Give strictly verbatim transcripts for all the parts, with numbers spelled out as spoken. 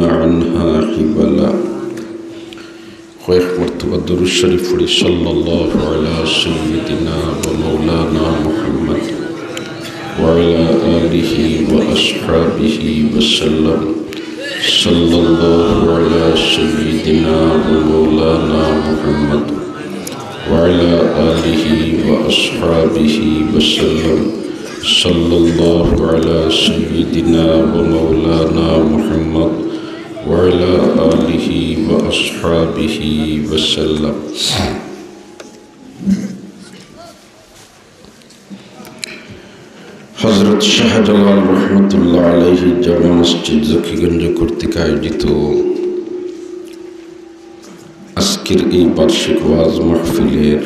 عنها حبلا. কয়েক মর্তবা দুরূদ শরীফ পড়ি, সাল্লাল্লাহু আলা সাইয়্যিদিনা ওয়া মাওলানা মুহাম্মদ ওয়া আলা আলিহি ওয়া আসহাবিহি ওয়া সাল্লাম। সাল্লাল্লাহু আলা সাইয়্যিদিনা ওয়া মাওলানা মুহাম্মদ ওয়া আলা আলিহি ওয়া আসহাবিহি ওয়া সাল্লাম। সাল্লাল্লাহু আলা সাইয়্যিদিনা ওয়া মাওলানা মুহাম্মদ ওয়া আলা আলিহি ওয়া আসহাবিহি ওয়া সাল্লাম। হযরত শাহজালাল রহমতুল্লাহ আলাইহি জামে মসজিদ জকিগঞ্জ কর্তৃক আয়োজিত আজকের এই বার্ষিক ওয়াজ মাহফিলের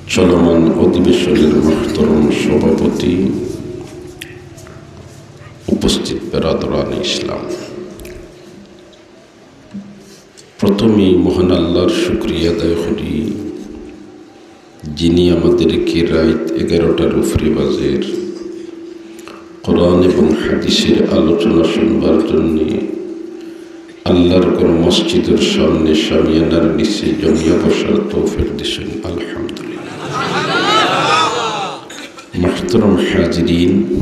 চলমান অধিবেশনের মুহতরম সভাপতি, উপস্থিত বেরাদরানে ইসলাম, প্রথমেই মহান আল্লাহর শুকরিয়া আদায় করি, যিনি আমাদেরকে রাইত এগারোটার উপরে বাজের কোরআন এবং হাদিসের আলোচনা শুনবার জন্যে আল্লাহর ঘর মসজিদের সামনে শামিয়ানার নিচে জমিয়া বসার তৌফিক দিছেন। আলহামদুলিল্লাহ। মুহতরম হাজিরিন,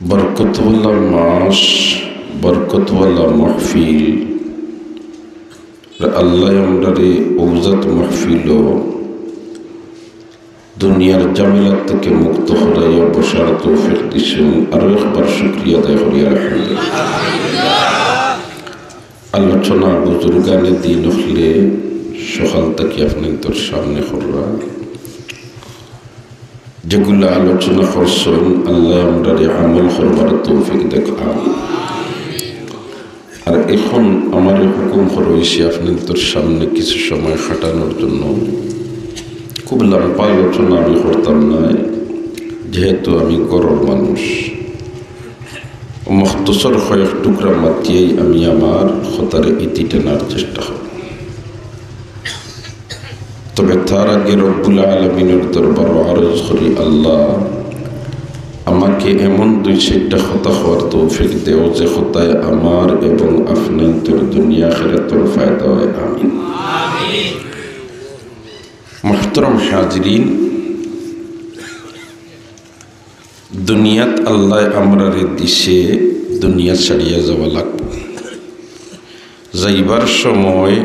বরকতওয়ালা মাস, বরকতওয়ালা মাহফিল, আল্লাহ আমরারে ঔজাত মাহফিল, দুনিয়ার ঝামেলা থেকে মুক্ত করাইয়া বসার তৌফিক দিছেন। আরো একবার শুকরিয়া আদায় করি, আলহামদুলিল্লাহ। আলোচনা বুজুর্গানে দিন অকলে সকাল থাকি আপনাইন্তর সামনে কররা, যেগুলা আলোচনা করছইন, আল্লাহ আমরারে আমল করবার তৌফিক দেউক, আমিন। আর এখন আমারে হুকুম করা অইছে আপনাইন্তর সামনে কিছু সময় খাটানোর জন্য। খুব লম্বা আলোচনা আমি করতাম নায়, যেহেতু আমি ঘরর মানুষ। মুখতসর কয়েক টুকরা মাতিয়াই আমি আমার কথারে ইতি টানার চেষ্টা করব। তবে তার আগে রব্বুল আলামিনের দরবারো আরজ করি, আল্লাহ, আমাকে এমন দুই চাইরটা কথা কওয়ার তৌফিক দেও, যে কথায় আমার এবং আপনাইন্তর দুনিয়া আখিরাতর ফায়দা হয়। আমিন। মুহতরম হাজিরিন, দুনিয়াত আল্লায় আমরারে দিছে, দুনিয়া ছাড়িয়া যাওয়া লাগবো। যাইবার সময়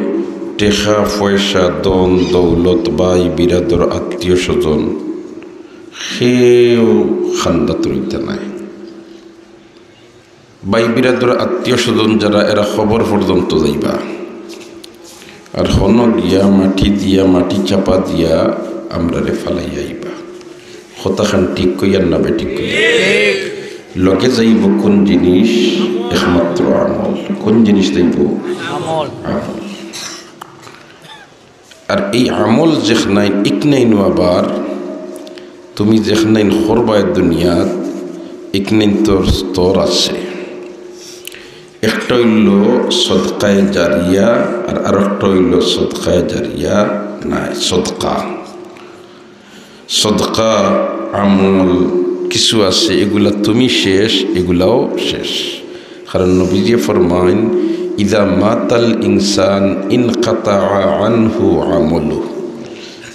টেকা পয়সা, ধন দৌলত, ভাই বিরাদর, আত্মীয় স্বজন, কেউ খান্দাত রইতা নায়। ভাই বিরাদর, আত্মীয় স্বজন যারা, এরা কবর পর্যন্ত যাইবা। আর হনো গিয়া মাটি দিয়া, মাটি চাপা দিয়া আমরারে ফালাইয়া আইবা। কথাখান ঠিক কইয়ার না বেঠিক কইয়ার? লগে যাইবো কোন জিনিস? একমাত্র আমল। কোন জিনিস যাইবো? আমল। আমল। আর এই আমল যেখানাইন, ইকনাইনও আবার তুমি যেখানাইন করবায় দুনিয়াত, ইকনাইনতর স্তর আছে। একটা অইলো সদকায়ে জারিয়া, আর আরেকটা অইলো সদকায়ে জারিয়া নায়, সদকা। সদকা, আমল কিছু আছে, এগুলা তুমি শেষ, এগুলাও শেষ। কারণ নবীজি ফরমাইন, "ইদা মাতাল ইনসান ইনকাতা আনহু আমলু।"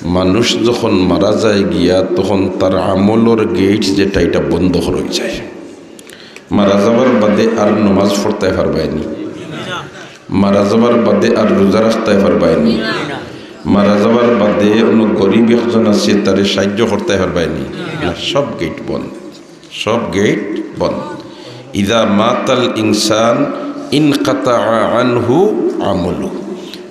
মানুষ যখন মারা যায় গিয়া, তখন তার আমলর গেইট যেটা, এটা বন্ধ অই যায়। মারা যাবার বাদে আর নমাজ পড়তায় পারবায় নি? মারা যাবার বাদে আর রোজা রাখতায় পারবায় নি? মারা যাবার বাদে অনো গরিব একজন আছে, তারে সাহায্য করতায় পারবায় নি? না, সব গেইট বন্ধ, সব গেইট বন্ধ। ইদা মাতাল ইনসান ইনকাতা আনহু আমলু,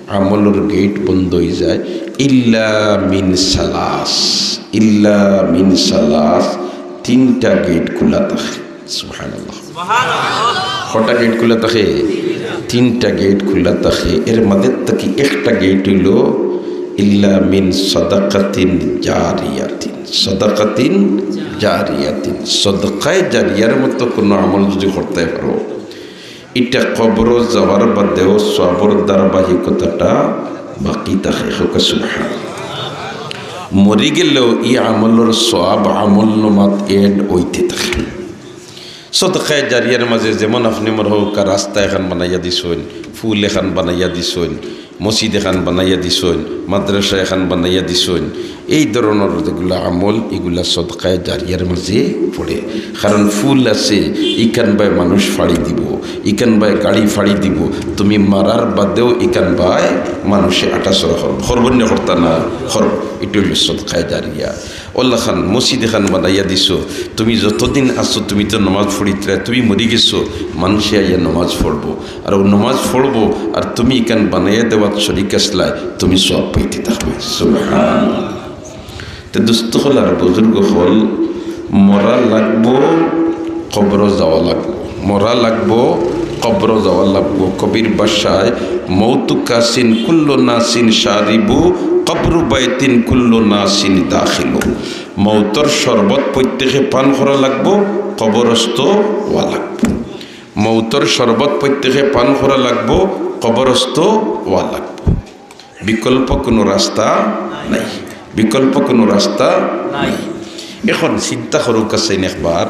আমলর গেইট বন্ধ অই যায়। ইল্লা মিন সালাস, ইল্লা মিন সালাস, তিনটা গেইট খোলা থাকে। সুবহানাল্লাহ। কটা গেইট খোলা থাকে? তিনটা গেইট খোলা থাকে। এর মাঝে থাকি একটা গেইট অইলো ইল্লা মিন সাদাকাতিন জারিয়াতিন, সাদাকাতিন জারিয়াতিন, সদকায়ে জারিয়ার মতো কোনো আমল যদি করতায় পারো, ইটা কবরো যাওয়ার বাদেও সওয়াবর ধারাবাহিকতাটা বাকি থাকে। কউক্কা সুবহানাল্লাহ। মরি গেলেও ই আমলর সওয়াব আমলনামাত add অইতে থাকে। সদকায়ে জারিয়ার মাঝে যেমন আপনে মনে অউক রাস্তা এখান বানাইয়া দিছইন, পুল এখান বানাইয়া দিছইন, মসজিদ এখান বানাইয়া দিছইন, মাদ্রাসা এখান বানাইয়া দিছইন, এই ধরনর যেগুলা আমল, ইগুলা সদকায়ে জারিয়ার মাঝে পড়ে। কারণ পুল আছে, ইখান বায় মানুষ ফাড়ি দিবো, ইখান বায় গাড়ি ফাড়ি দিবো, তুমি মারার বাদেও ইখান বায় মানুষে আটাচলা করবো, করবো না করতা না, করবো। ইটা অইলো সদকায়ে জারিয়া। অলাখান মসজিদ এখান বানাইয়া দিছো, তুমি যতদিন আছো তুমি তো নমাজ পড়িত্রায়, তুমি মরি গেছো, মানুষে আইয়া নমাজ পড়বো, আর অউ নমাজ পড়বো, আর তুমি ইখান বানাইয়া দেওয়াত শরিক আছলায়, তুমি সওয়াব পাইতে থাকবায়। সুবহানাল্লাহ। তে দোস্ত অকল আর বুজুর্গ অকল, মরা লাগবো, কবরো যাওয়া লাগবো, মরা লাগবো, কবরো যাওয়া লাগবো। কবির ভাষায়, "মৌতু কাসিন কুল্লু নাসিন শারিবু, কবরু বাইতিন কুল্লু নাসিন দাখিলু।" মৌতর শরবত প্রত্যেকে পান করা লাগবো, কবরস্থ অওয়া লাগবো। মৌতর শরবত প্রত্যেকে পান করা লাগবো, কবরস্থ অওয়া লাগবো। বিকল্প কোনো রাস্তা নাই, বিকল্প কোনো রাস্তা নাই। এখন চিন্তা করউক্কা চাইন একবার,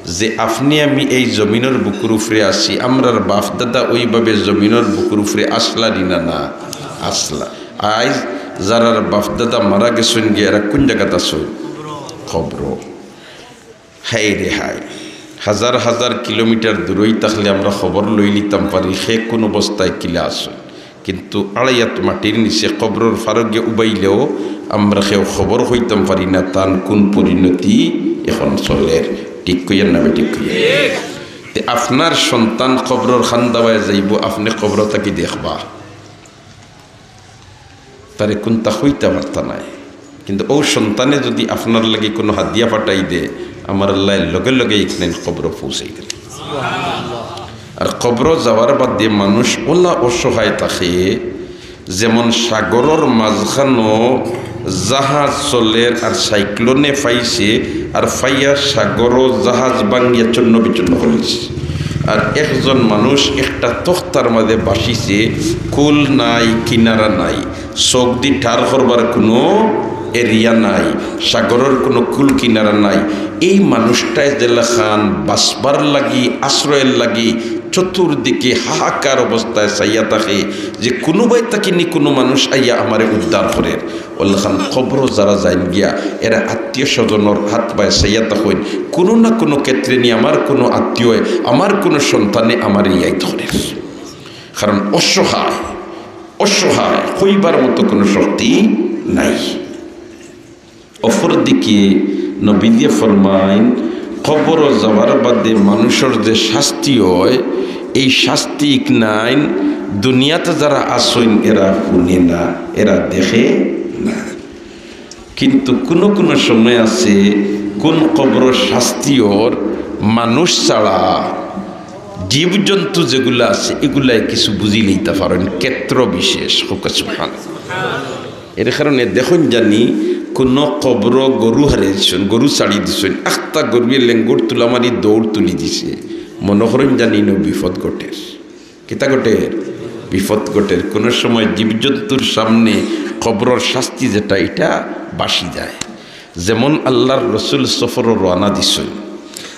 যে আপনে আমি এই জমিনর বুকুর উপরে আছি, আমরার বাফ দাদা অউভাবে জমিনর বুকুর উপরে আছলা নি না, না আছলা। আইজ যারার বাফ দাদা মারা গেছইন গিয়া, এরা কুন জাগাত আছইন? কবরো। হায় রে হায়, হাজার হাজার কিলোমিটার দূরই থাকলে আমরা খবর লইলিতাম পারি, হে কুন অবস্থায় কিলা আছইন। কিন্তু আড়াই আত মাটির নিচে কবরর ফারো গিয়া উবাইলেও আমরা কেউ খবর কইতাম পারি না, তান কুন পরিণতি এখন চলের। ঠিক কইয়ার না বেঠিক কইয়ার? তে আপনার সন্তান কবরর কান্দাবায় যাইবো, আপনে কবর থাকি দেখবা, তারে কুন্তা কইতা পারতা নায়। কিন্তু অউ সন্তানে যুদি আপনার লাগি কুনু হাদিয়া পাঠাই দে, আমার আল্লায় লগে লগে ইখান কবরো পৌঁছাই দেয়। আর কবরো যাওয়ার বাদে মানুষ অলা অসহায় থাকে, যেমন সাগরর মাঝখানো জাহাজ চলের আর সাইক্লোনে ফাইছে, আর ফাইয়া সাগরো জাহাজ ভাঙ্গিয়া চূর্ণ বিচূর্ণ করিলিছে। আর একজন মানুষ একটা তক্তার মাঝে বাসিছে, কুল নাই, কিনারা নাই, চউখদি ঠার করবার কুনু এরিয়া নাই, সাগরর কুনু কুল কিনারা নাই। এই মানুষটায় যেলাখান বাঁচবার লাগি, আশ্রয়র লাগি চতুর্দিকে হাহাকার অবস্থায় চাইয়া থাকে যে কুনুবায় থাকি নি কুনু মানুষ আইয়া আমারে উদ্ধার করের। অলাখান কবরো যারা যাইন গিয়া, এরা আত্মীয় স্বজনর হাত বায় চাইয়া থাকইন, কুনু না কুনু ক্ষেত্রে নি আমার কুনু আত্মীয়, আমার কুনু সন্তানে আমারে ইয়াদ করের। কারণ অসহায়, অসহায়, কইবার মতো কুনু শক্তি নাই। অপরদিকে নবীজিয়ে ফরমাইন, কবরো যাওয়ার বাদে মানুষর যে শাস্তি অয়, এই শাস্তি ইখান দুনিয়াত যারা আছইন এরা হুনে না, এরা দেখে না। কিন্তু কুনু কুনু সময় আছে, কুন কবরর শাস্তি অর মানুষ ছাড়া জীবজন্তু যেগুলা আছে, ইগুলায় কিছু বুঝিলিতা পারইন, ক্ষেত্র বিশেষ। কউক্কা সুবহানাল্লাহ। এর কারণে দেখইন জানি কুনু কবরো গরু হারাই দিছইন, গরু ছাড়ি দিছইন, আখতা গরুয়ে লেঙ্গর তুলা মারি দৌড় তুলি দিছে, মনো করইন জানি ইনো বিপদ ঘটের। কিতা ঘটের? বিপদ ঘটের। কুনু সময় জীবজন্তুর সামনে কবরর শাস্তি যেটা, ইটা বাসি যায়। যেমন আল্লার রসুল সফরো রওয়ানা দিছইন,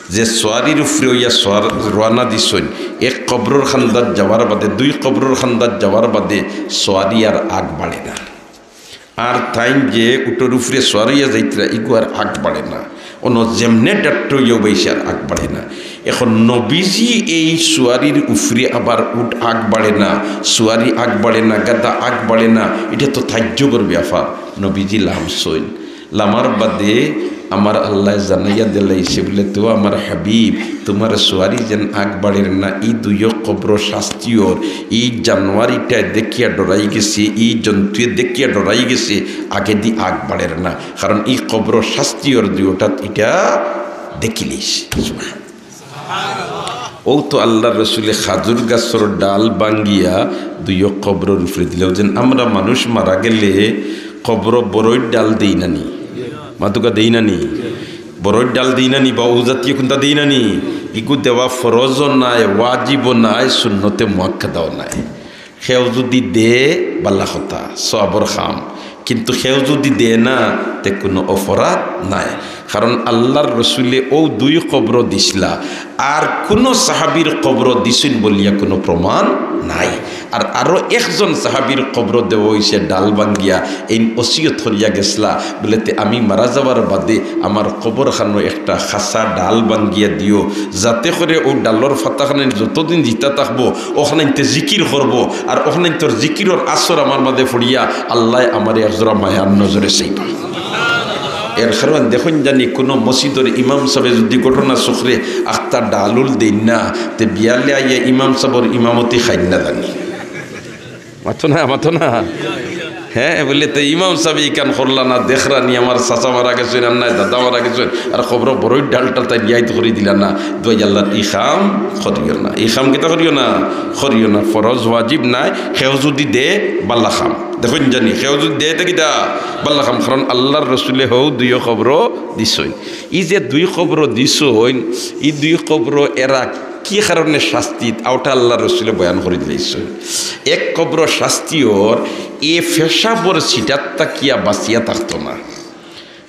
যে সোয়ারির উপরে অইয়া সোয়ার-, রওয়ানা দিছইন, এক কবরর কান্দাত যাওয়ার বাদে, দুই কবরর কান্দাত যাওয়ার বাদে সোয়ারি আর আগ বাড়ে না। আর তাইন যে উটর উপরে সোয়ার অইয়া যাইতরা, ইগু আর আগ বাড়ে না। অনো যেমনে ডাট্ট অইয়া উবাইছে আর আগ বাড়ে না। এখন নবীজি এই সোয়ারির উপরে আবার উট আগ বাড়ে না, সোয়ারি আগ বাড়ে না, গাধা আগ বাড়ে না, ইটা তো তাজ্জুবর ব্যাপার। নবীজি লামছইন, লামার বাদে আমার আল্লায় জানাইয়া দিলাইছে বুলে, "তো আমার হাবিব, তুমার সোয়ারি যেন আগ বাড়ের না, ই দুইও কবরো শাস্তি অর, ই জানোয়ার ইটায় দেখিয়া ডরাই গেছে, ই জন্তুয়ে দেখিয়া ডরাই গেছে, আগেদি আগ বাড়ের না, কারণ ই কবরো শাস্তি অর দুইওটাত ইটা দেখিলিছে।" অউ তো আল্লার রসুলে খাজুর গাছর ডাল ভাঙ্গিয়া দুইও কবরর উপরে দিলা। অউ যেন আমরা মানুষ মারা গেলে কবরো বড়ইর ডাল দেই না নি? মাতুক্কা দেই না নি? বড়ইর ডাল দেই না নি? বা অউ জাতীয় কুন্তা দেই না নি? ইগু দেওয়া ফরজও নায়, ওয়াজিবও নায়, সুন্নতে মুআক্কাদাও নায়। কেউ যুদি দে, বালা কথা, সওয়াবর কাম। কিন্তু কেউ যুদি দেয় না, তে কুনু অপরাধ নাই। কারণ আল্লার রসুলে অউ দুই কবরো দিছলা, আর কুনু সাহাবির কবরো দিছইন বলিয়া কুনু প্রমাণ নাই। আর আরো একজন সাহাবির কবরো দেওয়া অইছে ডাল ভাঙ্গিয়া, এইন ওসিয়ত করিয়া গেছলা, বুলে, "তে আমি মারা যাওয়ার বাদে আমার কবরখানো একটা খাসা ডাল ভাঙ্গিয়া দিও, যাতে করে অউ ডালর ফাতাখানাইন যতদিন জিতা থাকবো, অখানাইন্তে জিকির করবো, আর অখানাইন্তর জিকিরর আসর আমার মাঝে পড়িয়া আল্লায় আমারে একজোড়া মায়ার নজরে চাইবা।" এর কারণ দেখইন জানি কুনু মসজিদর ইমাম সাবে যুদি ঘটনা চক্রে আখতা ডালুল দেইন না, তে বিয়ালে আইয়া ইমাম সাবর ইমামতি খাইন না জানি। মাতো না, মাতো না। হ্যাঁ, বুলে, "তে ইমাম সাবে ইখান করলা না, দেখরা নি আমার চাচা মারা গেছইন, আর নাই দাদা মারা গেছইন, আর কবরো বড়ই ডালটা তাই নিয়াইত করি দিলা না।" দুয়াই আল্লার ই কাম করিও না, ই কাম কিতা করিও না, করিও না। ফরজ ওয়াজিব নাই, কেউ যুদি দে বালা কাম। দেখইন জানি, কেউ যুদি দে তে কিতা বালা কাম, কারণ আল্লার রসুলে হউ দুইও কবরো দিছইন। ই যে দুই কবরো দিছইন, ই দুই কবরো এরা কি কারণে শাস্তি, অউটা আল্লার রসুলে বয়ান করি দিলাইছইন। এক কবরো শাস্তি অর, এ পেশাবর ছিটাত থাকিয়া বাঁচিয়া থাকতো না।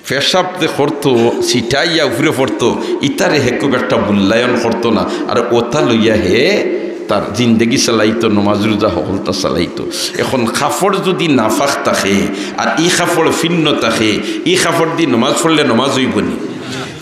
পেশাব যে করতো, ছিটাইয়া উপরে পড়তো, ইতারে হে খুব একটা মূল্যায়ন করতো না। আর অতা লইয়া হে তার জিন্দেগি চালাইতো, নমাজ রোজা হকলতা চালাইতো। এখন কাপড় যুদি নাপাক থাকে, আর ই কাপড় ফিন্ন থাকে, ই কাপড় দি নমাজ পড়লে নমাজ অইবো নি?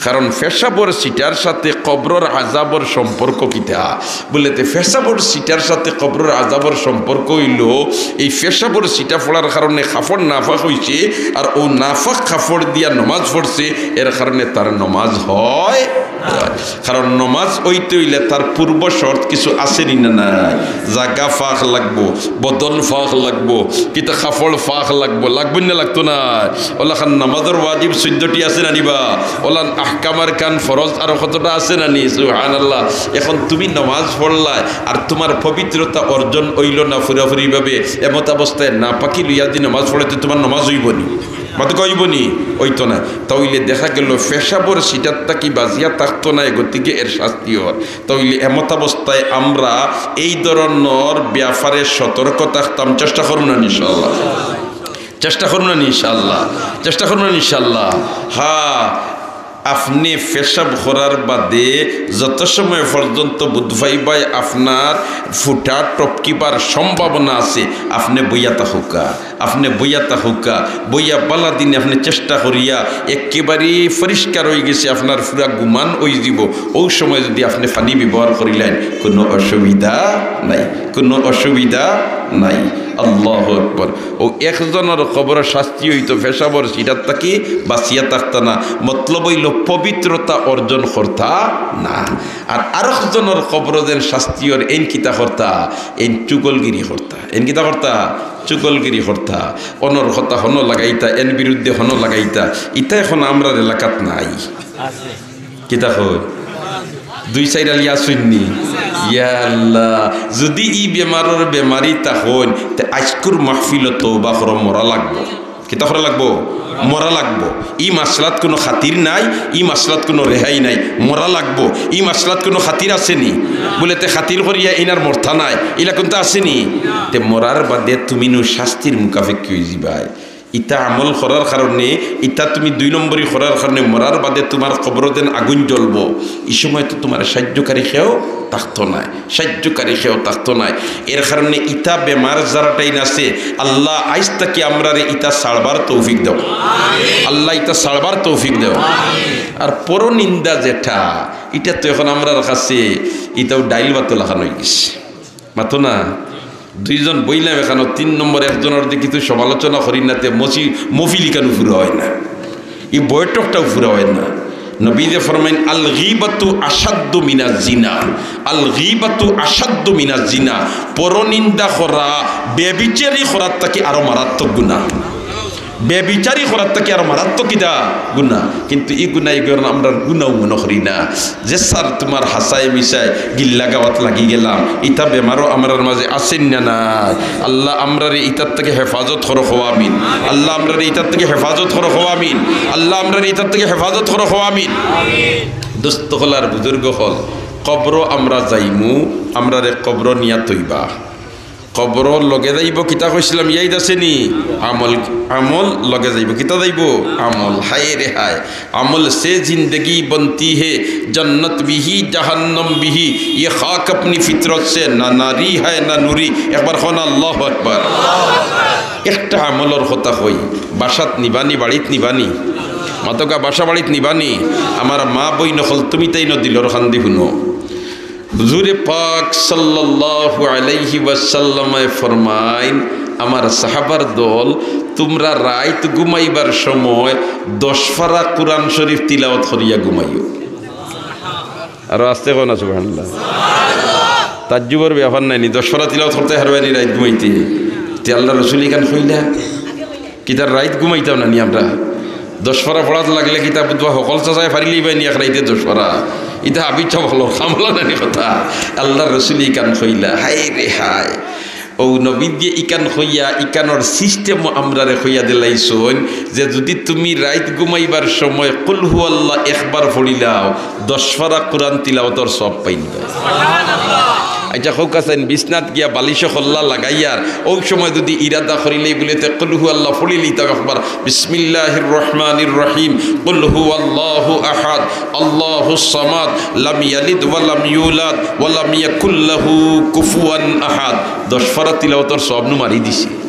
কারণ পেশাবর ছিটার সাথে কবরর আজাবর সম্পর্ক কিতা? বুলে, তে পেশাবর ছিটার সাথে কবরর আজাবর সম্পর্ক অইলো, এই পেশাবর ছিটা পড়ার কারণে কাপড় নাপাক অইছে, আর অউ নাপাক কাপড় দিয়া নমাজ পড়ছে, এর কারণে তার নমাজ হয় না। কারণ নমাজ অইতে অইলে তার পূর্ব শর্ত কিছু আছে নি না নাই? জাগা পাক লাগবো, বদন পাক লাগবো, কিতা কাপড় পাক লাগবো, লাগবো না লাগতো না? অলাখান নমাজর ওয়াজিব চৈদ্দটি আছে না নি বা? অলান আহকাম আরকান ফরজ আরো কতটা আছে না নি? সুবহানাল্লাহ। এখন তুমি নমাজ পড়লায় আর তুমার পবিত্রতা অর্জন অইলো না পুরাপুরি ভাবে, এমত অবস্থায় নাপাকি লইয়া দি নমাজ পড়লে তে তুমার নমাজ অইবো নি? মাতো কইবো নি? অইতো না। তা অইলে দেখা গেল পেশাবর ছিটার থাকি বাঁচিয়া থাকতো না, গতিকে এর শাস্তি অর। তা অইলে এমত অবস্থায় আমরা এই ধরনর ব্যাপারে সতর্ক থাকতাম, চেষ্টা করমু না ইনশাআল্লাহ? চেষ্টা করমু না ইনশাআল্লাহ? চেষ্টা করমু না ইনশাআল্লাহ? হ্যাঁ, আপনে পেশাব করার বাদে যত সময় পর্যন্ত বুধ পাইবায় আপনার ফুটা টপকিবার সম্ভাবনা আছে, আপনে বইয়া থাকউক্কা, আপনে বইয়া থাকউক্কা, বইয়া বালা দিনে আপনে চেষ্টা করিয়া একেবারে পরিষ্কার অইগেছে আপনার পুরা গুমান অইযিবো, অউ সময় যুদি আপনে পানি ব্যবহার করিলাইন, কুনু অসুবিধা নাই, কুনু অসুবিধা নাই। আল্লাহু আকবার। অউ একজনর কবরো শাস্তি অইতো পেশাবর ছিটার থাকি বাঁচিয়া থাকতা না, মতলব অইলো পবিত্রতা অর্জন করতা না। আর আরকজনর কবরো যেন শাস্তি অর, এইন কিতা করতা? এইন চুগলগিরি করতা। এইন কিতা করতা? চুগলগিরি করতা। অনর কথা হনো লাগাইতা, এন বিরুদ্ধে হনো লাগাইতা। ইতা এখন আমরার এলাকাত নাই। কিতা কই? দুই চাইর আলি আছইন নি? ইয়া আল্লাহ, যুদি ই বেমারর বেমারি থাকইন, তে আইজকুর মাহফিলো তওবা করো, মরা লাগবো। কিতা করা লাগবো? মরা লাগবো। ই মাসলাত কুনু খাতির নাই, ই মাসলাত কুনু রেহাই নাই, মরা লাগবো। ই মাসলাত কুনু খাতির আছে নি? বুলে, তে খাতির করিয়া ইনার মরতা নায়, ইলা কুন্তা আছে নি? তে মরার বাদে তুমি নু শাস্তির মুখাপেক্ষি অইযিবায়। ইতা আমল করার কারণে, ইতা তুমি দুই নম্বরি করার কারণে মরার বাদে তুমার কবরো যেন আগুইন জ্বলবো, ই সময় তো তুমার সাইয্যকারী কেউ থাকতো নায়, সাইয্যকারী কেউ থাকতো নায়। এর কারণে ইতা বেমার যারার টাইন আছে, আল্লাহ আইজ থাকি আমরারে ইতা ছাড়বার তৌফিক দেও, আল্লাহ ইতা ছাড়বার তৌফিক দেও। আর পরনিন্দা যেটা, ইটা তো এখন আমরার কাছে ইতাও ডাইল ভাতো লাখান অইগেছে। মাতো না, দুইজন বইলাম এখানো, তিন নম্বর একজনর দি কিছু সমালোচনা করি না, তে মসি-, মফিল ইখানো পুরা অয় না, ই বৈঠকটাও পুরা অয় না। নবীয়ে ফরমাইন, "আল গীবাতু আশাদ্দু মিনাজ জিনা।" আল গীবাতু আশাদ্দু মিনাজ জিনা। পরনিন্দা করা, ব্যভিচারী করার থাকি আরো মারাত্মক গুনা। ব্যভিচারী করার থাকি আরো মারাত্মক কিতা? গুনা। কিন্তু ই গুনা, ই গুনা আমরা গুনাও মনো করি না। যে স্যার তুমার হাছায় মিছায় গিল্লা গাওয়াত লাগি গেলাম, ইতা বেমারও আমরার মাঝে আছে না নাই? আল্লাহ আমরারে ইতার থাকি হেফাজত করো, কও আমিন। আল্লাহ আমরারে ইতার থাকি হেফাজত করো, কও আমিন। আল্লাহ আমরারে ইতার থাকি হেফাজত করো, কও আমিন। দোস্ত অকল আর বুজুর্গ অকল, কবরো আমরা যাইমু, আমরারে কবরো নিয়া থইবা। কবরর লগে যাইবো, কিতা কইছিলাম, ইয়াদ আছে নি? আমল, আমল লগে যাইবো, কিতা যাইবো? আমল। হায় রে হায়, عمل سے زندگی بنتی ہے، جنت بھی جہنم بھی، یہ خاک اپنی فطرت سے نہ ناری ہے نہ نوری। একবার কও না, আল্লাহু আকবার। একটা আমলর কথা কই, বাসাত নিবানি, বাড়িত নিবানি, মাতকা বাসা বাড়িত নিবানি। আমার মা বইন অকল, তুমি তাইন দিলর কান্দি হুনো। হুজুরে পাক সাল্লাল্লাহু আলাইহি ওয়াসাল্লামে ফরমাইন, আমার সাহাবার দল, তুমরা রাইত ঘুমাইবার সময় দশ পারা কুরআন শরীফ তিলাওয়াত করিয়া ঘুমাইও। আরো আস্তে কও না, সুবহানাল্লাহ। তাজ্জুবর ব্যাপার নায় নি, দশ পারা তিলাওয়াত করতে পারবায় নি রাইত ঘুমাইতে? তে আল্লার রসুলে ইখান কইলা, কিতা রাইত ঘুমাইতাম না নি আমরা? দশ পারা পড়াত লাগলে কিতা বুঝবা, হকল চাচায় পারিলিবায় নি এক রাইতে দশ পারা? ইতা হাবিজ সাব অকলর কাম অলা নানি কথা। আল্লার রসুলে ইখান কইলা, হায় রে হায়। অউ নবীয়ে ইখান কইয়া, ইখানর system আমরারে কইয়া দিলাইছইন যে যুদি তুমি রাইত ঘুমাইবার সময় কুল হু আল্লাহ একবার পড়িলাও, দশ পারা কুরআন তিলাওয়াতর সওয়াব পাইলিবায়। আইচ্ছা, কউক্কা চাইন, বিছনাত গিয়া বালিশো কল্লা লাগাইয়ার অউ সময় যুদি ইরাদা করিলাই বুলে, তে কুল হু আল্লাহ পড়িলিতাম একবার, বিসমিল্লাহির রহমানির রহিম, কুল হু আল্লাহু আহাদ, আল্লাহুস সামাদ, লাম ইয়ালিদ ওয়া লাম ইউলাদ ওয়া লাম ইয়াকুল লাহু কুফুয়ান আহাদ। দশ পারা তিলাওয়াতর সওয়াব নু মারি দিছে।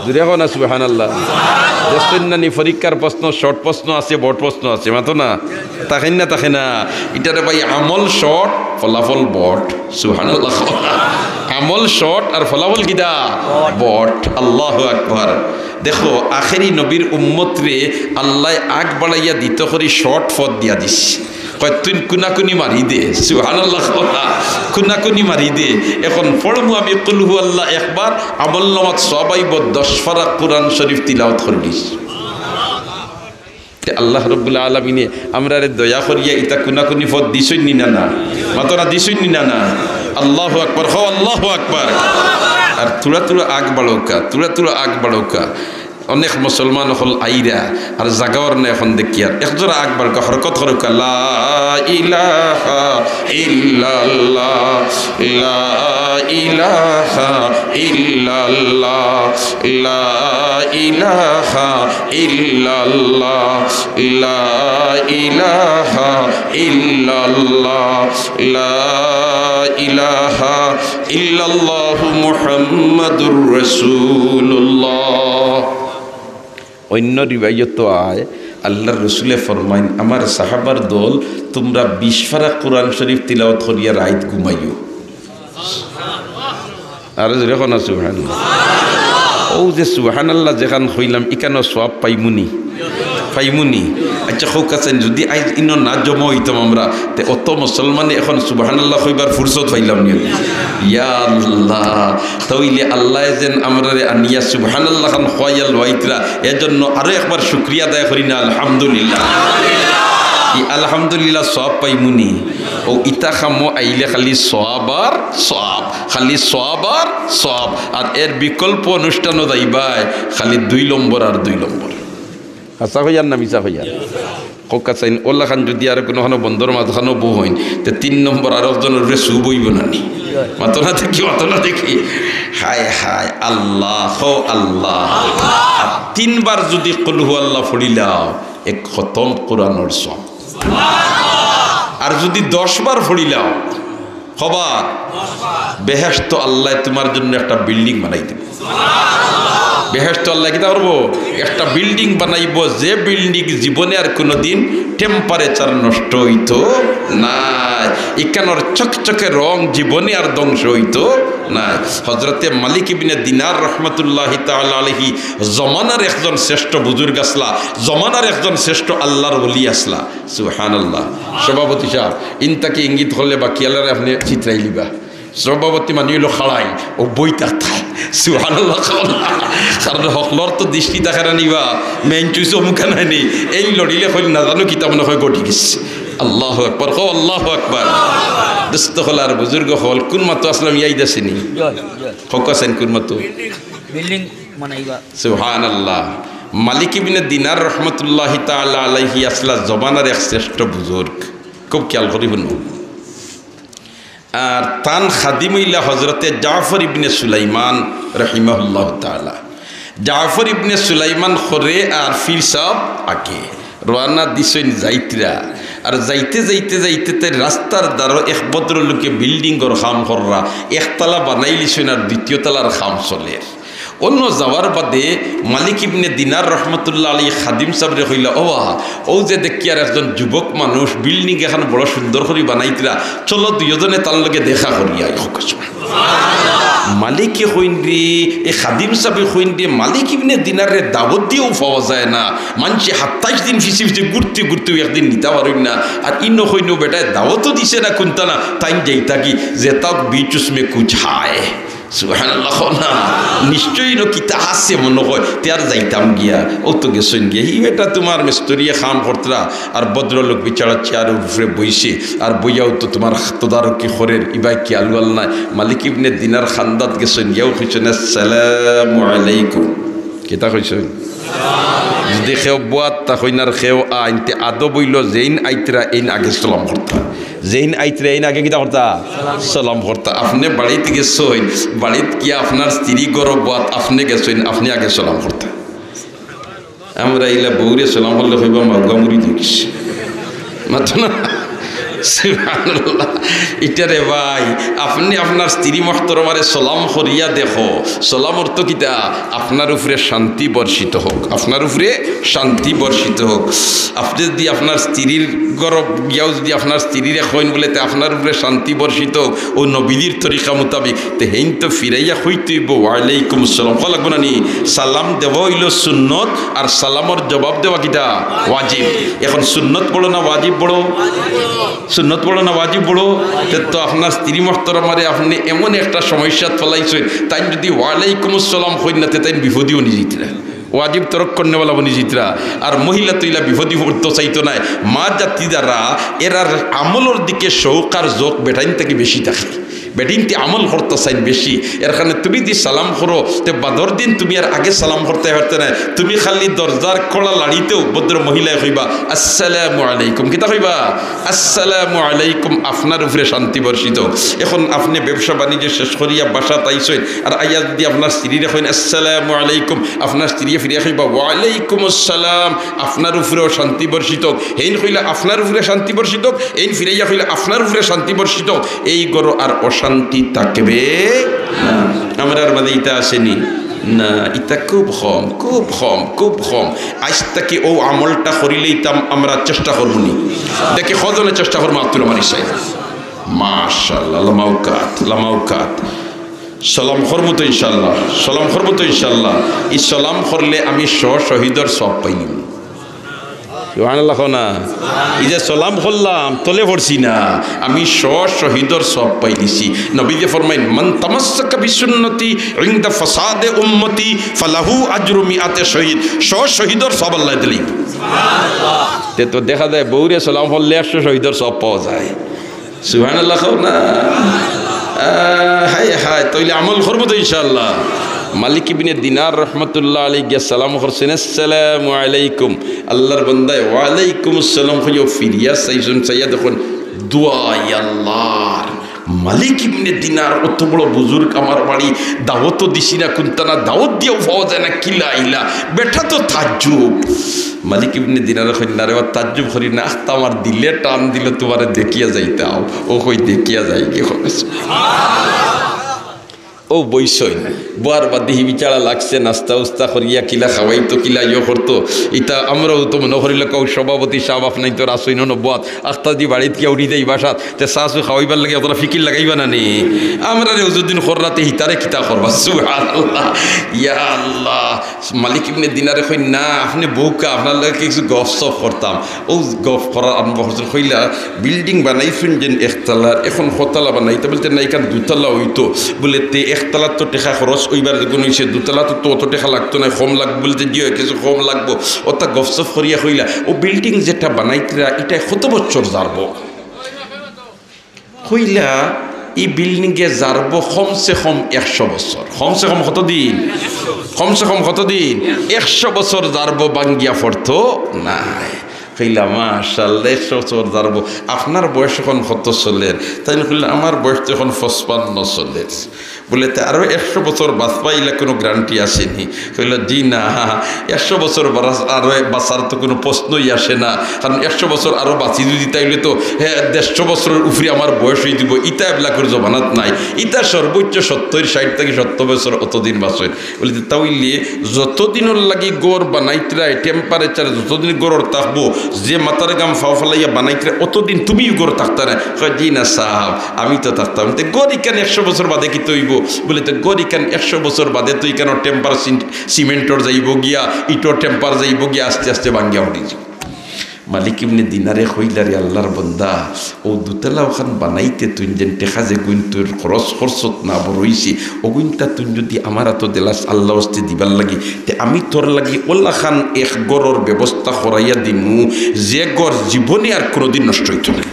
জুরে কও না সুবহানাল্লাহ। দেখছইন না নি, পরীক্ষার প্রশ্ন, short প্রশ্ন আছে, বড় প্রশ্ন আছে, মাতো না? থাকে না, থাকে না? ইটারে ভাই আমল short, ফলাফল বট। সুবহানাল্লাহ। আমল short আর ফলাফল কিতা? বট। আল্লাহু আকবার। দেখো, আখেরি নবীর উম্মতরে আল্লায় আগ বাড়াইয়া দিত করি short পথ দিয়া দিছে। কয়, "তুই কুনাকুনি মারি দে।" সুবহানাল্লাহ। কুনাকুনি মারি দে। এখন পড়মু আমি কুল হু আল্লাহ একবার, আমল নামাত সওয়াব আইবো, দশ পারা কুরআন শরীফ তিলাওয়াত করলিস। তে আল্লাহ রব্বুল আলামিনে আমরারে দয়া করিয়া ইতা কুনাকুনি পথ দিছইন নি না, না? মাতো না, দিছইন নি না, না? আল্লাহু আকবার, কও আল্লাহু আকবার। আর থুড়া থুড়া আগ বাড়াউক্কা, থুড়া থুড়া আগ বাড়াউক্কা। অনেক মুসলমান অকল আইরা, আর জাগাও নাই এখন দেখিয়ার। একজোড়া আগ বাড়াউক্কা, হরকত করউক্কা, লা ইলাহা ইল্লাল্লাহ, লা ইলাহা ইল্লাল্লাহ, লা ইলাহা ইল্লাল্লাহ, লা ইলাহা ইল্লাল্লাহ, লা ইলাহা ইল্লাল্লাহু মুহাম্মাদুর রাসূলুল্লাহ। অইন্য রিওয়ায়তো আয়, আল্লার রসুলে ফরমাইন, "আমার সাহাবার দল, তুমরা বিশ পারা কুরআন শরীফ তিলাওয়াত করিয়া রাইত ঘুমাইও।" আরো জুরে কও না সুবহানাল্লাহ। অউ যে সুবহানাল্লাহ যেখান কইলাম, ইখানর সওয়াব পাইমু নি? পাইমু নি? আইচ্ছা, কউক্কা চাইন, যুদি আইজ ইনো না জমা অইতাম আমরা, তে অত মুসলমানে এখন সুবহানাল্লাহ কইবার ফুরসত পাইলাম নি? ইয়া আল্লাহ, তাইলে আল্লায় যেন আমরারে আনিয়া সুবহানাল্লাহ খান কওয়াইয়া লওয়াইতরা, এজন্য আরো একবার শুকরিয়া আদায় করি না, আলহামদুলিল্লাহ। ই আলহামদুলিল্লাহ সওয়াব পাইমু নি? অউ ইতা কামো আইলে খালি সওয়াব আর সওয়াব, খালি সওয়াব আর সওয়াব। আর এর বিকল্প অনুষ্ঠানো যাইবায় খালি দুই নম্বর আর দুই নম্বর। হাছা কইয়ার না মিছা কইয়ার? কউক্কা চাইন, অউলাখান যুদি আর কুনুখানো বন্দর মাঝখানো বউ অইন, তে তিন নম্বর আরক জনর উপরে সুব অইবো না নি? মাতো না দেখি, মাতো না দেখি। হায় হায়, আল্লাহ, কও আল্লাহ। আর তিনবার যুদি কুল হু আল্লাহ পড়িলাও, এক খতম কুরআনর সওয়াব। আর যুদি দশ বার পড়িলাও, কবার? বেহেশতো আল্লায় তুমার জন্য একটা building বানাই দিবো। বেহেশতো আল্লায় কিতা করবো? একটা building বানাইবো, যে building জীবনে আর কুনুদিন temperature নষ্ট অইতো নায়, ইখানর চকচকে রং জীবনে আর ধ্বংস অইতো নায়। হযরতে মালিক ইবনে দিনার রহমতুল্লাহি তাআলা আলাইহি জমানার একজন শ্রেষ্ঠ বুজুর্গ আছলা, জমানার একজন শ্রেষ্ঠ আল্লার ওলি আছলা। সুবহানাল্লাহ। সভাপতি সাব, ইন থাকি ইঙ্গিত করলে বাকিআলারে আপনে চিত্রাইলিবা। সভাপতি মানি অইলো খাড়াই, অউ বই থাকতায়। সুবহানাল্লাহ কও না। কারণ হকলর তো দৃষ্টি থাকে না নি বা, মেইন চুইস অমুকা নাই নি। এই লড়িলে কইল না জানো কিতা মনে কয় ঘটি গেছে। আল্লাহু আকবার, কও আল্লাহু আকবার। দোস্ত অকল আর বুজুর্গ অকল, কুন মাতো আছলাম ইয়াদ আছে নি? কউক্কা চাইন কুন মাতো? Building বানাইবা। সুবহানাল্লাহ। মালিক ইবনে দিনার রহমতুল্লাহি তাআলা আলাইহি আছলা জমানার এক শ্রেষ্ঠ বুজুর্গ। খুব খিয়াল করি হুনো। আর তান খাদিম অইলা হজরতে জাফর ইবনে সুলাইমান রহিমাহুল্লাহ তাআলা। জাফর ইবনে সুলাইমান খরে আর পীর সাব আগে। রওয়ানা দিছইন যাইতরা। আর যাইতে যাইতে যাইতে তাইর রাস্তার দ্বারো এক ভদ্রলোকে বিল্ডিংর কাম কররা, একতলা বানাইলিছইন আর দ্বিতীয় তলার কাম চলের। অনো যাওয়ার বাদে মালিক ইবনে দিনার রহমতুল্লাহ আলাইহি খাদিম সাবরে কইলা, "ও বা, অউ যে দেখিয়ার একজন যুবক মানুষ বিল্ডিং এখান বড় সুন্দর করি বানাইতরা, চলো দুইওজনে তার লগে দেখা করি আই।" মালিকে কইন রে, এ খাদিম সাবে কইন রে, মালিক ইবনে দিনাররে দাওয়াত দিয়াও পাওয়া যায় না, মানষে সাতাইশ দিন পিছে পিছে ঘুরতে ঘুরতেও একদিন নিতা পারইন না। আর ইনো কইন বেটায় দাওয়াতও দিছে না কুন্তা না, তাইন যাইতা কি, যেতা বিচ উসমে কুছ হায়। সুবহানাল্লাহ কও না। নিশ্চয়ই ইনো কিতা আছে মনো কয়, তে আর যাইতাম গিয়া, অউ তো গেছইন গিয়া। হি বেটা তুমার মিস্ত্রিয়ে কাম করতরা, আর ভদ্রলোক বিচারা চেয়ারর উপরে বইছে, আর বইয়াও তো তুমার তদারকি করের, ইবায় কিয়াল-ওয়াল নাই। মালিক ইবনে দিনার কান্দাত গেছইন গিয়াও কইছইন, "আসসালামু আলাইকুম।" কিতা কইছইন? যদি কেউ বওয়াত তা কইন আর কেউ আইন, তে আদব অইলো যেইন আইতরা এইন আগে সালাম করতা। যেইন আইতরা এইন আগে কিতা করতা? সালাম করতা। আপনে বাড়িত গেছইন, বাড়িত গিয়া আপনার স্ত্রী ঘরো বওয়াত, আপনে গেছইন, আপনে আগে সালাম করতা। আমরা ইলা বউরে সালাম করলে কইবা, "মাউগা মুড়ি দেখিস।" মাতো না? সুবহানাল্লাহ। ইটারে ভাই, আপনে আপনার স্ত্রী মহতরমারে সালাম করিয়া দেখো। সালাম অর্থ কিতা? আপনার উপরে শান্তি বর্ষিত হোক, আপনার উপরে শান্তি বর্ষিত হোক। আপনে যদি আপনার স্ত্রীর ঘরো গিয়াও যদি আপনার স্ত্রীরে কইন বুলে, "তে আপনার উপরে শান্তি বর্ষিত হোক," অউ নবীজির তরিকা মোতাবিক, তে হেইন তো ফিরাইয়া কইতে অইবো, "ওয়ালাইকুম আসসালাম।" কওয়া লাগবো না নি? সালাম দেওয়া অইলো সুন্নত, আর সালামর জবাব দেওয়া কিতা? ওয়াজিব। এখন সুন্নত বড় না ওয়াজিব বড়? সুন্নত বড় না ওয়াজিব বড়? তে তো আপনার স্ত্রী মহতরমারে আপনে এমন একটা সমস্যাত ফালাইছইন, তাইন যদি "ওয়ালাইকুম আসসালাম" কইন না, তে তাইন বিপদি বনি যাইতরা, ওয়াজিব তরক করনেওয়ালা বনি যাইতরা। আর মহিলা তো ইলা বিপদি পড়তো চাইতো নায়। মা জাতি যারা, এরার আমলর দিকে শৌক আর জোক বেটাইন থাকি বেশি থাকে। বেটিন্তে আমল করতা চাইন বেশি, এর কারণে তুমি দি সালাম করো, তে বাদর দিন তুমি আর আগে সালাম করতে পারতে না। তুমি খালি দরজার কড়া লাড়িতেও ভদ্র মহিলায় কইবা, "আসসালামু আলাইকুম।" কিতা কইবা? "আসসালামু আলাইকুম, আপনার উপরে শান্তি বর্ষিত হোক।" এখন আপনে ব্যবসা বাণিজ্য শেষ করিয়া বাসাত আইছইন, আর আইয়া যদি আপনার স্ত্রীরে কইন, "আসসালামু আলাইকুম", আপনার স্ত্রীয়ে ফিরিয়া কইবা, "ওয়ালাইকুম আসসালাম, আপনার উপরেও শান্তি বর্ষিত হোক।" হেইন কইলা, "আপনার উপরে শান্তি বর্ষিত হোক", এইন ফিরাইয়া কইলা, "আপনার উপরে শান্তি বর্ষিত হোক।" এই ঘরো আর অশান্তি থাকবে না। আমরার মাঝে ইতা আছে নি? না, ইতা খুব কম, খুব কম, খুব কম। আইজ থাকি অউ আমলটা করিলাইতাম আমরা, চেষ্টা করমু নি? দেখি কয়জনে চেষ্টা করমু, আত্তুর আমার ইসাই। মাশাআল্লাহ, লামাউকাত, লামাউকাত। সালাম করমু তো ইনশাআল্লাহ, সালাম করমু তো ইনশাআল্লাহ। ই সালাম করলে আমি শ শহীদর সওয়াব পাইলিমু। সুবহানাল্লাহ কও না। ই যে সালাম করলাম, তলে পড়ছি না, আমি শ শহীদর সওয়াব পাইলিছি। নবীয়ে ফরমাইন, "মান তামাসসাকা বিসুন্নতি ইনদা ফাসাদে উম্মতি ফালাহু আজরু মিআতে শহীদ।" শ শহীদর সওয়াব আল্লায় দিলিবা। তে তো দেখা যায়, বউরে সালাম করলে একশো শহীদর সওয়াব পাওয়া যায়। সুবহানাল্লাহ কও না। আহ, হায় হায়, তাইলে আমল করমু তো ইনশাআল্লাহ। মালিক ইবনে দিনার রহমতুল্লাহ আলাইহি গিয়া সালাম করছইন, "আসসালামু আলাইকুম।" আল্লাহর বান্দায় "ওয়ালাইকুম আসসালাম" কইয়া ফিরিয়া চাইছইন, চাইয়া দেখইন, দোয়াই আল্লাহর। মালিক ইবনে দিনার অত বড় বুজুর্গ, আমার বাড়ি দাওয়াতও দিছি না, কুন্তা না, দাওয়াত দিয়াও পাওয়া যায় না, কিলা ইলা। বেটা তো তাজ্জুব। মালিক ইবনে দিনারে কইন, "না রে বা, তাজ্জুব করি না, আখতা আমার দিলে টান দিল, তুমারে দেখিয়া যাইতাম।" অউ কই, "দেখিয়া যাইগি।" অউ বইছইন, বওয়ার বাদে হি বিচারা লাগছে, নাস্তা উস্তা করিয়া কিলা খাওয়াইতো, কিলা ইয়ো করতো। ইতা আমরাও তো মনো করিলে কও, সভাপতি সাব, আপনাইন তো রাসইন নবুয়াত, আখতা দি বাড়িত গিয়া উঠি দেই বাসাত, তে চা চু খাওয়াইবার লাগি অতটা ফিকির লাগাইবা না নি? আমরারে হুজুরদিন কররাতে হিতারে কিতা করবা? সুবহানাল্লাহ, ইয়া আল্লাহ। মালিক ইবনে দিনারে কইন, "না, আপনে বউক্কা, আপনার লগে কিছু গফ সফ করতাম।" অউ গফ করার আরম্ভ করছইন, কইলা, "বিল্ডিং বানাইছইন যেন একতলার, এখন কতলা বানাইতা?" বুলে, "তে না, ইখান দুতলা অইতো।" বুলে, "তে একতলাত তো টেকা খরচ অইবার যেগুন অইছে, দুতলাত তো অত টেকা লাগতো নায়, কম লাগবো।" বুলে, "তে জি অয়, কিছু কম লাগবো।" অতা গফ সফ করিয়া কইলা, "অউ বিল্ডিং যেটা বানাইতরা, ইটায় কত বছর যারবো?" কইলা, "ই বিল্ডিংয়ে যারবো কমসে কম একশো বছর।" কমসে কম কতদিন? কমসে কম কতদিন? একশো বছর যারবো, ভাঙ্গিয়া পড়তো নায়। কইলা, "মাশাআল্লাহ, একশো বছর দাঁড়াবো।" "আপনার বয়স এখন কত চলের?" তাইন কইলা, "আমার বয়স তো এখন পঁচপান্ন চলের।" বলে, "তে আরো একশো বছর বাঁচবা, ইলা কোনো গ্যারান্টি আছে নি?" কইলা, "জি না, একশো বছর বারা-, আরো বাঁচার তো কোনো প্রশ্নই আসে না, কারণ একশো বছর আরো বাঁচি যদি, তাইলে তো, হে, দেড়শো বছরের উপরে আমার বয়স হয়ে দিব, ইতা এবলা করে জমানাত নাই, ইতা সর্বোচ্চ সত্তর, ষাট থাকি সত্তর বছর অতদিন বাঁচে।" বলে, "তে তাইলে যতদিনর লাগি ঘর বানাইতরায়, temperature যতদিন ঘরর থাকবো, যে মাথার ঘাম ফাও ফালাইয়া বানাইতরায়, অতদিন তুমিও ঘর থাকতায় না?" কয়, "জি না সাব, আমি তো থাকতাম।" "তে ঘর ইখান একশো বছর বাদে কিতা অইবো?" বলে, "তে ঘর ইখান একশো বছর বাদে তো ইখানর temper সিন-, সিমেন্টর যাইবো গিয়া, ইটর temper যাইবো গিয়া, আস্তে আস্তে ভাঙ্গিয়া পড়ি যাইবো।" মালিক ইবনে দিনারে কইলা, "রে আল্লাহর বন্দা, ও দুতলা ওখান বানাইতে তুই যেন টেকা যেগুইন তোর খরচ খরচত না বড় হইছে, ওগুইনতা তুই যদি আমার আতো দিলাস আল্লাহ ওয়াস্তে দিবার লাগি, তে আমি তোর লাগি ওলাখান এক ঘরর ব্যবস্থা করাইয়া দিমু, যে ঘর জীবনে আর কোনোদিন নষ্ট হইতো না।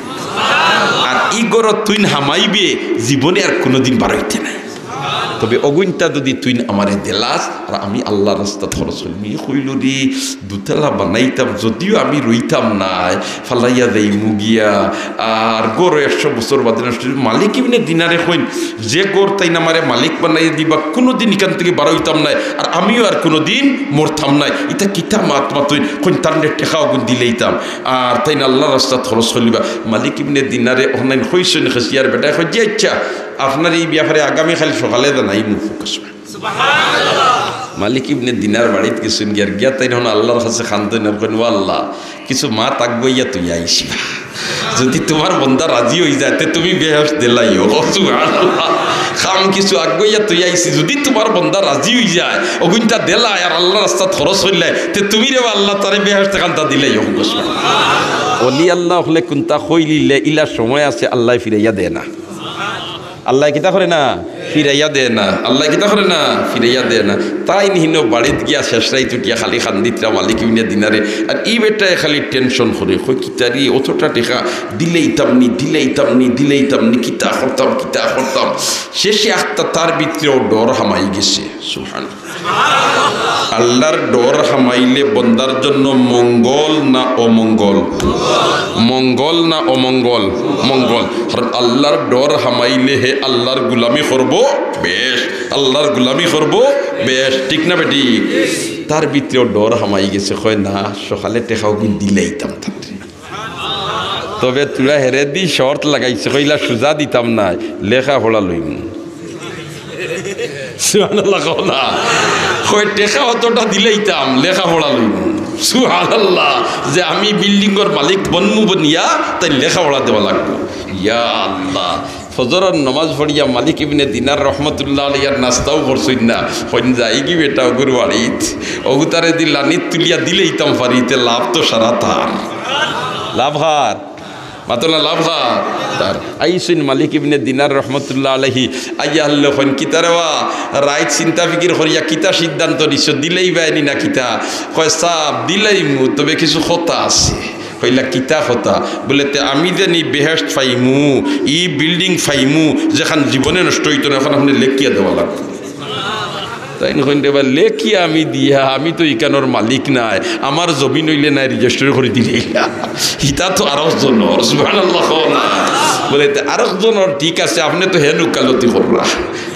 আর ই ঘরো তুই হামাইবে, জীবনে আর কোনোদিন বার হইতে নাই।" তবে অগুইনতা যদি তুই আমারে দিলাস, আর আমি আল্লাহর রাস্তাত খরচ করিমু। ই কইল রে, দুতলা বানাইতাম, যদিও আমি রইতাম নায়, ফালাইয়া যাইমু গিয়া, আর ঘরও একশো বছর বাদে নষ্ট অইবো। মালিক ইবনে দিনারে কইন, যে ঘর তাইন আমারে মালিক বানাইয়া দিবা, কোনোদিন ইখান থাকি বার হইতাম নায়, আর আমিও আর কোনোদিন মরতাম নায়। ইতা কিতা মাত মাতইন? কইন, তানরে টেকা অগুইন দিলাইতাম, আর তাইন আল্লাহর রাস্তাত খরচ করিলিবা। মালিক ইবনে দিনারে অখান কইছইন, খেসিয়ার বেটায় কয়, "জি আচ্ছা, আপনারে ই ব্যাপারে আগামীকাইল সকালে জানাইমু।" মালিক ইবনে দিনার বাড়িত গেছইন, গিয়ার গিয়া তাইন অখন আল্লাহর কাছে কান্দইন আর কইন, "ও আল্লাহ, কিছু মাত আগুয়াইয়া থইয়া আইছি বা। যদি তুমার বন্দা রাজি হই যায়, তে তুমি বেহেশত দিলাইও।" সুবহানাল্লাহ। কাম কিছু আগুয়াইয়া থইয়া আইছি, যদি তুমার বন্দা রাজি হই যায়, অগুইনতা দিলায় আর আল্লাহর রাস্তাত খরচ করিলায়, তে তুমি রে বা আল্লাহ তারে বেহেশত খান্তা দিলাইও। অলি আল্লাহ অকলে কুন্তা কইলিলে ইলা সময় আছে, আল্লায় ফিরাইয়া দেয় না। আল্লায় কিতা করে না? ফিরাইয়া দেয় না। আল্লায় কিতা করে না? ফিরাইয়া দেয় না। তাইন হিনো বাড়িত গিয়া শেষ রাইত উঠিয়া খালি কান্দিতরা মালিক ইবনে দিনারে। আর ই বেটায় খালি tension করে, কয়, "কিতা রে, অতটা টেকা দিলাইতাম নি, দিলাইতাম নি, দিলাইতাম নি, কিতা করতাম, কিতা করতাম।" শেষে আখতা তার ভিতরেও ডর হামাই গেছে। সুবহান। আল্লাহর ডর হামাইলে বন্দার জন্য মঙ্গল না অমঙ্গল? মঙ্গল না অমঙ্গল? মঙ্গল। কারণ আল্লাহর ডর হামাইলে হে আল্লাহর গুলামি করবো বেশ, আল্লাহর গুলামি করবো বেশ, ঠিক না বেটি? তার ভিতরেও ডর হামাই গেছে, কয়, "না, সকালে টেকাও কিন্তু দিলাইতাম তারে।" তবে তুরা হেরে দি শর্ত লাগাইছে, কইলা, "সুজা দিতাম না, লেখাপড়া লইমু।" সুবহানাল্লাহ কও না। কয়, "টেকা অতটা দিলাইতাম, লেখাপড়া লইমু।" সুবহানাল্লাহ। যে আমি বিল্ডিংর মালিক বনমু বনিয়া, তাইন লেখাপড়া দেওয়া লাগবো। ইয়া আল্লাহ। ফজরর নমাজ পড়িয়া মালিক ইবনে দিনার রহমতুল্লাহ আলাইহির নাস্তাও করছইন না। কইন, "যাইগি বেটা অগুর বাড়িত, অগুতারে দি লানিত তুলিয়া দিলাইতাম পারি, তে লাভ তো সারা তার।" লাভ কার? মাতলা লাভ কার? তার। আইছইন মালিক ইবনে দিনার রহমতুল্লাহ আলাইহি, আইয়া হারলে কইন, "কিতা রে বা, রাইত চিন্তা ফিকির করিয়া কিতা সিদ্ধান্ত নিছো, দিলাইবায় নি না কিতা?" কয়, "সাব, দিলাইমু, তবে কিছু কথা আছে।" কইলা, "কিতা কথা?" বলে, "তে আমি যেন ই বেহেশত পাইমু, ই বিল্ডিং পাইমু, যেখান জীবনে নষ্ট হইতো না, অখান আপনে লেখিয়া দেওয়া লাগবো।" তাইন কইন, "রে বা, লেখিয়া আমি দিয়া, আমি তো ইখানর মালিক নায়, আমার জমিন অইলে নায় রেজিস্টার করি দিলাইলা, ইতা তো আরক জনর।" সুবহানাল্লাহ কও না। বলে, "তে আরক জনর ঠিক আছে, আপনে তো হেন উকালতি কররা।"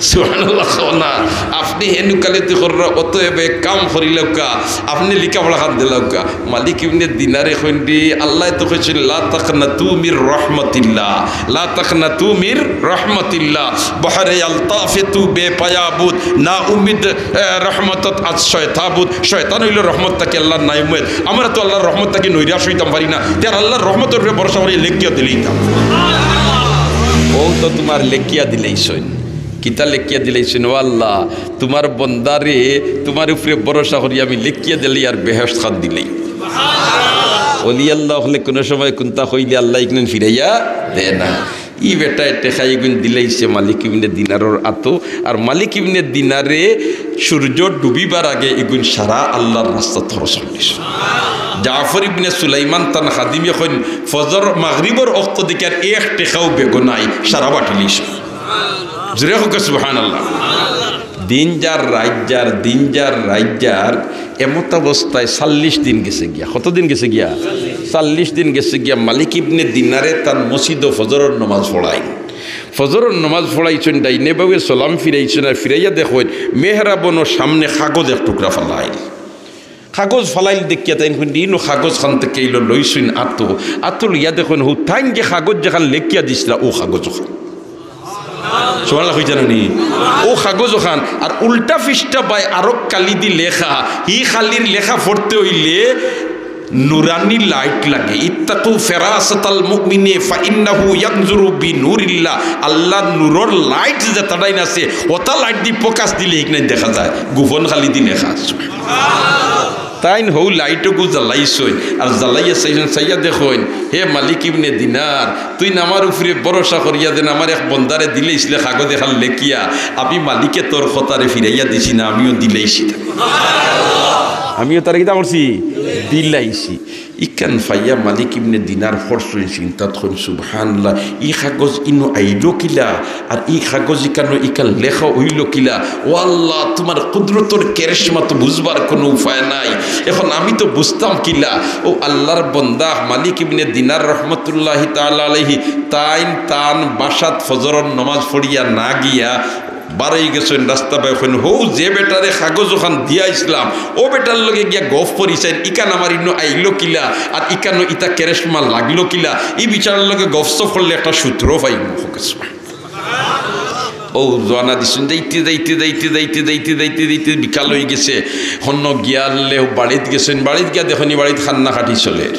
সুবহানাল্লাহ কও না। আপনে হেন উকালতি কররা, অতএব এক কাম করিলাউক্কা, আপনে লেখাপড়া খান দিলাউক্কা। মালিক ইবনে দিনারে কইন, "রে, আল্লায় তো কইছইন, 'লা তাকনাতু মির রাহমাতিল্লাহ, লা তাকনাতু মির রাহমাতিল্লাহ।' বহরে আলতাফে তু বেপায়া বুদ, না উম্মিদ, এ, রহমতত আজ শয়তা বুদ।" শয়তান অইলো রহমত থাকি আল্লাহর নাউম্মেদ। আমরা তো আল্লাহর রহমত থাকি নৈরাশ অইতাম পারি না। তে আর আল্লাহর রহমতর উপরে ভরসা করি লেখিয়া দিলাইতাম। অউ তো তুমার লেখিয়া দিলাইছইন। কিতা লেখিয়া দিলাইছইন? "ও আল্লাহ, তুমার বন্দারে তুমার উপরে ভরসা করি আমি লেখিয়া দিলাই আর বেহেশত খান দিলাই।" অলি আল্লাহ অকলে কুনু সময় কুন্তা কইলে আল্লায় ইখান ফিরাইয়া দেয় না। ই বেটায় টেকা ইগুন দিলাইছে মালিক ইবনে দিনারর আতো, আর মালিক ইবনে দিনারে সূর্য ডুবিবার আগে ইগুন সারা আল্লাহর রাস্তাত খরচ করিলিছে। জাফর ইবনে সুলাইমান তান খাদিমে কইন, "ফজর মাগরিবর অক্ত দেখিয়ার এক টেকাও বেগো নাই, সারা বাটিলিছে।" জোরে কউক্কা সুবহানাল্লাহ। দিন যার রাইত যার, দিন যার রাইত যার, এমত অবস্থায় চাল্লিশ দিন গেছে গিয়া। কত দিন গেছে গিয়া? চল্লিশ দিন গেছে গিয়া মালিক ইবনে দিনারে তান মসজিদো ফজরর নমাজ পড়াইন। ফজরর নমাজ পড়াইছইন, ডাইনে বাউয়ে সালাম ফিরাইছইন, আর ফিরাইয়া দেখইন মেহরাবো সামনে কাগজ এক টুকরা ফালাইল। কাগজ ফালাইল দেখিয়া তাইন কইন, "ইনো কাগজ খান থাকি আইলো।" লইছইন আতো, আতো লইয়া দেখইন হউ তাইন যে কাগজ যেখান লেখিয়া দিছলা, অউ কাগজ ওখান। সুবহানাল্লাহ কইতা নানি? অউ কাগজ ওখান, আর উল্টা পৃষ্ঠা বায় আরক কালি দি লেখা, হি কালির লেখা পড়তে অইলে নুরানি light লাগে। "ইত্তাকু ফিরাসাতাল মুমিনি ফাইন্নাহু ইয়ানজুরু বিনুরিল্লাহ।" আল্লার নূরর light যেতাটাইন আছে, অতা light দি focus দিলে হিকনাইন দেখা যায়, গোপন কালি দি লেখা আছে। তাইন হউ light ওগু জ্বালাইছইন, আর জ্বালাইয়া চাইছইন, চাইয়া দেখইন, "হে মালিক ইবনে দিনার, তুইন আমার উপরে ভরসা করিয়া যেন আমার এক বন্দারে দিলাইছলে কাগজ এখান লেখিয়া, আমি মালিকে তোর কথারে ফিরাইয়া দিছি না, আমিও দিলাইছি।" আমিও তারে কিতা করছি? দিলাইছি। ইখান পাইয়া মালিক ইবনে দিনার পড়ছইন, চিন্তাত কইন, "সুবহানাল্লাহ, ই কাগজ ইনো আইলো কিলা? আর ই কাগজ ইখানো ইখান লেখা অইলো কিলা? ও আল্লাহ, তুমার কুদরতর কেরেশমা তো বুঝবার কুনু উপায় নাই। এখন আমি তো বুঝতাম কিলা?" অউ আল্লার বন্দা মালিক ইবনে দিনার রহমতুল্লাহি তাআলা আলাইহি, তাইন তান বাসাত ফজরর নমাজ পড়িয়া না গিয়া বারই গেছইন, রাস্তা বায় কইন, "হউ যে বেটারে কাগজ ওখান দিয়া আইছলাম, অউ বেটার লগে গিয়া গফ করি চাইন, ইখান আমার ইনো আইলো কিলা, আর ইখানো ইতা কেরেশমা লাগলো কিলা, ই বেটার লগে গফ সফ করলে একটা সূত্র পাইমু।" অউ রওয়ানা দিছইন, যাইতে, যাইতে, যাইতে, যাইতে, যাইতে, যাইতে, যাইতে বিকাল অইগেছে। হনো গিয়ালে বাড়িত গেছইন, বাড়িত গিয়া দেখইন ই বাড়িত কান্নাকাটি চলের।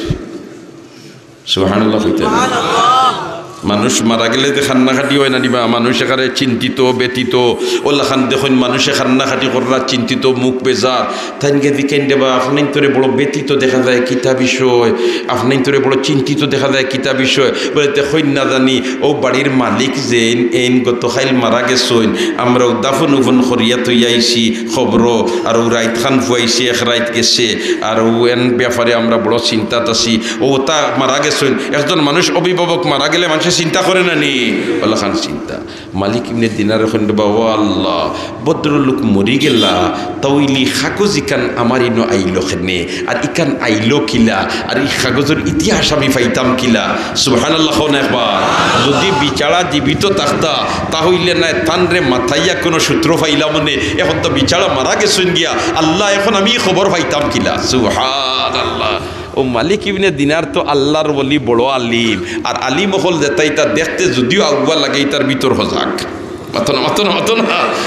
সুবহানাল্লাহ কইতা নানি? মানুষ মারা গেলে যে কান্নাকাটি অয় না নি বা, মানুষ একেবারে চিন্তিত, ব্যথিত, অলাখান দেখইন মানুষে কান্নাকাটি কররা, চিন্তিত, মুখ বেজার। তাইন গিয়া জিকাইন, "রে বা, আপনাইনতরে বড় ব্যথিত দেখা যায়, কিতা বিষয়? আপনাইনতরে বড় চিন্তিত দেখা যায়, কিতা বিষয়?" বলে, "তে কইন না জানি, অউ বাড়ির মালিক যেইন, এইন গতকাইল মারা গেছইন, আমরা দাফন উফন করিয়া থইয়া আইছি কবরো, আর অউ রাইত খান ফুয়াইছে, এক রাইত গেছে, আর অউ এন ব্যাপারে আমরা বড় চিন্তাত আছি। অউ তা মারা গেছইন, একজন মানুষ অভিভাবক মারা গেলে মানষে চিন্তা করে না নি? অলাখান চিন্তা।" মালিক ইবনে দিনারে কইন, "রে বা, ও আল্লাহ, ভদ্রলোক মরি গেলা, তা অইলে কাগজ ইখান আমার ইনো আইলো কেনে? আর ইখান আইলো কিলা? আর ই কাগজর ইতিহাস আমি পাইতাম কিলা?" সুবহানাল্লাহ কও না একবার। যুদি বেচারা জীবিত থাকতা, তা অইলে নায় তানরে মাতাইয়া কুনু সূত্র পাইলাম অনে। এখন তো বেচারা মারা গেছইন গিয়া, আল্লাহ, এখন আমি ই খবর পাইতাম কিলা? সুবহানাল্লাহ। অউ মালিক ইবনে দিনার তো আল্লার ওলি, বড় আলিম, আর আলিম অকল যেতা ইতা দেখতে যুদিও আউয়া লাগে, ইতার ভিতর হজাগ। মাতো না, মাতো না, মাতো না।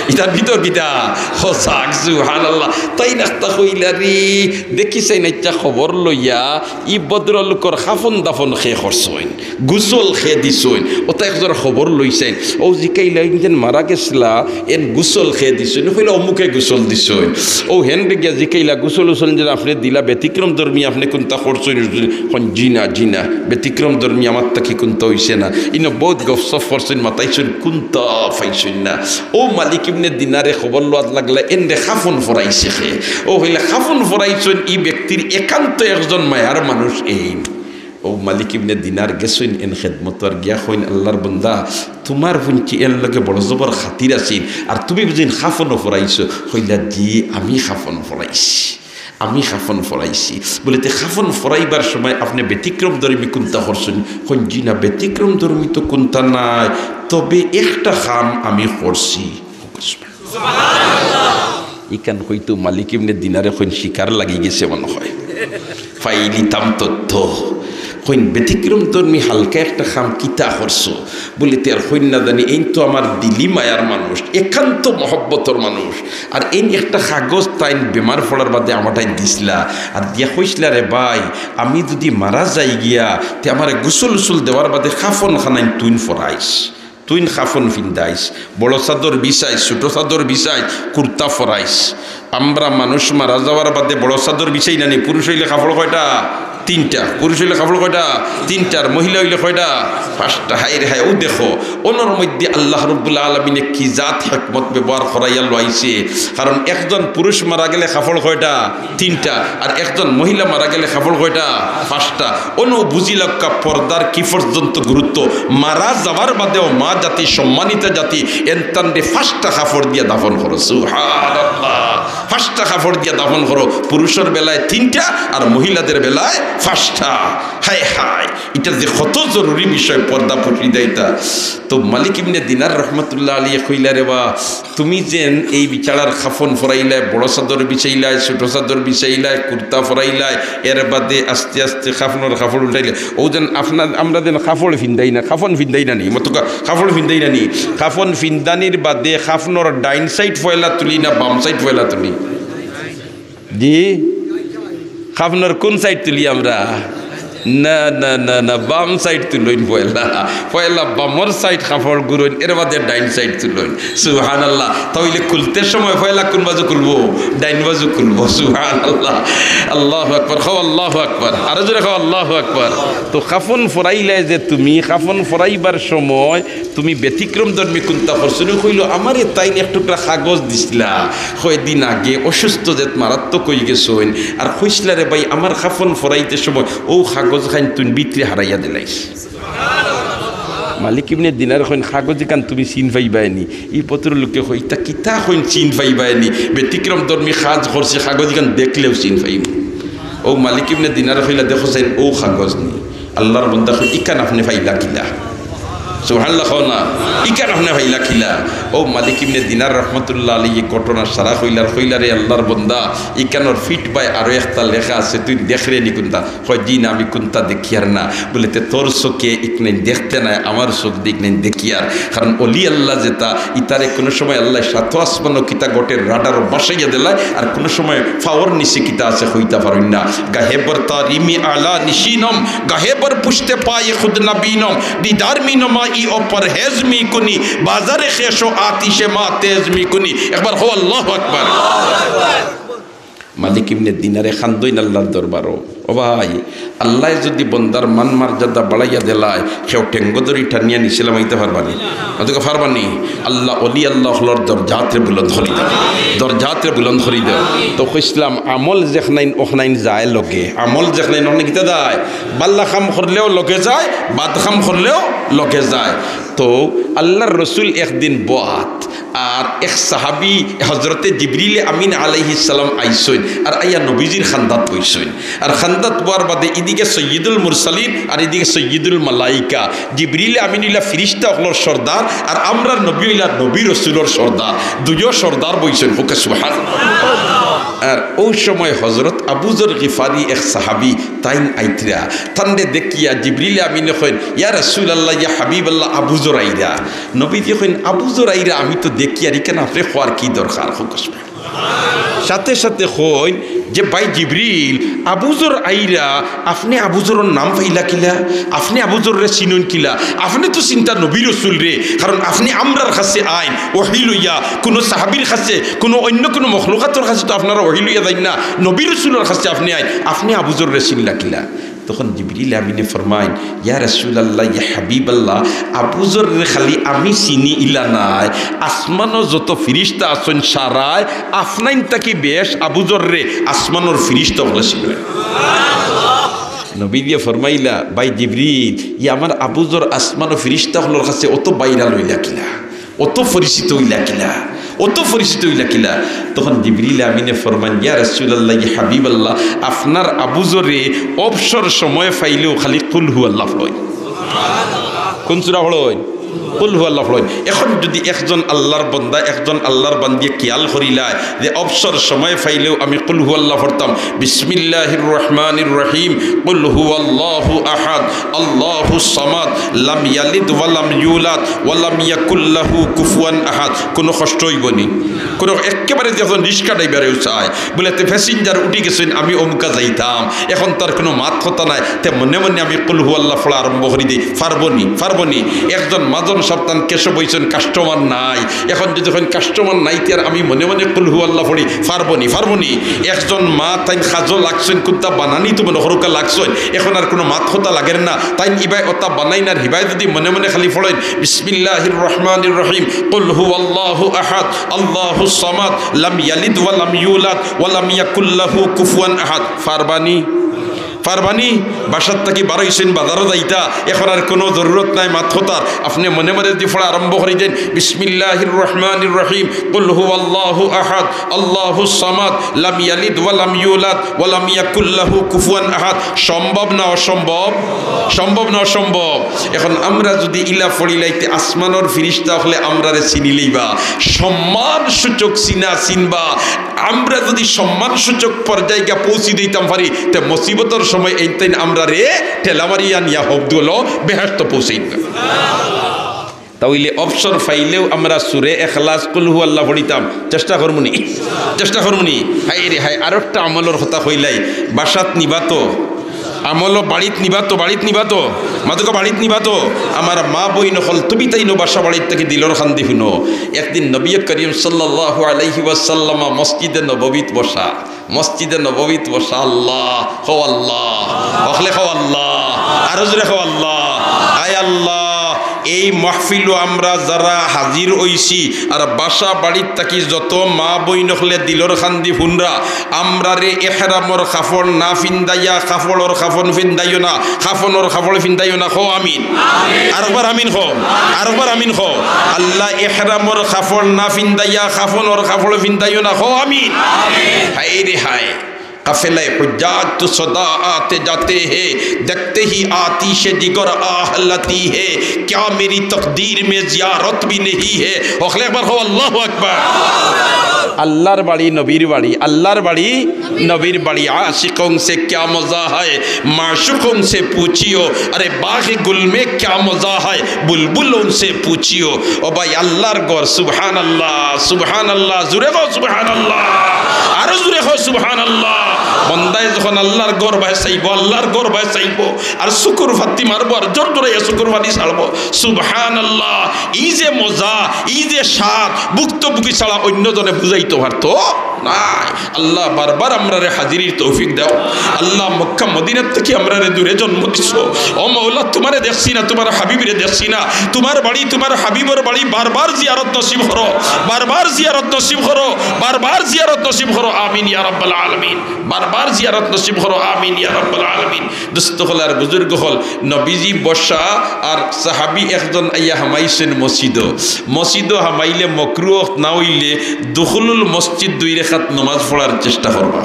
ইতার ভিতর কিতা? হজাগ, সুবহানাল্লাহ। তাইন একটা কইলা রে, দেখি চাইন একটা খবর লইয়া, ই ভদ্রলোকর কাফন দাফন কে করছইন, গোসল কে দিছইন, অতা একজর খবর লইছইন। অউ জিকাইলা, "এইন যেন মারা গেছলা, এন গোসল কে দিছইন?" কইলা, "অমুকে গোসল দিছইন।" অউ হেনরে গিয়া জিকাইলা, "গোসল উসল যেন আপনে দিলা, ব্যতিক্রম ধর্মী আপনে কুনতা করছইন?" কইন, "জি না, জি না, ব্যতিক্রম ধর্মী আমার থাকি কুনতা অইছে না।" ইনো বউত গফসফ করছইন, মাতাইছইন, কুনতা পাইছইন না। অউ মালিক ইবনে দিনারে খবর লওয়াত লাগলা, "এনরে কাফন পরাইছে কে?" অউ কইলা, "কাফন পরাইছইন ই ব্যক্তির একান্ত একজন মায়ার মানুষ এইন।" অউ মালিক ইবনে দিনার গেছইন এন খেদমতো, আর গিয়া কইন, "আল্লার বন্দা, তুমার ফুইন্তে এন লগে বড় জবর খাতির আছিল, আর তুমি বুঝি কাফনও পরাইছো?" কইলা, "জি, আমি কাফন পরাইছি, আমি কাফন পরাইছি।" বলে, "তে কাফন পরাইবার সময় আপনে ব্যতিক্রম ধর্মী কুনতা করছইন?" কইন, "জি না, ব্যতিক্রম ধর্মী তো কুনতা নাই, তবে একটা কাম আমি করছি।" ইখান কইতো মালিক ইবনে দিনারে কইন শিকার লাগি গেছে মনে হয়। পাইলিতাম তথ্য। কইন, "ব্যতিক্রম ধর্মী হালকা একটা কাম কিতা করছো?" বলে, "তে আর কইন না জানি, এইন তো আমার দিলি মায়ার মানুষ, একান্ত মহব্বতর মানুষ। আর এইন একটা কাগজ তাইন বেমার পড়ার বাদে আমাটাইন দিছলা। আর দিয়া কইছলা, 'রে ভাই, আমি যুদি মারা যাই গিয়া, তে আমারে গোসল উসল দেওয়ার বাদে কাফন খানাইন তুইন পরাইস।'" তুইন কাফন ফিন্দাইস, বড় চাদর বিছাইস, ছোট চাদর বিছাইস, কুর্তা ফরাইস। আমরা মানুষ মারা যাওয়ার বাদে বড় চাদর বিছাই না নি? পুরুষ অইলে কাপড় কয়টা? তিনটা। পুরুষ অইলে কাপড় কয়টা? তিনটা। আর মহিলা অইলে কয়টা? পাঁচটা। হায় রে হায়, অউ দেখো, অনর মধ্যে আল্লাহ রাব্বুল আলামিনে কি জাত হিকমত ব্যবহার করাইয়া লইছে। কারণ একজন পুরুষ মারা গেলে কাপড় কয়টা? তিনটা। আর একজন মহিলা মারা গেলে কাপড় কয়টা? পাঁচটা। অনো বুঝিলাউক্কা পর্দার কি পর্যন্ত গুরুত্ব। মারা যাওয়ার বাদেও মা জাতি, সম্মানিতা জাতি, এনতানরে পাঁচটা কাপড় দিয়া দাফন করো। সুবহানাল্লাহ। পাঁচটা কাপড় দিয়া দাফন করো। পুরুষর বেলায় তিনটা আর মহিলাদের বেলায় ফাস্টা, হায় হায়, ইটা যে কত জরুরি বিষয় পর্দা পশিদা ইটা। তো মালিক ইবনে দিনার রহমতুল্লাহ আলাইহি কইলা, "রে বা, তুমি যেন এই বেচারার কাফন ফরাইলায়, বড় চাদর বিছাইলায়, ছোট চাদর বিছাইলায়, কুর্তা ফরাইলায়, এর বাদে আস্তে আস্তে কাফনর কাপড় উল্টাইলায়, অউ যেন আপনার, আমরা যেন কাপড় ফিন্দাই না, কাফন ফিন্দাই না নি, মতো কা-, কাপড় ফিন্দাই না নি, কাফন ফিন্দানির বাদে কাফনর ডাইন সাইড পয়লা তুলি না বাম সাইড পয়লা তুলি?" জি, কাফনর কুন সাইড তুলি আমরা? না, না, না, না, বাম সাইড তুলইন পয়লা। পয়লা বামর সাইড কাপড় গুরইন, এর বাদে ডাইন সাইড তুলইন। সুবহানাল্লাহ। তাইলে খুলতে সময় পয়লা কুন বাজু খুলবো? ডাইন বাজু খুলবো। সুবহানাল্লাহ। আল্লাহু আকবার। কও আল্লাহু আকবার। আরো জোরে কও আল্লাহু আকবার। তো কাফন ফরাইলায় যে তুমি, কাফন ফরাইবার সময় তুমি ব্যতিক্রম ধর্মী কুন্তা করছো নি? কইলো, "আমারে তাইন এক টুকরা কাগজ দিছলা, কয়দিন আগে অসুস্থ যেত মারাত্মক অইগেছইন, আর কইছলা রে ভাই, আমার কাফন ফরাইতে সময় অউ কাগজ খান তুইন ভিতরে হারাইয়া দিলাইছ।" মালিক ইবনে দিনার কইন, "কাগজ ইখান তুমি চিন পাইবায় নি?" ই ভদ্রলোকে কইন, "ইতা কিতা কইন চিন পাইবায় নি? ব্যতিক্রম ধর্মী কাজ করছি, কাগজ ইখান দেখলেউ চিন পাইমু।" অউ মালিক ইবনে দিনার কইলা, "দেখো চাইন, অউ কাগজ নি।" আল্লাহর বন্দা কইন, "ইখান আপনে পাইলা কিলা?" সুবহানাল্লাহ কও না, "ইখান আপনে পাইলা কিলা?" অউ মালিক ইবনে দিনার রহমতুল্লাহ আলাইহি ঘটনা সারা কইলা, কইলা, "রে আল্লাহর বন্দা, ইখানর ফিট বায় আরো একটা লেখা আছে, তুইন দেখরে নি কুন্তা?" কয়, "জি না, আমি কুন্তা দেখিয়ার না।" বলে, "তে তোর চোখে ইখান দেখতে নায়, আমার চোখ দি ইখান দেখিয়ার।" কারণ অলি আল্লাহ যেতা, ইতারে কুনু সময় আল্লায় সাত আসমানো কিতা ঘটের রাডারো ভাসাইয়া দিলায়, আর কুনু সময় পাওর নিচে কিতা আছে কইতা পারইন না। গাহে বর তারিমি আলা নিশিনম, গাহে বর পুশতে পায়ে খুদ নবীনম, দিদার মি নমা ই অ পরহেজ মি কুনি, বাজারে খেশো আতিশে মা তেজ মি কুনি। একবার কও আল্লাহু আকবার। মালিক ইবনে দিনারে কান্দইন আল্লাহর দরবারো। ও ভাই, আল্লায় যুদি বন্দার মান মর্যাদা বাড়াইয়া দিলায়, কেউ ঠেঙ্গো ধরি টানিয়া নিচে লামাইতা পারবা নি? অতকে পারবা নি? আল্লাহ, অলি আল্লাহ অকলর দরজাতরে বুলন্দ করি দেও, দরজাতরে বুলন্দ করি দেও। তো কইছলাম, আমল যেখানাইন অখানাইন যায় লগে, আমল যেখানাইন অখানাইন কিতা যায়? বালা কাম করলেও লগে যায়, বাদ কাম করলেও লগে যায়। তো আল্লাহর রসুল একদিন বওয়াত, আর এক সাহাবী হজরতে জিবরিলে আমিন আলাইহিস সালাম আইছইন, আর আইয়া নবীজির কান্দাত বইছইন। আর কান্দাত বওয়ার বাদে ইদিকে সৈয়দুল মুরসালিন আর ইদিকে সৈয়দুল মালাইকা। জিবরিলে আমিন অইলা ফিরিস্তা অকলর সর্দার, আর আমরার নবী অইলা নবী রসুলর সর্দার। দুইও সর্দার বইছইন, কউক্কা সুবহান। আর অউ সময় হজরত আবু যর গিফারি এক সাহাবী, তাইন আইতরা। তানরে দেখিয়া জিবরিলে আমিনে কইন, "ইয়া রাসূলুল্লাহ, ইয়া হাবিবাল্লাহ, আবু যর আইরা।" নবীজি কইন, "আবু যর আইরা আমি তো দেখিয়ার, ইখান আপনে কওয়ার কি দরকার?" কউক্কা সুবহান। সাথে সাথে কইন যে, "ভাই জিবরিল, আবু যর আইরা, আপনে আবু যরর নাম পাইলা কিলা? আপনে আবু যররে চিনইন কিলা? আপনে তো চিনতা নবী রসুলরে, কারণ আপনে আমরার কাছে আইন ওহী লইয়া, কুনু সাহাবীর কাছে, কুনু অইন্য কুনু মখলুকাতর কাছে তো আপনারা ওহী লইয়া যাইন না, নবী রসুলর কাছে আপনে আইন, আপনে আবু যররে চিনলা কিলা?" তখন জিবরিল আমিনে ফরমাইন, "ইয়া রাসূলুল্লাহ, ইয়া হাবিবাল্লাহ, আবু যররে খালি আমি চিনি ইলা নায়, আসমানো যত ফিরিস্তা আছইন সারায়, আপনাইন থাকি বেশ আবু যররে আসমানর ফিরিস্তা অকলে চিনইন।" নবীজিয়ে ফরমাইলা, "ভাই জিবরিল, ই আমার আবু যর আসমানো ফিরিস্তা অকলর কাছে অত ভাইরাল অইলা কিলা?" অত পরিচিত অইলা কিলা? অত পরিচিত অইলা কিলা? তখন জিবরিল আমিনে ফরমাইন, "ইয়া রাসূলুল্লাহ, ইয়া হাবিবাল্লাহ, আপনার আবু যরে অবসর সময় পাইলেও খালি কুল হু আল্লাহ পড়ইন।" কুন সূরা পড়ইন? কুল হু আল্লাহ পড়ইন। এখন যুদি একজন আল্লাহর বন্দা, একজন আল্লাহর বান্দিয়ে খিয়াল করিলায় যে অবসর সময় পাইলেও আমি কুল হু আল্লাহ পড়তাম, বিসমিল্লাহির রহমানির রহিম, কুল হু আল্লাহু আহাদ, আল্লাহুস সামাদ, লাম ইয়ালিদ ওয়া লাম ইউলাদ, ওয়া লাম ইয়াকুল লাহু কুফুয়ান আহাদ। কুনু কষ্ট অইবো নি? কুনু একেবারে যখন রিক্সা ড্রাইভারেও চায়, বলে, "তে প্যাসেঞ্জার উঠি গেছইন, আমি অমুকা যাইতাম, এখন তার কুনু মাত কথা নাই, তে মনে মনে আমি কুল হু আল্লাহ পড়া আরম্ভ করি দেই।" পারবো নি? পারবো নি? একজন মাজন সাব তান কেশো বইছইন, কাস্টমার নাই। এখন যুদি কইন কাস্টমার নাই, তে আর আমি মনে মনে কুল হু আল্লাহ পড়ি, পারবো নি? পারবো নি? একজন মা তাইন কাজো লাগছইন, কুন্তা বানানি তো মনো করউক্কা লাগছইন, এখন আর কুনু মাত কথা লাগের না, তাইন ইবায় অতা বানাইন আর হিবায় যুদি মনে মনে খালি পড়ইন, বিসমিল্লাহির রহমানির রহিম, কুল হু আল্লাহু আহাদ, আল্লাহুস সামাদ, লাম ইয়ালিদ ওয়া লাম ইউলাদ, ওয়া লাম ইয়াকুল লাহু কুফুয়ান আহাদ। পারবা নি? পারবানি? বাসার থাকি বারইছইন, বাজারো যাইতা, এখন আর কুনু জরুরত নাই মাত কথার। আপনে মনে মনে যুদি পড়া আরম্ভ করি দেইন, বিসমিল্লাহির রহমানির রহিম, কুল হুয়াল্লাহু আহাদ, আল্লাহুস সামাদ, লাম ইয়ালিদ ওয়া লাম ইউলাদ, ওয়া লাম ইয়াকুল লাহু কুফুয়ান আহাদ। সম্ভব না অসম্ভব? সম্ভব না অসম্ভব? এখন আমরা যুদি ইলা পড়িলাই, তে আসমানর ফিরিস্তা অকলে আমরারে চিনিলাইবা, সম্মানসূচক চিনা চিনবা। আমরা যুদি সম্মানসূচক পর্যায়ে গিয়া পৌঁছি দিতাম পারি, তে মুসিবতর সময় এইন তাইন আমরারে ঠেলা মারিয়া নিয়া হকদুলো বেহেশত পৌঁছাইবা। তা অইলে অবসর পাইলেউ আমরা সুরে এখলাস, কুল হুয়াল্লাহ পড়িতাম, চেষ্টা করমুনি, চেষ্টা করমুনি। হায়রে হায়, আরোকটা আমলর কথা কইলাই, বাসাত নিবা তো, আমলও বাড়িত নিবা তো, বাড়িত নিবা তো, মাতুকা বাড়িত নিবা তো। আমার মা বইন অকল, তুমি তাইনও বাসা বাড়িত থাকি দিলর কান্দি হুনো। একদিন নবী করিম সাল্লাল্লাহু আলাইহি ওয়াসাল্লাম মসজিদে নববীত বসা, মসজিদে নববীত বসা, আল্লাহ, হো আল্লাহ, অকলে হো আল্লাহ, আরো জোরে হো আল্লাহ। আয় আল্লাহ, এই মাহফিলো আমরা যারা হাজির অইছি আর বাসা বাড়িত থাকি যত মা বইন অকলে দিলর কান্দি হুনরা, আমরারে এহরামর কাপড় না ফিন্দাইয়া কাপড়র কাফন ফিন্দাইও না, কাফনর কাপড় ফিন্দাইও না। কও আমিন। আরোকবার আমিন কও, আরোকবার আমিন কও। আল্লাহ, এহরামর কাপড় না ফিন্দাইয়া কাফনর কাপড় ফিন্দাইও না। কও আমিন। হায় রে হায়, কাফেলায়ে হুজ্জাজ তো সদা আতে জাতে হ্যায়, দেখতে হি আতিশে জিগর আহলাতি হ্যায়, ক্যা মেরি তকদীর মে জিয়ারত ভি নেহি হ্যায়। অকলে একবার কও, আল্লাহু আকবার। আল্লাহর বাড়ি, নবীর বাড়ি, আল্লাহর বাড়ি, নবীর বাড়ি। আশিকোং সে ক্যা মজা হ্যায়, মাশুকোং সে পুছিও, আরে বাগে গুল মে ক্যা মজা হ্যায়, বুলবুলোং সে পুছিও। ও ভাই, আল্লাহর ঘর, সুবহানাল্লাহ, সুবহানাল্লাহ, জোরে কও সুবহানাল্লাহ, আরো জোরে কও সুবহানাল্লাহ। বন্দায় যখন আল্লাহর ঘর বাছাইবো, আল্লাহর ঘর বাছাইবো, আর চকুর ফাত্তি মারবো, আর জোর জোরে চকুর ফাত্তি ছাড়বো। সুবহানাল্লাহ, ই যে মজা, ই যে স্বাদ, ভুক্তভোগী ছাড়া অন্য জনে বুঝাইতো পারতো নায়। আল্লাহ, বারবার আমরারে হাজিরির তৌফিক দেও। আল্লাহ, মক্কা মদিনার থাকি আমরারে দূরে জন্ম দিছো। ও মাওলা, তুমারে দেখছি না, তুমার হাবিবরে দেখছি না, তুমার বাড়ি, তুমার হাবিবর বাড়ি বারবার জিয়ারত নসিব করো, বারবার জিয়ারত নসিব করো, বারবার জিয়ারত নসিব করো। আমিন ইয়া রাব্বাল আলামিন। বারবার জিয়ারত নসিব করো। আমিন ইয়া রাব্বাল আলামিন। দোস্ত অকল আর বুজুর্গ অকল, নবীজি বসা আর সাহাবী একজন আইয়া হামাইছইন মসজিদো। মসজিদো হামাইলে মকরুহ না অইলে দুখুলুল মসজিদ দুই রেকাত নমাজ পড়ার চেষ্টা করবা।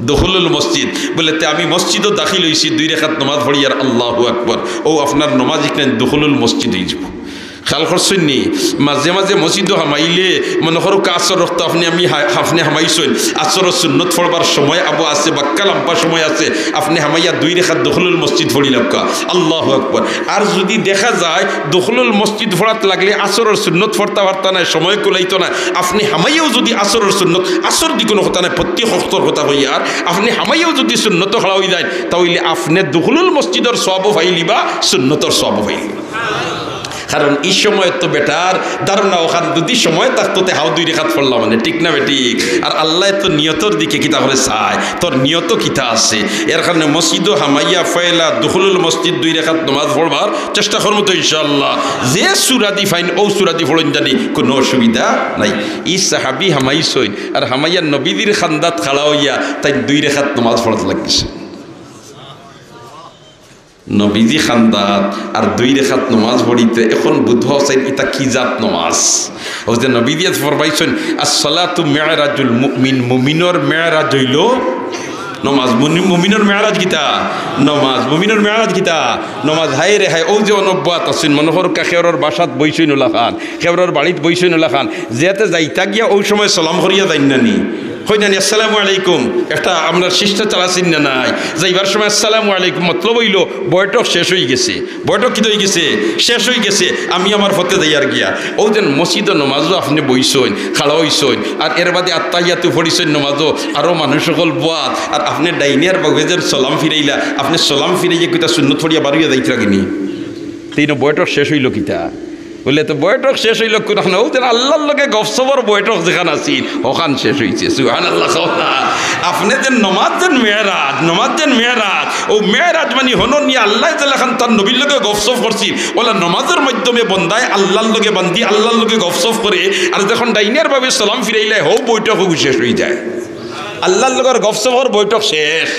দুখুলুল মসজিদ বলে, তে আমি মসজিদো দাখিল অইছি, দুই রেকাত নমাজ পড়িয়ার, আল্লাহু আকবার। অউ আপনার নমাজ ইখান দুখুলুল মসজিদ অইযিবো। খেয়াল করছইন নি? মাঝে মাঝে মসজিদো হামাইলে মনো করউক্কা আসর অক্ত আপনে আমি হা-, আপনে হামাইছইন, আসরর সুন্নত পড়বার সময় আবো আছে, বাক্কা লাম্বা সময় আছে, আপনে হামাইয়া দুই রেকাত দুখুলুল মসজিদ পড়িলাউক্কা, আল্লাহু আকবার। আর যুদি দেখা যায় দুখুলুল মসজিদ পড়াত লাগলে আসরর সুন্নত পড়তা পারতা নায়, সময় কুলাইতো নায়, আপনে হামাইয়াউ যুদি আসরর সুন্নত, আসর দি কুনু কথা নায়, প্রত্যেক অক্তর কথা কইয়ার, আপনে হামাইয়াউ যুদি সুন্নতো খাড়া অইযাইন, তা অইলে আপনে দুখুলুল মসজিদর সওয়াবও পাইলিবা, সুন্নতর সওয়াবও পাইলিবা। কারণ ই সময় তো বেটার ধারণা অখান যুদি সময় থাকতো তে হাও দুই রেকাত পড়লাম মানে, ঠিক না বেঠিক? আর আল্লায় তো নিয়তর দিকে কিতা করি চায়, তোর নিয়তো কিতা আছে। এর কারণে মসজিদো হামাইয়া পয়লা দুখুলুল মসজিদ দুই রেকাত নমাজ পড়বার চেষ্টা করমু তো ইনশাআল্লাহ। যে সূরা দি পাইন অউ সূরা দি পড়ইন জানি, কুনু অসুবিধা নাই। ই সাহাবী হামাইছইন আর হামাইয়া নবীজির কান্দাত খাড়া অইয়া তাইন দুই রেকাত নমাজ পড়াত লাগিছইন। নবীজি কান্দাত আর দুই রেকাত নমাজ পড়িতে এখন বুঝবা চাইন ইতা কি জাত নমাজ। অউ যে নবীজি আজ ফরমাইছইন, "আসসালাতু মেরাজুল মুমিন", মুমিনর মেরাজ অইলো নমাজ। মুনি-, মুমিনর মেরাজ কিতা? নমাজ। মুমিনর মেরাজ কিতা? নমাজ। হায় রে হায়, অউ যে অনব্বাত আছইন, মনো করউক্কা কেউরর বাসাত বইছইন অলাখান, কেউরর বাড়িত বইছইন অলাখান, যেতে যাইতা গিয়া অউ সময় সালাম করিয়া যাইন না নি? কইন না নি, "আসসালামু আলাইকুম।" একটা আমরার শিষ্টাচার আছে না নাই? যাইবার সময়, "আসসালামু আলাইকুম", মতলব অইলো, বৈঠক শেষ অইগেছে। বৈঠক কিতা অইগেছে? শেষ অইগেছে। আমি আমার পথে যাইয়ার গিয়া। অউ যেন মসজিদো নমাজো আপনে বইছইন, খাড়া অইছইন, আর এর বাদে আত্তাহিয়াতু পড়িছইন নমাজো, আরো মানুষ অকল বওয়াত, আর আপনে ডাইনে আর বাউয়ে যেন সালাম ফিরাইলা, আপনে সালাম ফিরাইয়া কিতা সুন্নত পড়িয়া বারইয়া যাইতরা গি নি? তে ইনো বৈঠক শেষ অইলো কিতা? বুলে, তো বৈঠক শেষ অইলো কুনখানো? অউ যেন আল্লার লগে গফসফর বৈঠক যেখান আছিল, অখান শেষ অইছে। সুবহানাল্লাহ কও না। আপনে যেন নমাজ যেন মেরাজ, নমাজ যেন মেরাজ। অউ মেরাজ মানি হনো নি আল্লায় যেলাখান তান নবীর লগে গফসফ করছিল, অলা নমাজর মাধ্যমে বন্দায় আল্লার লগে বান্দি আল্লার লগে গফসফ করে, আর যখন ডাইনে আর বাউয়ে সালাম ফিরাইলায়, হউ বৈঠক অউ শেষ অইযায়। আল্লার লগর গফসফর বৈঠক শেষ।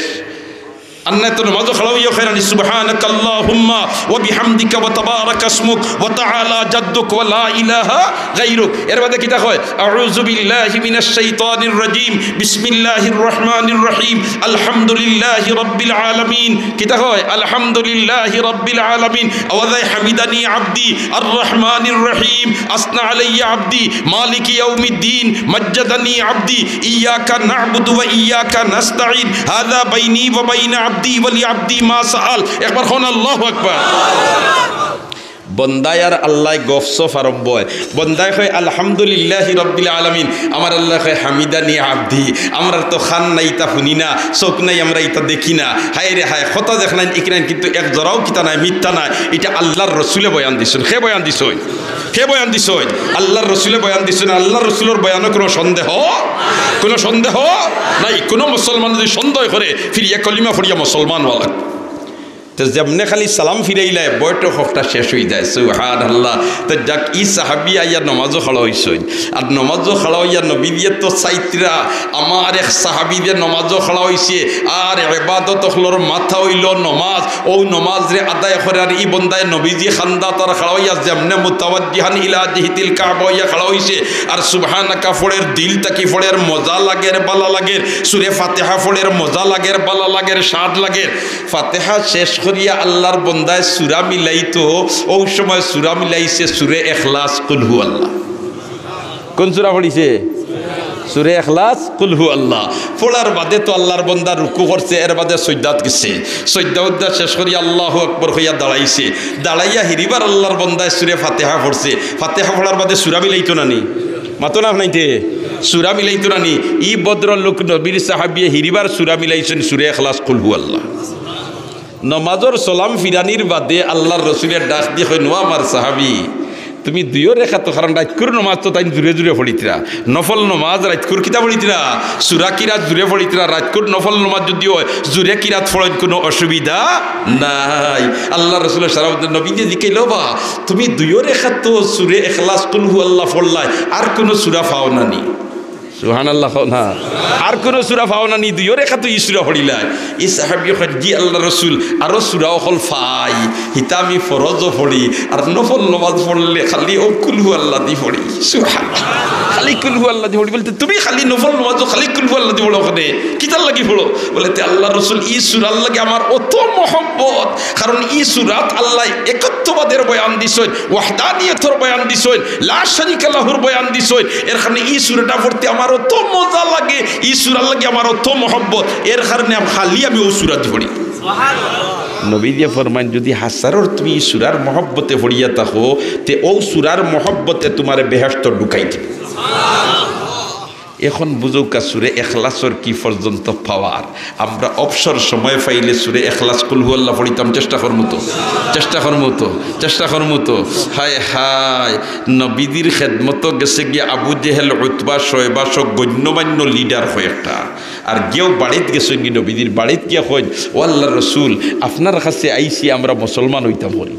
আন্না তো নমাজো খাড়া অইয়া কইরা নি, "সুবহানাকাল্লাহুম্মা ওয়া বিহামদিকা ওয়া তাবারাকা ইসমুক ওয়া তাআলা জাদ্দুক ওয়া লা ইলাহা গায়রুক।" এর বাদে কিতা কয়? "আউযু বিল্লাহি মিনাশ শাইতানির রাজিম। বিসমিল্লাহির রহমানির রহিম। আলহামদুলিল্লাহি রাব্বিল আলামিন।" কিতা কয়? "আলহামদুলিল্লাহি রাব্বিল আলামিন।" আওয়াজে হামিদানি আবদি, আর রহমানির রহিম, আসনা আলাইয়া আবদি, মালিকি ইয়াউমিদ্দিন, মাজ্জাদানি আবদি, ইয়াকা না'বুদু ওয়া ইয়াকা নাস্তাইন, হাযা বাইনি ওয়া বাইনা আবদি ওয়া লি আবদি মা সাআল। একবার কউন আল্লাহু আকবার। বন্দায় আর আল্লায় গফসফ আরম্ভ অয়। বন্দায় কয়, "আলহামদুলিল্লাহি রাব্বিল আলামিন।" আমার আল্লায় কয়, "হামিদানি আবদি।" আমরার তো কান নাই, ইতা হুনি না, চউখ নাই, আমরা ইতা দেখি না। হায় রে হায়, কথা দেখনাইন, ইকনাইন, কিন্তু এক জরাও কিতা নাই, মিথ্যা নাই। ইটা আল্লার রসুলে বয়ান দিছইন। কে বয়ান দিছইন? কে বয়ান দিছইন? আল্লার রসুলে বয়ান দিছইন। আল্লার রসুলর বয়ানো কুনু সন্দেহ, কুনু সন্দেহ নাই। কুনু মুসলমান যুদি সন্দেহ করে, ফিরিয়া কলিমা পড়িয়া মুসলমান অওয়া লাগবো। তে যেমনে খালি সালাম ফিরাইলায়, বৈঠক হকটা শেষ অইযায়। সুবহানাল্লাহ। তে যাক, ই সাহাবি আইয়া নমাজো খাড়া অইছইন। আর নমাজো খাড়া অইয়া নবীজিয়ে তো চাইতরা, আমার এক সাহাবি যে নমাজো খাড়া অইছে, আর ইবাদত অকলর মাথা অইলো নমাজ, অউ নমাজরে আদায় করার। ই বন্দায় নবীজি কান্দাত আর খাড়া অইয়া যেমনে মুতাওয়াজ্জিহান ইলা জিহাতিল কাবা অইয়া খাড়া অইছে, আর সুবহানাকা পড়ের, দিল থাকি পড়ের, মজা লাগের, বালা লাগের, সুরে ফাতিহা পড়ের, মজা লাগের, বালা লাগের, স্বাদ লাগের। ফাতিহা শেষ করিয়া আল্লার বন্দায় সুরা মিলাইতো, অউ সময় সুরা মিলাইছে সুরে এখলাস, কুল হু আল্লাহ। কুন সুরা পড়িছে? সুরে এখলাস, কুল হু আল্লাহ। পড়ার বাদে তো আল্লার বন্দা রুকু করছে, এর বাদে সইজদাত গেছে। সইজদা উদ্দা শেষ করিয়া আল্লাহু আকবর কইয়া দাঁড়াইছে। দাঁড়াইয়া হিরিবার আল্লার বন্দায় সুরে ফাতিহা পড়ছে। ফাতিহা পড়ার বাদে সুরা মিলাইতো না নি? মাতো না নাইতে? সুরা মিলাইতো না নি? ই ভদ্রলোক নবীর সাহাবিয়ে হিরিবার সুরা মিলাইছইন, সুরে এখলাস, কুল হু আল্লাহ। নমাজর সালাম ফিরানির বাদে আল্লার রসুলে ডাক দি কইন, "ও আমার সাহাবি, তুমি দুইও রেখাতো", কারণ রাইতকুর নমাজ তো তাইন জুরে জুরে পড়িতরা, নফল নমাজ রাইতকুর কিতা পড়িতরা, সুরা কিরাত জুরে পড়িতরা, রাইতকুর নফল নমাজ যুদি অয়, জুরে কিরাত পড়ইন, কুনু অসুবিধা নাই। আল্লার রসুলে সারা মধ্যে নবীজিয়ে জিকাইলা, "ও বা, তুমি দুইও রেখাতো সুরে এখলাস, কুল হু আল্লাহ পড়লায়, আর কুনু সুরা পাও না নি?" সুবহানাল্লাহ কও না। আর কুনু সুরা পাও না নি, দুইও রেখাতো ই সুরা পড়িলায়। ই সাহাবি কইন, "জি আল্লার রসুল, আরো সুরা অকল পাই, হিতা আমি ফরজও পড়ি, আর নফল নমাজ পড়লে খালি অউ কুল হু আল্লাহ দি পড়ি।" সুবহানাল্লাহ। খালি কুল হু আল্লাহ দি পড়ি। বলে, "তে তুমি খালি নফল নমাজও খালি কুল হু আল্লাহ দি পড়ো কেনে? কিতার লাগি পড়ো?" বলে, "তে আল্লার রসুল, ই সুরার লাগি আমার অত মহব্বত, কারণ ই সুরাত আল্লায় একত্ববাদের বয়ান দিছইন, ওয়াহদানিয়তর বয়ান দিছইন, লা শারিকা লাহুর বয়ান দিছইন। এর কারণে ই সুরাটা পড়তে আমার অত মজা লাগে, ই সুরার লাগি আমার অত মহব্বত, এর কারণে আমি খালি আমি অউ সুরা দি পড়ি।" নবীজিয়ে ফরমাইন, "যুদি হাছারর তুমি ই সুরার মহব্বতে পড়িয়া থাকো, তে অউ সুরার মহব্বতে তুমারে বেহেশতো ঢুকাই দিবো।" এখন বুঝউক্কা সুরে এখলাসর কি পর্যন্ত পাওয়ার। আমরা অবসর সময় পাইলে সুরে এখলাস, কুল হু আল্লাহ পড়িতাম, চেষ্টা করমু তো, চেষ্টা করমু তো, চেষ্টা করমু তো। হায় হায়, নবীজির খেদমতো গেছে গিয়া আবু জেহেল, উতবা, শয়বা সহ গণ্যমান্য লিডার কয়েকটা। আর গিয়াউ বাড়িত গেছইন গি নবীজির বাড়িত গিয়া কইন, "ও আল্লার রসুল, আপনার কাছে আইছি আমরা মুসলমান অইতাম করি।"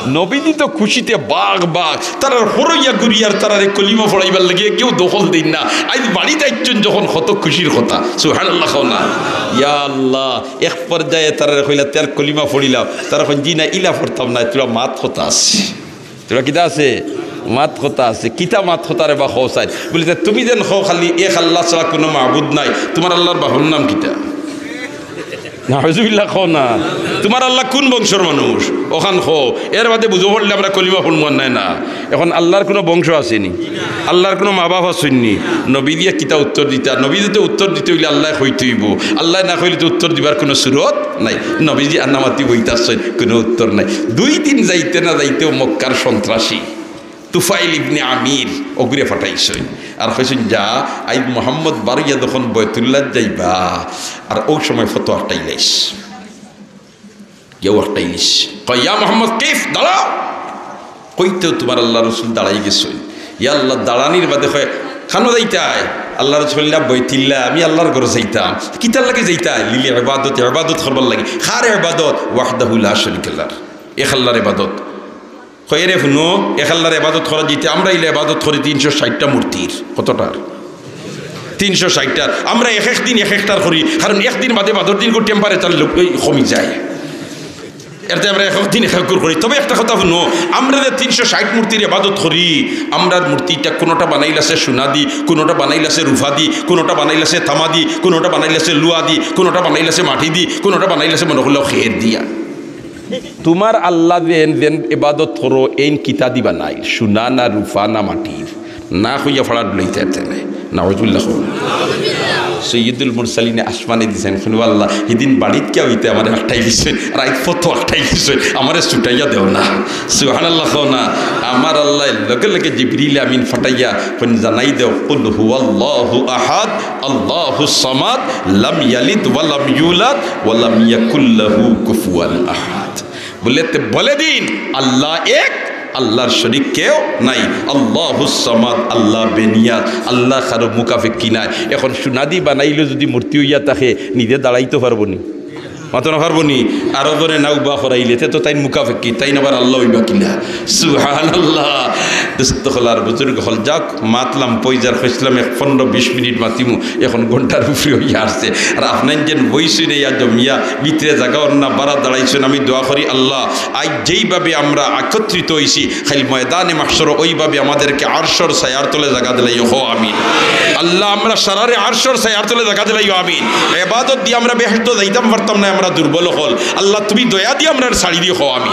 নবীজি তো খুশিতে বাঘ বাঘ, তারার হরইয়া ঘুরিয়ার তারারে কলিমা পড়াইবার লাগি কেউ দখল দেইন না। আইজ বাড়িত আইছইন যখন কত খুশির কথা। সুবহানাল্লাহ কও না। ইয়া আল্লাহ, এক পর্যায়ে তারারে কইলা, "তে আর কলিমা পড়িলাও।" তারা কইন, "জি না, ইলা পড়তাম না, তুরা মাত কথা আছে।" তুরা কিতা আছে? মাত কথা আছে। কিতা মাত কথা রে বা কও চাই? বলে, "তে তুমি যেন কও খালি এক আল্লাহ ছাড়া কুনু মাবুদ নাই, তুমার আল্লার বাপর নাম কিতা?" নাউজুবিল্লাহ কও না। তুমার আল্লাহ কুন বংশর মানুষ? অখান কও। এর বাদে বুঝো পড়লে আমরা কলিমা পড়মু আর নায় না। এখন আল্লার কুনু বংশ আছে নি? আল্লার কুনু মা বাপ আছইন নি? নবীজিয়ে কিতা উত্তর দিতা? নবীজিয়ে তো উত্তর দিতে অইলে আল্লায় কইতে অইবো। আল্লায় না কইলে তো উত্তর দিবার কুনু সুরত নাই। নবীজি আন্নামাতি বইতা আছইন, কুনু উত্তর নাই। দুই দিন যাইতে না যাইতেউ মক্কার সন্ত্রাসী তুফাইল ইবনে আমির অগুরে পাঠাইছইন। আর কইছইন, "যা, আইজ মোহাম্মদ বারইয়া যখন বয়তুল্লাত যাইবা, আর অউ সময় ফতো আটকাইলাইস।" গিয়াউ আটকাইলিছে। কয়, "ইয়া মোহাম্মদ, কিফ, দাঁড়াও।" কইতেউ তুমার আল্লার রসুল দাঁড়াই গেছইন। ইয়া আল্লাহ, দাঁড়ানির বাদে কয়, "কানো যাইতায়?" আল্লার রসুল কইলা, "বয়তুল্লাহ, আমি আল্লার ঘরো যাইতাম।" "কিতার লাগি যাইতায়?" "লিল ইবাদত, ইবাদত করবার লাগি।" "কার ইবাদত?" "ওয়াহদাহু লা শারিকা লাহ, এক আল্লার ইবাদত।" কয়, "এরে হুনো, এক আল্লার ইবাদত করা যাইতে, আমরা ইলা ইবাদত করি তিনশো ষাইটটা মূর্তির।" কতটার? তিনশো ষাইটটার আমরা এক এক দিন এক একটার করি, কারণ একদিন বাদে বাদর দিন টেম্পারেচার কমি যায়। এরতে আমরা এক এক দিন এক এক করি। তবে একটা কথা হুনো, আমরা যে তিনশো ষাইট মূর্তির ইবাদত করি, আমরার মূর্তিটা কোনোটা বানাইল আছে সোনা দি, কোনোটা বানাইল আছে রূপা দি, কোনোটা বানাইল আছে তামা দি, কোনোটা বানাইল আছে লুয়া দি, কোনোটা বানাইল আছে মাটি দি, কোনোটা বানাইল আছে মনে করলে খের দিয়া। তুমার আল্লাহ যেন যেন ইবাদত করো, এইন কিতা দি বানাইল? সোনা না রূপা না মাটির? না কইয়া ফাড়া ডুলাইতে আরতে নাই। নাউজুবিল্লাহ কও। সৈয়দুল মুরসালিনে আসমানে দিছেন, হুনো আল্লাহ, হিদিন বাড়িত কিয়া অইতে আমারে আটকাই দিছে, রাইত পথো আটকাই দিছে, আমারে ছুটাইয়া দেও না। সুবহানাল্লাহ কও না। আমার আল্লাহ লগে লগে জিবরিল আমিন ফাটাইয়া কইন জানাই দেও, "কুল হুয়াল্লাহু আহাদ, আল্লাহুস সামাদ, লাম ইয়ালিদ ওয়া লাম ইউলাদ, ওয়া লাম ইয়াকুল লাহু কুফুয়ান আহাদ।" বলে, তে বলে দিন, আল্লাহ এক, আল্লাহর শরিক কেউ নাই। আল্লাহুস সামাদ, আল্লাহ বেনিয়াত, আল্লাহ কারো মুখাপেক্ষী নাই। এখন সোনা দি বানাইলে যদি মূর্তি অইয়া থাকে, নিজে দাঁড়াইতো পারবো নি? মাতো না পারবো নি? আরো জনে না উবা করাইলে, তে তো তাইন মুখাপেক্ষী, তাইন আবার আল্লাহ অইবা কিলা? সুবহানাল্লাহ। দোস্ত অকল আর বুজুর্গ অকল, যাউক, মাতলাম পয়জার কইছিলাম এক পনেরো বিশ মিনিট মাতিমু, এখন ঘন্টার উপরে অইয়া আসছে। আর আপনাইন যেন বইছইন ইয়া জমিয়া, ভিতরে জাগা অর না, বারা দাঁড়াইছইন, আমি দোয়া করি আল্লাহ, আইজ যেইভাবে আমরা একত্রিত অইছি, খালি ময়দানে মাহশরো ওইভাবে আমাদেরকে আরশর ছায়ার তলে জাগা দিলাইও, কও আমিন। আল্লাহ, আমরা সারারে আরশর ছায়ার তলে জাগা দিলাইও, আমিন। ইবাদত দি আমরা বেহেশতো যাইতাম পারতাম না, আমরা দুর্বল অকল। আল্লাহ, তুমি দয়া দি আমরারে ছাড়ি দিও, কও আমিন।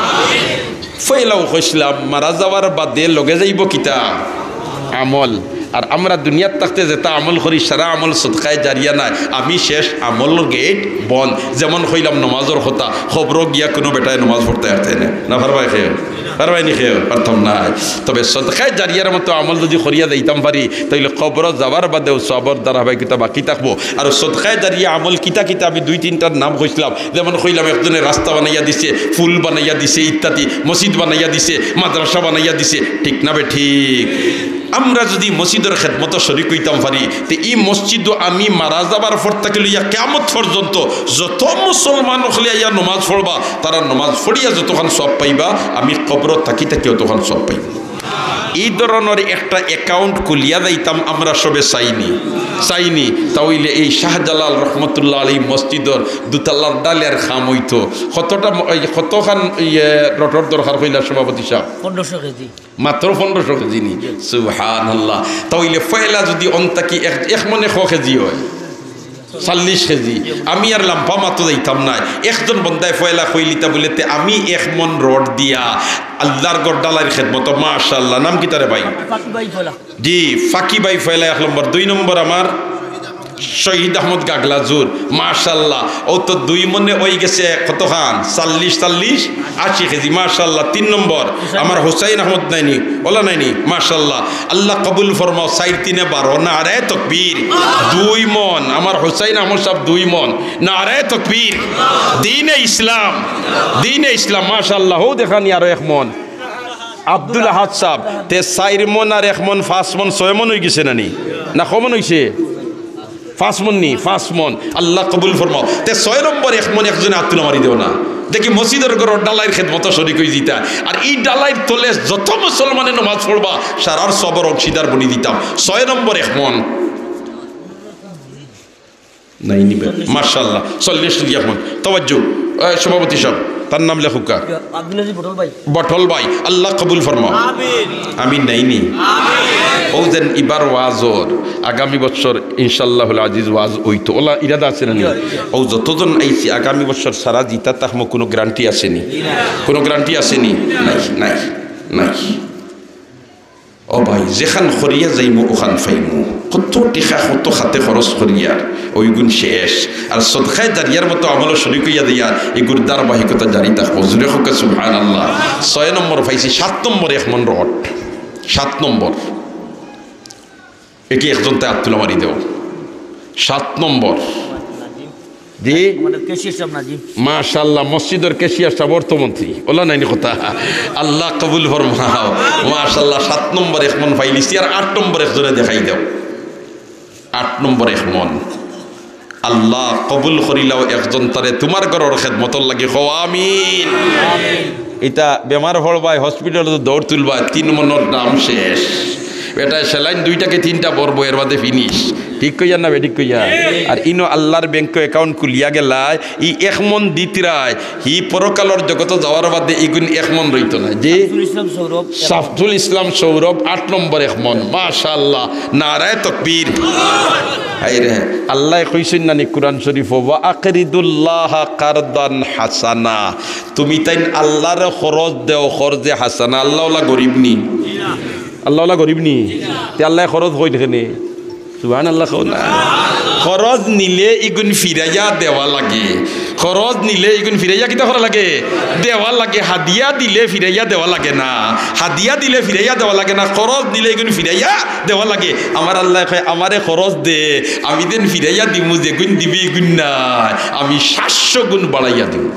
পয়লাউ কইছিলাম, মারা যাওয়ার বাদে লগে যাইবো কিতা? আমল। আর আমরা দুনিয়াত থাকতে যেটা আমল করি, সারা আমল সদকায়ে জারিয়া নায়। আমি শেষ, আমলর গেইট বন্ধ। যেমন কইলাম নমাজর কথা, কবরো গিয়া কুনু বেটায় নমাজ পড়তায় পারতে না। না পারবায় কেউ? পারবায় নি কেউ? পারতাম নায়। তবে সদকায়ে জারিয়ার মতো আমল যদি করিয়া যাইতাম পারি, তাইলে কবরো যাওয়ার বাদেও সওয়াবর ধারাবাহিকতা বাকি থাকবো। আর সদকায়ে জারিয়া আমল কিতা কিতা, আমি দুই তিনটার নাম কইছিলাম, যেমন কইলাম, একজনে রাস্তা বানাইয়া দিছে, পুল বানাইয়া দিছে ইত্যাদি, মসজিদ বানাইয়া দিছে, মাদ্রাসা বানাইয়া দিছে, ঠিক না বেঠিক? আমরা যদি মসজিদর খেদমতো শরিক অইতাম পারি, তে ই মসজিদো আমি মারা যাবার পর থাকি লইয়া কিয়ামত পর্যন্ত যত মুসলমান অকলে আইয়া নমাজ পড়বা, তারা নমাজ পড়িয়া যতখান সওয়াব পাইবা, আমি কবরো থাকি থাকি অতখান সওয়াব পাইবা। ই ধরনর একটা অ্যাকাউন্ট খুলিয়া যাইতাম আমরা সবে, চাইনি, চাইনি। তা অইলে এই শাহজালাল রহমতুল্লাহ আলাইহি মসজিদর দুতলার ঢালাইর কাম অইতো। কতটা ম-, এই কতখান ইয়ে রডর দরকার কইলা সভাপতি সাব? পনেরোশো কেজি। মাত্র পনেরোশো কেজি নি? সুবহানাল্লাহ। তা অইলে পয়লা যদি অন থাকি এক, এক মনে ক কেজি অয়? চল্লিশ কেজি। আমি আর লাম্বা মাতো যাইতাম নায়। একজন বন্দায় পয়লা কইলিতা বুলে, তে আমি এক মন রড দিয়া আল্লাহর ঘর ঢালাইর খেদমতো, মাশাআল্লাহ। নাম কিতা রে ভাই? ফাকি ভাই পয়লা। জি, ফাকি ভাই পয়লা এক নম্বর। দুই নম্বর আমার শহীদ আহমদ গাগলাজুর, মাশাআল্লাহ। অউ তো দুই মনে অইগেছে কতখান? চল্লিশ, চল্লিশ, আশি কেজি, মাশাআল্লাহ। তিন নম্বর আমার হুসাইন আহমদ নাইনি, অলা নাইনি, মাশাআল্লাহ। আল্লাহ কবুল ফরমাও। চাইর তিনে বারো, নারায়ে তকবীর। দুই মন, আমার হুসাইন আহমদ সাব দুই মন, নারায়ে তকবীর। দ্বীনে ইসলাম, দ্বীনে ইসলাম, মাশাআল্লাহ। অউ দেখানি আরো এক মন। আব্দুল আহাদ সাব, তে চাইর মন আর এক মন, পাঁচ মন, ছয় মন অইগেছে না নি? না, ক মন অইছে? পাঁচ মন নি? পাঁচ মন। আল্লাহ কবুল ফরমাও। তে ছয় নম্বর এক মন একজনে আত তুলা মারি দেও না। দেখি মসজিদর ঘরর ঢালাইর খেদমতো শরিক অইযিতা। আর ই ঢালাইর তলে যত মুসলমানে নমাজ পড়বা, সারার সওয়াবর অংশীদার বনি দিতাম। ছয় নম্বর এক মন। নাই নিবে। মাশাআল্লাহ। চল্লিশ কেজি এক মন। তাওয়াজ্জু। এ, সভাপতি সাব, তার নাম লেখউক্কা। আব্দুল আজিজ বটল ভাই। বটল ভাই, আল্লাহ কবুল ফরমাও। আমিন। আমিন নাইনি? আমিন। অউ যেন ইবার ওয়াজর, আগামী বছর ইনশাআল্লাহুল আজিজ ওয়াজ অইতো। অলা ইরাদা আছে না নি? অউ যতজন আইছি, আগামী বছর সারা জিতা থাকমু, কুনু গ্যারান্টি আছে নি? কুনু গ্যারান্টি আছে নি? নাই, নাই, নাই। ও ভাই, যেখান করিয়া যাইমু, অখান পাইমু। কত টেকা, কত খাতে খরচ করিয়া, অউগুন শেষ। আর সদকায়ে জারিয়ার মতো আমলো শরিক অইয়া দিয়া, ইগুর ধারাবাহিকতা জারি থাকবো। জুরে কউক্কা সুবহানাল্লাহ। ছয় নম্বর পাইছি, সাত নম্বর এক মন রড। সাত নম্বর। একি একজনতায় আত তুলা মারি দেও। সাত নম্বর। জি? আমাদের ক্যাশিয়ার সাব নাজিম। মাশাআল্লাহ, মসজিদর ক্যাশিয়ার সাব অর্থমন্ত্রী। অলা নাইনি কথা? আল্লাহ কবুল ফরমাও। মাশাআল্লাহ, সাত নম্বর এক মন পাইলিছি, আর আট নম্বর একজনে দেখাই দেও। আট নম্বর এক মন। আল্লাহ কবুল করিলাও একজনতারে তুমার ঘরর খেদমতর লাগি, কও আমিন। ইতা বেমার পড়বায়, হসপিটালো দৌড় তুলবায়, তিন মনর দাম শেষ। বেটায় সেলাইন দুইটা কি তিনটা ভরবো, এর বাদে ফিনিশ। ঠিক কইয়ার না বেঠিক কইয়ার? আর ইনো আল্লার ব্যাংকো অ্যাকাউন্ট খুলিয়া গেলায়, ই এক মন দিতরায়, হি পরকালর জগতো যাওয়ার বাদে ইগুন এক মন রইতো না। জি? শাফতুল ইসলাম সৌরভ। শাফতুল ইসলাম সৌরভ, আট নম্বর এক মন। মাশাআল্লাহ, নারায়ে তকবীর। হায়রে, আল্লায় কইছইন না নি কুরআন শরীফো, "ওয়া আকরিদুল্লাহা কারদান হাসানা।" তুমি তাইন আল্লারে খরচ দেও, খরজে হাসানা। আল্লাহ ওলা গরিব নি? আল্লাহ ওলা গরিব নি? তে আল্লায় খরচ কইন কেনে? সুবহানাল্লাহ কও না। খরচ নিলে ইগুন ফিরাইয়া দেওয়া লাগে। খরচ নিলে ইগুন ফিরাইয়া কিতা করা লাগে? দেওয়া লাগে। হাদিয়া দিলে ফিরাইয়া দেওয়া লাগে না। হাদিয়া দিলে ফিরাইয়া দেওয়া লাগে না। খরচ নিলে ইগুন ফিরাইয়া দেওয়া লাগে। আমার আল্লায় কয়, "আমারে খরচ দে, আমি দেন ফিরাইয়া দিমু, যেগুন দিবি ইগুন নায়, আমি সাতশো গুণ বাড়াইয়া দিমু।"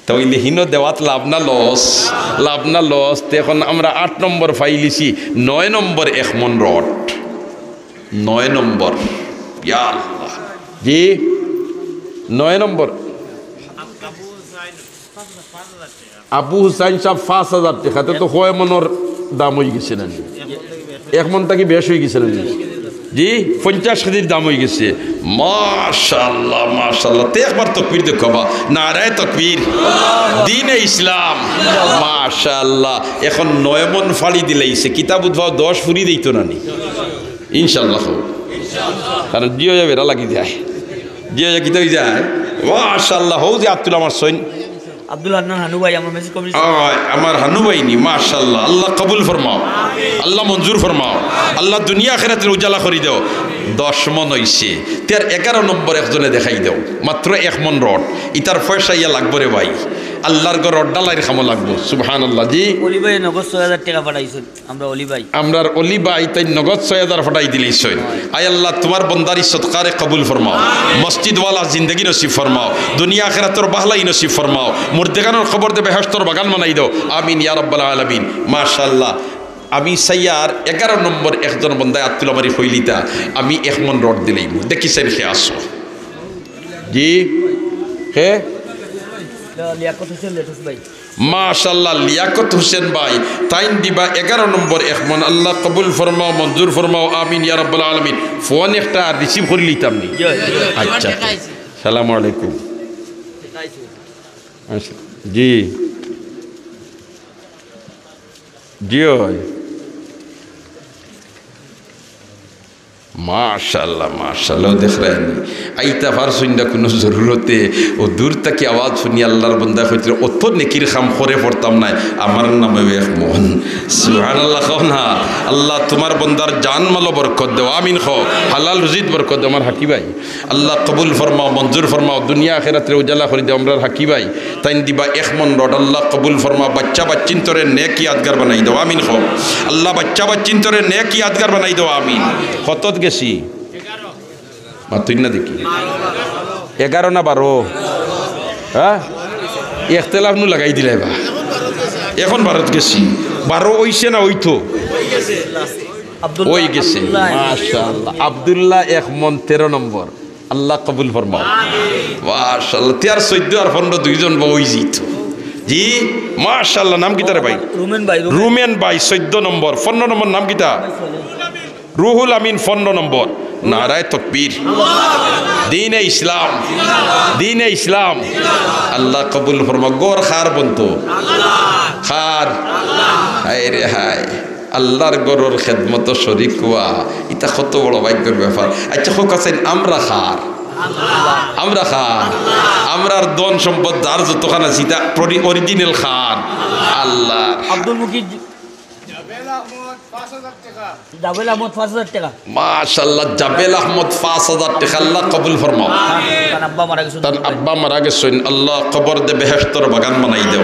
তে অইলে হিনো দেওয়াত লাভ না লস? লাভ না লস? তে এখন আমরা আট নম্বর পাইলিছি, নয় নম্বর এক মন রড। নয় নম্বর। ইয়া আল্লাহ। জি, নয় নম্বর। আবু হুসাইন সাব পাঁচ হাজার টেকা, তে তো কয় মনর দাম অইগেছে না নি? এক মন থাকি বেশ অইগেছে না নি? জি, পঞ্চাশ কেজির দাম অইগেছে। মাশাআল্লাহ, মাশাআল্লাহ। তে একবার তকবীর দেখো বা, নারায়ে তকবীর। দ্বীনে ইসলাম। মাশাআল্লাহ। এখন নয় মন ফাড়ি দিলাইছে, কিতা বুঝবাও দশ ফুরি দিতো না নি? ইনশাআল্লাহ কও। কারণ জিও যাবে, এরা লাগি যায়। জিও যা কিতা অই যায়? মাশাআল্লাহ, হউ যে আব্দুল আমার সৈন। আব্দুল হান্নান হানু ভাই, আমার মেসেজ কমিটি। আয়, আমার হানু ভাই নি, মাশাআল্লাহ। আল্লাহ কবুল ফরমাও, আল্লাহ মঞ্জুর ফরমাও, আল্লাহ দুনিয়া আখিরাতের উজালা করি দেও। দশ মন অইছে, তে আর এগারো নম্বর একজনে দেখাই দেও, মাত্র এক মন রড। ইতার পয়সা ইয়া লাগবো রে ভাই, আল্লার ঘর রড ডালাইর কামো লাগবো। সুবহানাল্লাহ। জি। অলি ভাই নগদ ছয় হাজার টেকা পাঠাইছইন। আমরা অলি ভাই। আমরার অলি ভাই তাইন নগদ ছয় হাজার পাঠাই দিলাইছইন। আয় আল্লাহ, তুমার বন্দার ই সদকারে কবুল ফরমাও। মসজিদওয়ালা জিন্দেগি নসিব ফরমাও। দুনিয়া আখিরাতর বাহলাই নসিব ফরমাও। মুর্দেগানর কবরদে বেহেশতর বাগান বানাই দেও। আমিন ইয়া রাব্বাল আলামিন। মাশাআল্লাহ। আমি চাইয়ার এগারো নম্বর একজন বন্দায় আত তুলা মারি কইলিতা, আমি এক মন রড দিলাইমু। দেখি চাইন কে আছো। জি? কে? লিয়াকত হোসেন লেটুস ভাই। মাশাআল্লাহ, লিয়াকত হোসেন ভাই, তাইন দিবা এগারো নম্বর এক মন। আল্লাহ কবুল ফরমাও, মঞ্জুর ফরমাও, আমিন ইয়া রাব্বাল আলামিন। ফোন একটা আর রিসিভ করি লিতাম নি। জি, জি। আচ্ছা, সালামু আলাইকুম। আচ্ছা, জি। জি অয়। মাশাআল্লাহ, মাশাআল্লাহ, দেখরায়নি। আইতা পারছইন না কুনু জরুরতে, অউ দূর থাকি আওয়াজ হুনি আল্লার বন্দায় কইতরা, "অত নেকির কাম করে পারতাম নায়, আমার নামেও এক মন।" সুবহানাল্লাহ কও না। আল্লাহ তুমার বন্দার জান মালো বরকত দেও, আমিন কও। হালাল রুজিত বরকত দেও, আমার হাকি ভাই। আল্লাহ কবুল ফরমাও, মঞ্জুর ফরমাও, দুনিয়া আখিরাতরে উজালা করি দেও। আমরার হাকি ভাই, তাইন দিবা এক মন রড। আল্লাহ কবুল ফরমাও, বাচ্চা বাচ্চিন্তরে নেক ইয়াদগার বানাই দেও, আমিন কও। আল্লাহ বাচ্চা বাচ্চিন্তরে নেক ইয়াদগার বানাই দেও, আমিন। কতত গেছি? মাতইন না দেখি। এগারো না বারো? হ্যাঁ, ইখতিলাফ নু লাগাই দিলাইবা। এখন বারোত গেছি, বারো অইছে না অইতো? আব্দুল্লাহ, অই গেছে। আব্দুল্লাহ। মাশাআল্লাহ। আব্দুল্লাহ এক মন তেরো নম্বর। আল্লাহ কবুল ফরমাও। মাশাআল্লাহ। তে আর চৌদ্দ আর পনরো দুইজন বা অই যিত। জি, মাশাআল্লাহ। নাম কিতা রে ভাই? রুমেন ভাই, রুমেন। রুমেন ভাই চৌদ্দ নম্বর। পনরো নম্বর নাম কিতা? রুহুল আমিন পনরো নম্বর। নারায়ে তকবীর। দ্বীনে ইসলাম। দ্বীনে ইসলাম। আল্লাহ কবুল ফরমাও। ঘর কার বনতো? কার? হায় রে হায়। আল্লার ঘরর খেদমতো শরিক অওয়া, ইতা কত বড় ভাগ্যর ব্যাপার। আইচ্ছা, কউক্কা চাইন, আমরা কার? আমরা কার? আমরার ধন সম্পদ যার যতখান আছে, ইতা পরি-, অরিজিনাল কার? আল্লার। আব্দুল মুকিত। জাবেল আহমদ, পাঁচ হাজার টেকা। মাশাআল্লাহ, জাবেল আহমদ পাঁচ হাজার টেকা, আল্লাহ কবুল ফরমাও। তান আব্বা মারা গেছইন। তান আব্বা মারা গেছইন, আল্লাহ কবরদে বেহেশতর বাগান বানাই দেও,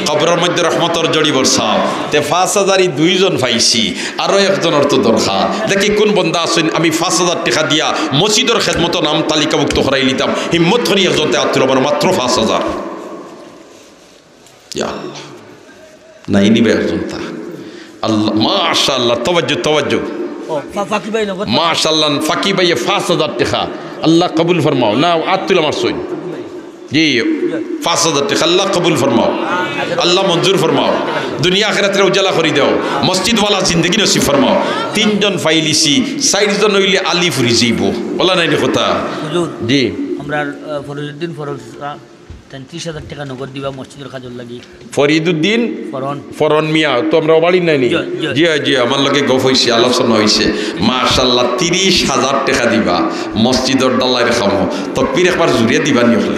কবরর মধ্যে রহমতর জড়ি বরসাও। তে পাঁচ হাজার ই দুইজন পাইছি, আরো একজনর তো দরকার। দেখি কুন বন্দা আছইন, আমি পাঁচ হাজার টেকা দিয়া মসজিদর খেদমতো নাম তালিকাভুক্ত করাই লিতাম। হিম্মত করি একজনতে আত তুলো, মাত্র পাঁচ হাজার। ইয়া আল্লাহ। নাই নিবা একজনতা। আল্লাহ, মাশাআল্লাহ, তাওয়াজ্জু, তাওয়াজ্জু। ও, ফা-, ফাকি ভাই নগদ। মাশাআল্লাহ, ফাকি ভাইয়ে পাঁচ হাজার টেকা। আল্লাহ কবুল ফরমাও। না, আত তুলা মারছইন। জি, পাঁচ হাজার টেকা। আল্লাহ কবুল ফরমাও, আল্লাহ মঞ্জুর ফরমাও, দুনিয়া আখেরাতরে উজালা করি দেও, মসজিদওয়ালা জিন্দেগি নসিব ফরমাও। তিনজন পাইলিছি, চাইরজন অইলে আলি ফুরি যাইবো। বলা নাই নি কথা? হুজুর, জি। আমরার, আহ, ফরজউদ্দিন ফরজ, আহ, তাইন ত্রিশ হাজার টেকা নগদ দিবা মসজিদর কাজর লাগি। ফরিদুদ্দিন ফরন। ফরন মিয়া, তো আমরা বাড়ির নাই নি? জি, জি। জি, জি, আমার লগে গফ অইছে, আলোচনা অইছে। মাশাআল্লাহ, ত্রিশ হাজার টেকা দিবা মসজিদর ঢালাইর কামো। তকবীর একবার জুরে দিবা নি হকলে?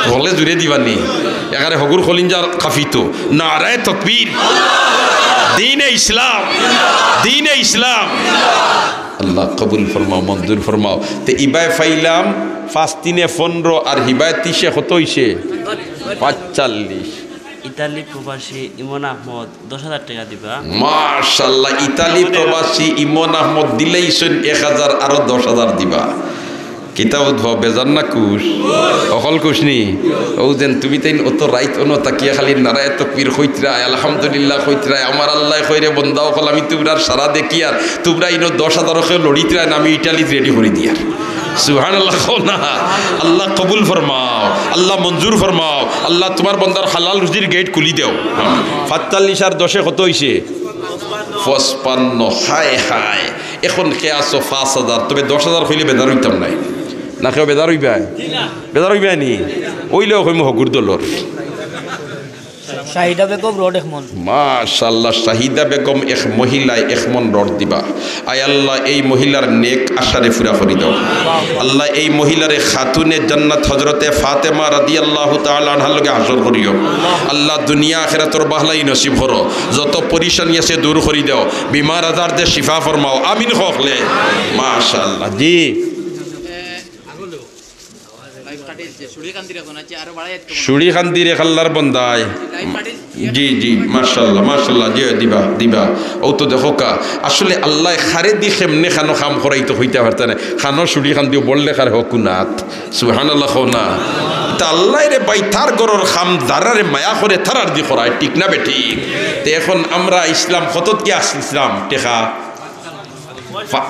হকলে জুরে দিবা নি? এখানে হগুর কলিঞ্জার কাঁপিতো। নারায়ে তকবীর। দ্বীনে ইসলাম। দ্বীনে ইসলাম। আল্লাহ কবুল ফরমাও, মঞ্জুর ফরমাও। তে ইবায় পাইলাম পাঁচ তিনে পনরো, আর হিবায় ত্রিশে কত অইছে? পাঁচচল্লিশ। ইতালি প্রবাসী ইমন আহমদ দশ হাজার টেকা দিবা। মাশাআল্লাহ, ইতালি প্রবাসী ইমন আহমদ দিলাইছইন এক হাজার, আরো দশ হাজার দিবা। কিতা উদ্ভব, বেজার না খুশ? হকল খুশ নি? অউ যেন তুমি তাইন অত রাইত অনো থাকিয়া খালি নারায়ে তকবীর কইতরায়, আলহামদুলিল্লাহ কইতরায়, আমার আল্লায় কইরে, বন্দা অকল, আমি তুমরার সারা দেখিয়ার, তুমরা ইনো দশ হাজার অকে লড়িতরায় না, আমি ইটালিত রেডি করি দিয়ার। সুবহানাল্লাহ কও না। আল্লাহ কবুল ফরমাও, আল্লাহ মঞ্জুর ফরমাও, আল্লাহ তুমার বন্দার হালাল রুজির গেইট খুলি দেও। পাঁচচল্লিশ আর দশে কত অইছে? পঁচপান্ন। হায় হায়, এখন কে আছো পাঁচ হাজার, তবে দশ হাজার কইলে বেজার অইতাম নায়। না কেউ বেজার অইবায়? বেজার অইবায় নি? অইলেও কইমু হগুর দলর। শাহিদা বেগম রড এক মন। মাশাআল্লাহ, শাহিদা বেগম এক মহিলায় এক মন রড দিবা। আয় আল্লাহ, এই মহিলার নেক আশারে পুরা করি দাও। আল্লাহ, এই মহিলারে খাতুনে জান্নাত হযরতে ফাতেমা রাদিয়াল্লাহু তাআলা আনহার লগে হাশর করিও। আল্লাহ, দুনিয়া আখিরাতর বাহলাই নসিব করো। যত পরিশানি আছে দূর করি দাও। বিমার আজারদের শিফা ফরমাও। আমিন কও হকলে। মাশাআল্লাহ। জি। সুড়িকান্দির এক আল্লার বন্দায়। জি, জি, মাশাআল্লাহ, মাশাআল্লাহ, জি, দিবা, দিবা। অউ তো দেখো কা, আসলে আল্লায় কারে দি কেমনে কানো কাম করাইতো কইতা পারতা নায়। কানো সুড়িকান্দিও বললে কার হকুনাত। সুবহানাল্লাহ কও না। তা আল্লায় রে ভাই, তার ঘরর কাম যারারে মায়া করে তারার দি করায়, ঠিক না বেঠিক? তে এখন আমরা ইসলাম কতত কি আসছিলাম টেকা? পা-,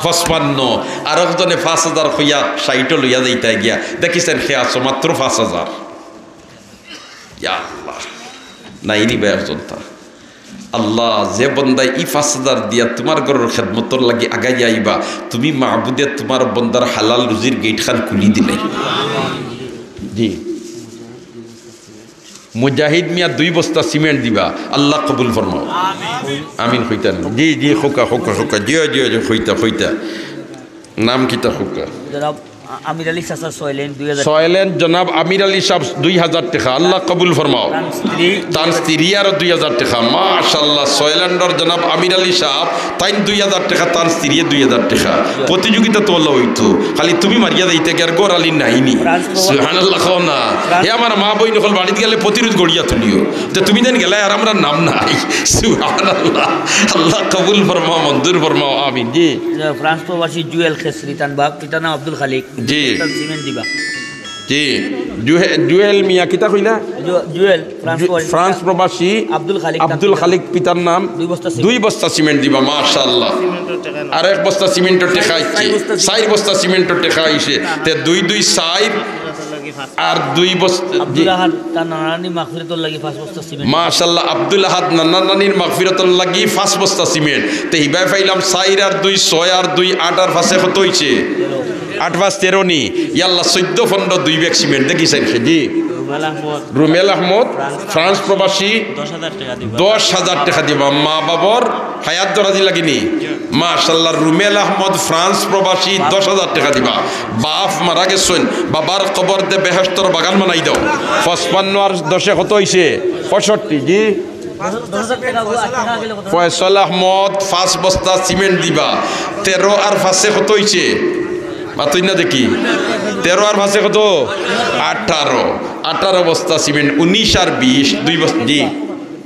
পঁচপান্ন। আর একজনে পাঁচ হাজার কইয়া ষাইটও লইয়া যাইতা গিয়া। দেখিছেন কে আছো? মাত্র পাঁচ হাজার। ইয়া আল্লাহ। নাই নি ভাই একজন তা। আল্লাহ, যে বন্দায় ই পাঁচ হাজার দিয়া তুমার ঘরর খেদমতর লাগি আগাইয়া আইবা, তুমি মাবুদে তুমার বন্দার হালাল রুজির গেইট খান খুলি দিলে। জি। মুজাহিদ মিয়া দুই বস্তা সিমেন্ট দিবা, আল্লাহ কবুল ফরমাও। আমিন কইতা না? জি, জি, কউক্কা, কউক্কা, কউক্কা, জি, জি, জি, কইতা, কইতা। নাম কিতা কউক্কা? জনাব আ-, আমির আলী চাচা ছয় লেন দুই হাজার। ছয় লেন জনাব আমির আলী সাব দুই হাজার টেকা, আল্লাহ কবুল ফরমাও। তান স্ত্রী। তান স্ত্রী আরো দুই হাজার টেকা, মাশাআল্লাহ। ছয় লেনর জনাব আমির আলী সাব, তাইন দুই হাজার টেকা, তান স্ত্রীয়ে দুই হাজার টেকা। প্রতিযোগিতা তো আল্লাহ অইতো, খালি তুমি মারিয়া যাইতে কি আর ঘর আলী নাই নি? সুবহানাল্লাহ কও না। হে আমার মা বইন অকল বাড়িত গেলে প্রতিরোধ গড়িয়া তুলিও। তে তুমি দেন গেলায় আর আমরার নাম নাই। সুবহানাল্লাহ। আল্লাহ কবুল ফরমাও, মঞ্জুর ফরমাও, আমিন। জি। ফ্রান্স প্রবাসী জুয়েল খেসরি, তান বাপ, পিতার নাম আব্দুল খালিক। জি। তান সিমেন্ট দিবা। জি। জুহে-, জুয়েল মিয়া, কিতা কইলা? জু-, জুয়েল, ফ্রান্স জু-, প্রবাসী। ফ্রান্স প্রবাসী আব্দুল খালিক, আব্দুল খালিক, পিতার নাম। দুই বস্তা সিমেন্ট। দুই বস্তা সিমেন্ট দিবা, মাশাআল্লাহ। আর এক বস্তা সিমেন্টর টেকা আইছে। চাইর বস্তা সিমেন্ট। চাইর বস্তা সিমেন্টর টেকা আইছে। তে দুই দুই চাইর আর দুই বস্তা, জি। আব্দুল আহাদ তার নানা নানির মাগফিরাতর লাগি পাঁচ বস্তা সিমেন্ট। মাশাআল্লাহ, আব্দুল আহাদ নানা নানির মাগফিরাতর লাগি পাঁচ বস্তা সিমেন্ট। তে হিবায় পাইলাম চাইর আর দুই ছয় আর দুই আট আর পাঁচে কত অইছে? আট পাঁচ তেরো নি? ইয়াল্লা, চৈদ্দ পনরো দুই ব্যাগ সিমেন্ট। দেখি চাইন কে? জি। রুমেল আহমদ। রুমেল আহমদ, ফ্রান্স। ফ্রান্স প্রবাসী। দশ হাজার টেকা দিবা। দশ হাজার টেকা দিবা। মা বাবার হায়াত দরাজি লাগি নি? মাশাআল্লাহ, রুমেল আহমদ ফ্রান্স প্রবাসী, দশ হাজার টেকা দিবা। বাপ মারা গেছইন, বাবার কবরদে বেহেশতর বাগান বানাই দাও। পঁচপান্ন আর দশে কত অইছে? পঁয়ষট্টি, জি। ফয়সল আহমদ পাঁচ বস্তা সিমেন্ট দিবা। তেরো আর পাঁচে কত অইছে? মাতইন না দেখি। তেরো আর পাঁচে কত? আঠারো। আঠারো বস্তা সিমেন্ট, উনিশ আর বিশ, দুই বস্তা, জি।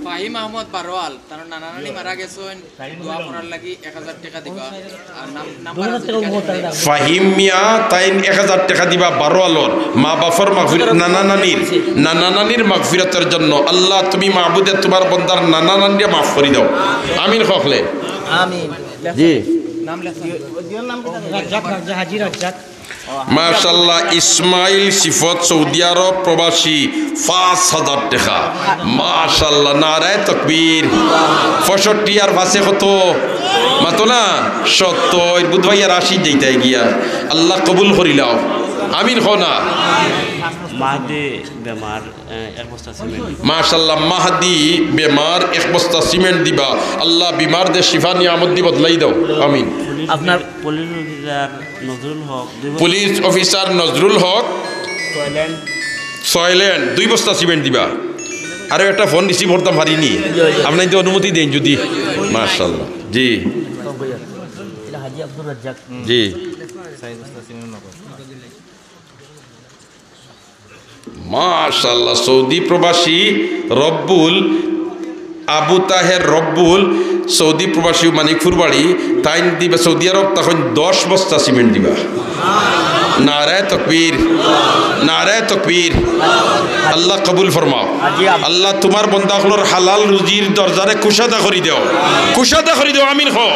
ফাহিম আহমদ বারোয়াল, তার নানা নানি মারা গেছইন, দোয়া করার লাগি এক হাজার টেকা দিবা। আর নাম, নাম্বার আছে। ফাহিম মিয়া, তাইন এক হাজার টেকা দিবা বারোয়ালর মা বাপর মাগফিরাত, নানা নানির, নানা নানির মাগফিরাতর জন্য। আল্লাহ, তুমি মাবুদে তুমার বন্দার নানা নানিরে মাফ করি দাও। আমিন কও হকলে। আমিন। জি। মাশাআল্লাহ, ইসমাইল সিফত সৌদি আরব প্রবাসী, পাঁচ হাজার টেকা। মাশাআল্লাহ, নারায়ে তকবীর। পঁয়ষট্টি আর পাঁচে কত? মাতো না? সত্তর। বুধ ভাই আর আশি যাইতায় গিয়া। আল্লাহ কবুল করিলাও। আমিন কও না। মাহদি বেমার, এ, এক বস্তা সিমেন্ট। মাশাআল্লাহ, মাহদি বেমার এক বস্তা সিমেন্ট দিবা। আল্লাহ বিমাররে শিফা নিয়ামত দি বদলাই দাও। আমিন। আপনার পুলিশ অফিসার নজরুল হক, দুই বস্তা পুলিশ অফিসার নজরুল হক, ছয় লেন। ছয় লেন, দুই বস্তা সিমেন্ট দিবা। আরো একটা ফোন রিসিভ করতাম পারিনি। আপনারা তো অনুমতি দেন যদি। মাশাআল্লাহ। জি। এটা হাজি আব্দুর রাজ্জাক। জি। মাশাআল্লাহ, সৌদি প্রবাসী রব্বুল, আবু তাহের রব্বুল, সৌদি প্রবাসী মানিকপুর বাড়ি, তাইন দিবা সৌদি আরব তখন দশ বস্তা সিমেন্ট দিবা। নারায়ে তকবীর, নারায়ে তকবীর। আল্লাহ কবুল ফরমাও। আল্লাহ তুমার বন্দা অকলর হালাল রুজির দরজারে কুশাদা করি দেও, কুশাদা করি দেও। আমিন কও।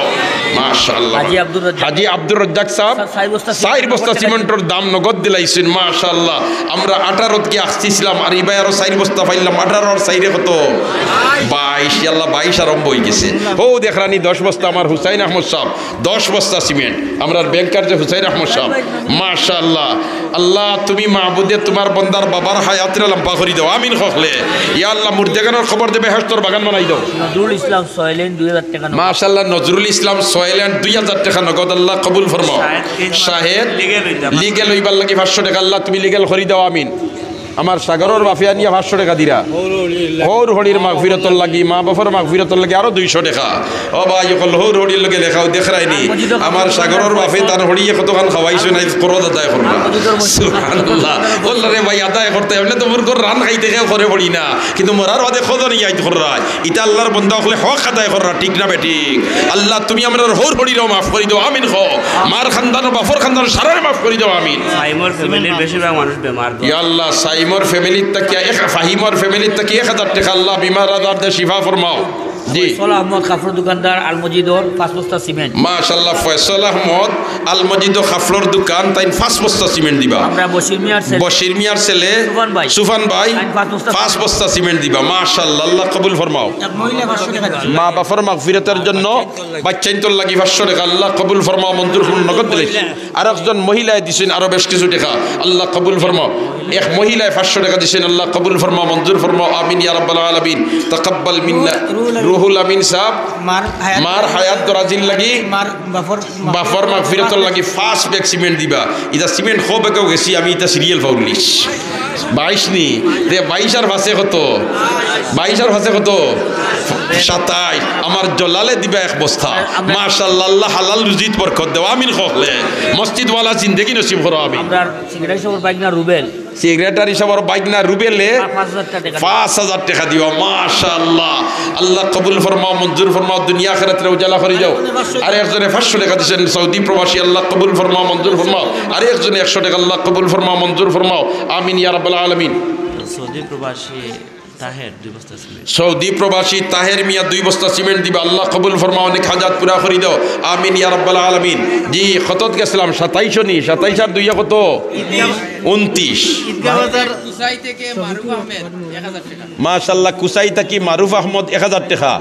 মাশাআল্লাহ। হাজি আব্দুর রাজ্জাক। হাজি আব্দুর রাজ্জাক সাহেব চাইর বস্তা চাইর বস্তা সিমেন্টর দাম নগদ দিলাইছইন, মাশাআল্লাহ। আমরা আঠারোত গিয়া আখছিলাম, আর ইবায় আরো চাইর বস্তা পাইলাম, আঠারো আর চাইরে কত? বাইশ। আল্লাহ, বাইশ আরম্ভ অইগেছে। অউ দেখরানি দশ বস্তা আমার হুসাইন আহমদ সাহেব, দশ বস্তা সিমেন্ট, আমরার ব্যাংকার যে হুসাইন আহমদ সাহেব, মাশাআল্লাহ। আল্লাহ, তুমি মাবুদে তুমার বন্দার বাবার হায়াতরে লম্বা করি দেও, আমিন কও অকলে। ইয়া আল্লাহ, মুর্দেগানর কবররে বেহেশতর বাগান বানাই দেও। নজরুল ইসলাম ছয় লেন দুই হাজার টেকা নগদ। মাশাআল্লাহ, নজরুল ইসলাম ছয় লেন দুই হাজার টেকা নগদ, আল্লাহ কবুল ফরমাও। শাহেদ লিগেল অইবার লাগি পাঁচশো টেকা, আল্লাহ তুমি লিগেল করি দেও, আমিন। আমার সাগরর বাফে আনিয়া পাঁচশো টেকা দিরা। হউর হড়ির মাগফিরতর লাগি, মা বাফর মাগফিরতর লাগি আরো দুইশো টেকা। ও ভাই অকল, হউর হড়ির লগে লেখাও দেখরায়নি। আমার সাগরর বাফে তান হড়িয়ে কতখান খাওয়াইছইন, আইজ করজ আদায় করবা। সুবহানাল্লাহ। অল্লারে ভাই আদায় করতে, এমনে তো মুরগর রান খাইতে কেউ করে পড়ি না। কিন্তু মরার বাদে কত নিয়া আইজ কররায়। ইতা আল্লার বন্দা অকলে হক আদায় কররা, ঠিক না বেঠিক? আল্লাহ, তুমি আমরার হউর হড়িরেও মাফ করি দেও, আমিন কও। মার খান্দান, বাফর খান্দান, সারারে মাফ করি দেও, আমিন। সাইমর ফ্যামিলির বেশিরভাগ মানুষ বেমার। ইয়া আল্লাহ, সাইমর ফ্যামিলির তাকি এক, ফাহিমর ফ্যামিলির তাকি এক হাজার টেকা, আল্লাহ, বিমার আজাররে শিফা ফরমাও। জি। ফয়সল আহমদ কাপড়র দোকানদার আলমজিদর পাঁচ বস্তা সিমেন্ট। মাশাআল্লাহ, ফয়সল আহমদ আলমজিদ কাপড়র দোকান, তাইন পাঁচ বস্তা সিমেন্ট দিবা। আমরা বশির মিয়ার ছেলে। বশির মিয়ার ছেলে সুফান ভাই। সুফান ভাই, তাইন পাঁচ বস্তা পাঁচ বস্তা সিমেন্ট দিবা। মাশাআল্লাহ, আল্লাহ কবুল ফরমাও। এক মহিলা পাঁচশো টেকা দিছে। মা বাফর মাগফিরতর জন্য বাইচ্চাইন্তর লাগি পাঁচশো টেকা, আল্লাহ কবুল ফরমাও, মঞ্জুর ফরমাও, নগদ দিলে। আরেকজন মহিলায় দিছইন আরো বেশ কিছু টেকা, আল্লাহ কবুল ফরমাও। এক মহিলায় পাঁচশো টেকা দিছইন, আল্লাহ কবুল ফরমাও, মঞ্জুর ফরমাও, আমিন ইয়া রাব্বাল আলামিন। তাকাব্বাল মিন্না। রুহুল আমিন সাহেব, মার হায়াত মার হায়াত দরাজির লাগি, মার বাফর বাফর মাগফিরতর লাগি পাঁচ ব্যাগ সিমেন্ট দিবা। ইতা সিমেন্ট কয় ব্যাগও গেছি আমি, ইতা সিরিয়াল পাউলিশ। বাইশ নি, তে বাইশ আর পাঁচে কত? বাইশ আর পাঁচে কত? সাতাইশ। আমার জলালে দিবা এক বস্তা। মাশাআল্লাহ, আল্লাহ হালাল রুজিত বরকত দেও, আমিন কও অকলে। মসজিদওয়ালা জিন্দেগি নসিব করো, আমিন। আমরার সেক্রেটারি সাবর বাইগনা রুবেল। সেক্রেটারি সাবর বাইগনা রুবেলে পাঁচ হাজার টেকা। পাঁচ হাজার টেকা দিবা। মাশাআল্লাহ, আল্লাহ কবুল ফরমাও, মঞ্জুর ফরমাও, দুনিয়া আখিরাতরে উজালা করি দেও। আরেকজনে পাঁচশো টেকা দিছইন, সৌদি প্রবাসী, আল্লাহ কবুল ফরমাও, মঞ্জুর ফরমাও। আরেকজনে একশো টেকা, আল্লাহ কবুল ফরমাও, মঞ্জুর ফরমাও, আমিন ইয়া রাব্বাল আলামিন। সৌদি প্রবাসী তাহের দুই বস্তা সিমেন্ট। সৌদি প্রবাসী তাহের মিয়া দুই বস্তা সিমেন্ট দিবা, আল্লাহ কবুল ফরমাও, অনেক হাজাত পুরা করি দেও, আমিন ইয়া রাব্বাল আলামিন। জি, কতত গেছিলাম? সাতাইশো নি, সাতাইশ আর দুইয়ে কত? ঊনত্রিশ। ঈদগাহ বাজার। কুসাই থেকে মারুফ আহমেদ এক হাজার টেকা। মাশাআল্লাহ, কুসাই থাকি মারুফ আহমদ এক হাজার টেকা।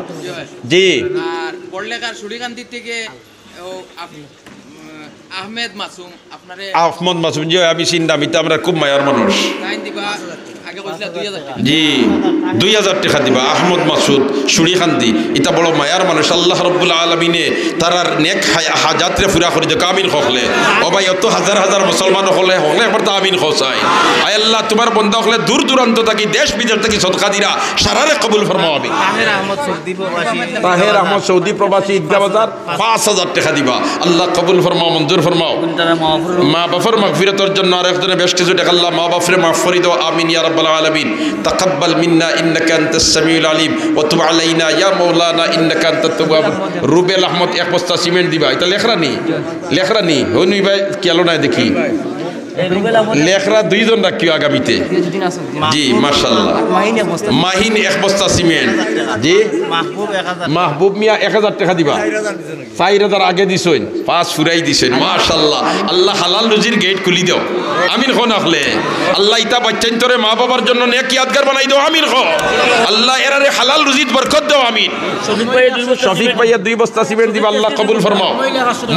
জি। আর বড়লেখার সুড়িকান্দি থেকে ও আপ-, উম, আহমেদ মাসুম, আপনারে আহমদ মাসুম, জি, আমি চিনতাম, ইতা আমরার খুব মায়ার মানুষ। তাইন দিবা, আগে কইছিলা দুই হাজার টেকা। জি, দুই হাজার টেকা দিবা। আহমদ মাসুদ, সুড়িকান্দি, ইতা বড় মায়ার মানুষ। আল্লাহ রাব্বুল আলামিনে তারার নেক হায়-, হাজাতরে পুরা করি দেউক, আমিন কও অকলে। ও ভাই, অত হাজার হাজার মুসলমান অকলে, অকলে একবার তো আমিন কও চাই। আয় আল্লাহ, তুমার বন্দা অকলে দূর দূরান্ত থাকি, দেশ বিদেশ থাকি সদকা দিরা, সারারে কবুল ফরমাও, আমিন। তাহের আহমদ সৌদি প্রবাসী। তাহের আহমদ সৌদি প্রবাসী, ঈদগাহ বাজার। পাঁচ হাজার টেকা দিবা। আল্লাহ কবুল ফরমাও, মঞ্জুর ফরমাও। মা বাফর মাগফিরতর জন্য আরেকজনে বেশ কিছু টেকা, আল্লাহ মা বাফরে মাফ করি দেও, আমিন ইয়া রাব্বাল আলামিন। তাকাব্বাল মিন্না ইন্নাকা আনতাস সামিউল আলিম ওয়া তুব আলাইনা ইয়া মাওলানা ইন্নাকা আনতাত তাওয়াব। রুবেল আহমদ এক বস্তা সিমেন্ট দিবা, ইতা লেখরা নি? লেখরা নি? হনু ইবায় কিয়ালো নাই দেখি। লেখরা দুইজন রাখিও আগামীতে। জি, মাশাআল্লাহ। মাহিন এক বস্তা সিমেন্ট। জি, মাহবুব মিয়া এক হাজার টেকা দিবা। চাইর হাজার আগে দিছইন, পাঁচ ফুরাই দিছইন। মাশাআল্লাহ। আল্লাহ হালাল রুজির গেইট খুলি দেও। আমিন কও না অকলে। আল্লাহ ইতা বাইচ্চাইন্তরে মা বাবার জন্য নেক ইয়াদগার বানাই দেও। আমিন কও। আল্লাহ এরারে হালাল রুজিত বরকত দেও। আমিন। শফিক ভাইয়ে দুই বস্তা সিমেন্ট দিবা, আল্লাহ কবুল ফরমাও।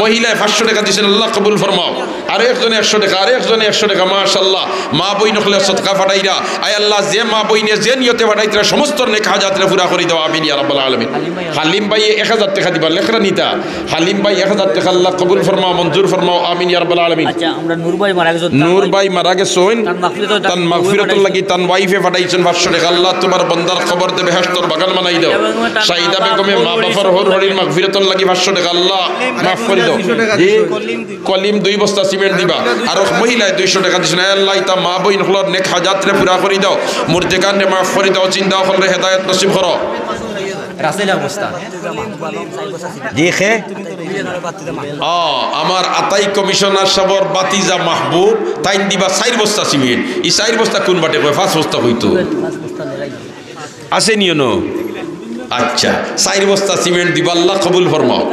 মহিলায় পাঁচশো টেকা দিছইন, আল্লাহ কবুল ফরমাও। আরো একজনে একশো টেকা, আরো একজনে একশো টেকা, মাশাআল্লাহ। মা বইন অকলে সদকা ফাটাইরা। আয় আল্লাহ, যে মা বইনে যে নিয়তে ফাটাইতরা, সমস্ত নেক হাজাতরে পুরা করি দেও। আমিন ইয়া রাব্বাল আলামিন। হালিম ভাইয়ে এক হাজার টেকা দিবা, লেখরা নিতা। হালিম ভাই এক হাজার টেকা, আল্লাহ কবুল ফরমাও, মঞ্জুর ফরমাও। আমিন ইয়া রাব্বাল আলামিন। আচ্ছা, আমরা নূর ভাই মারা গেছইন, নূর ভাই মারা গেছইন। তান মাগফিরাতর তান মাগফিরাতর লাগি তান ওয়াইফে ফাটাইছইন পাঁচশো টেকা। আল্লাহ তোমার বন্দার কবররে বেহেশতর বাগান বানাই দেও। শাহিদা বেগমে মা বাবার হর হরির মাগফিরাতর লাগি পাঁচশো টেকা, আল্লাহ মাফ করি দেও। জি। কলিম দুই বস্তা সিমেন্ট দিবা, আর এক মহিলায় দুইশো টেকা দিছইন। আয় আল্লাহ, ইতা মা বইন অকলর নেক হাজাতরে পুরা করি দাও, মুর্দেগানরে মাফ করি দাও, জিন্দা অকলরে হেদায়েত নসিব করো। রাসেল এক বস্তা। জি, খে? ও, আমার আতাই কমিশনার সাবর বাতিজা মাহবুব, তাইন দিবা চাইর বস্তা সিমেন্ট। ই চাইর বস্তা কুন বাটে কয়? পাঁচ বস্তা কইতো। আছে নি অনো? আচ্ছা, চাইর বস্তা সিমেন্ট দিবা, আল্লাহ কবুল ফরমাও।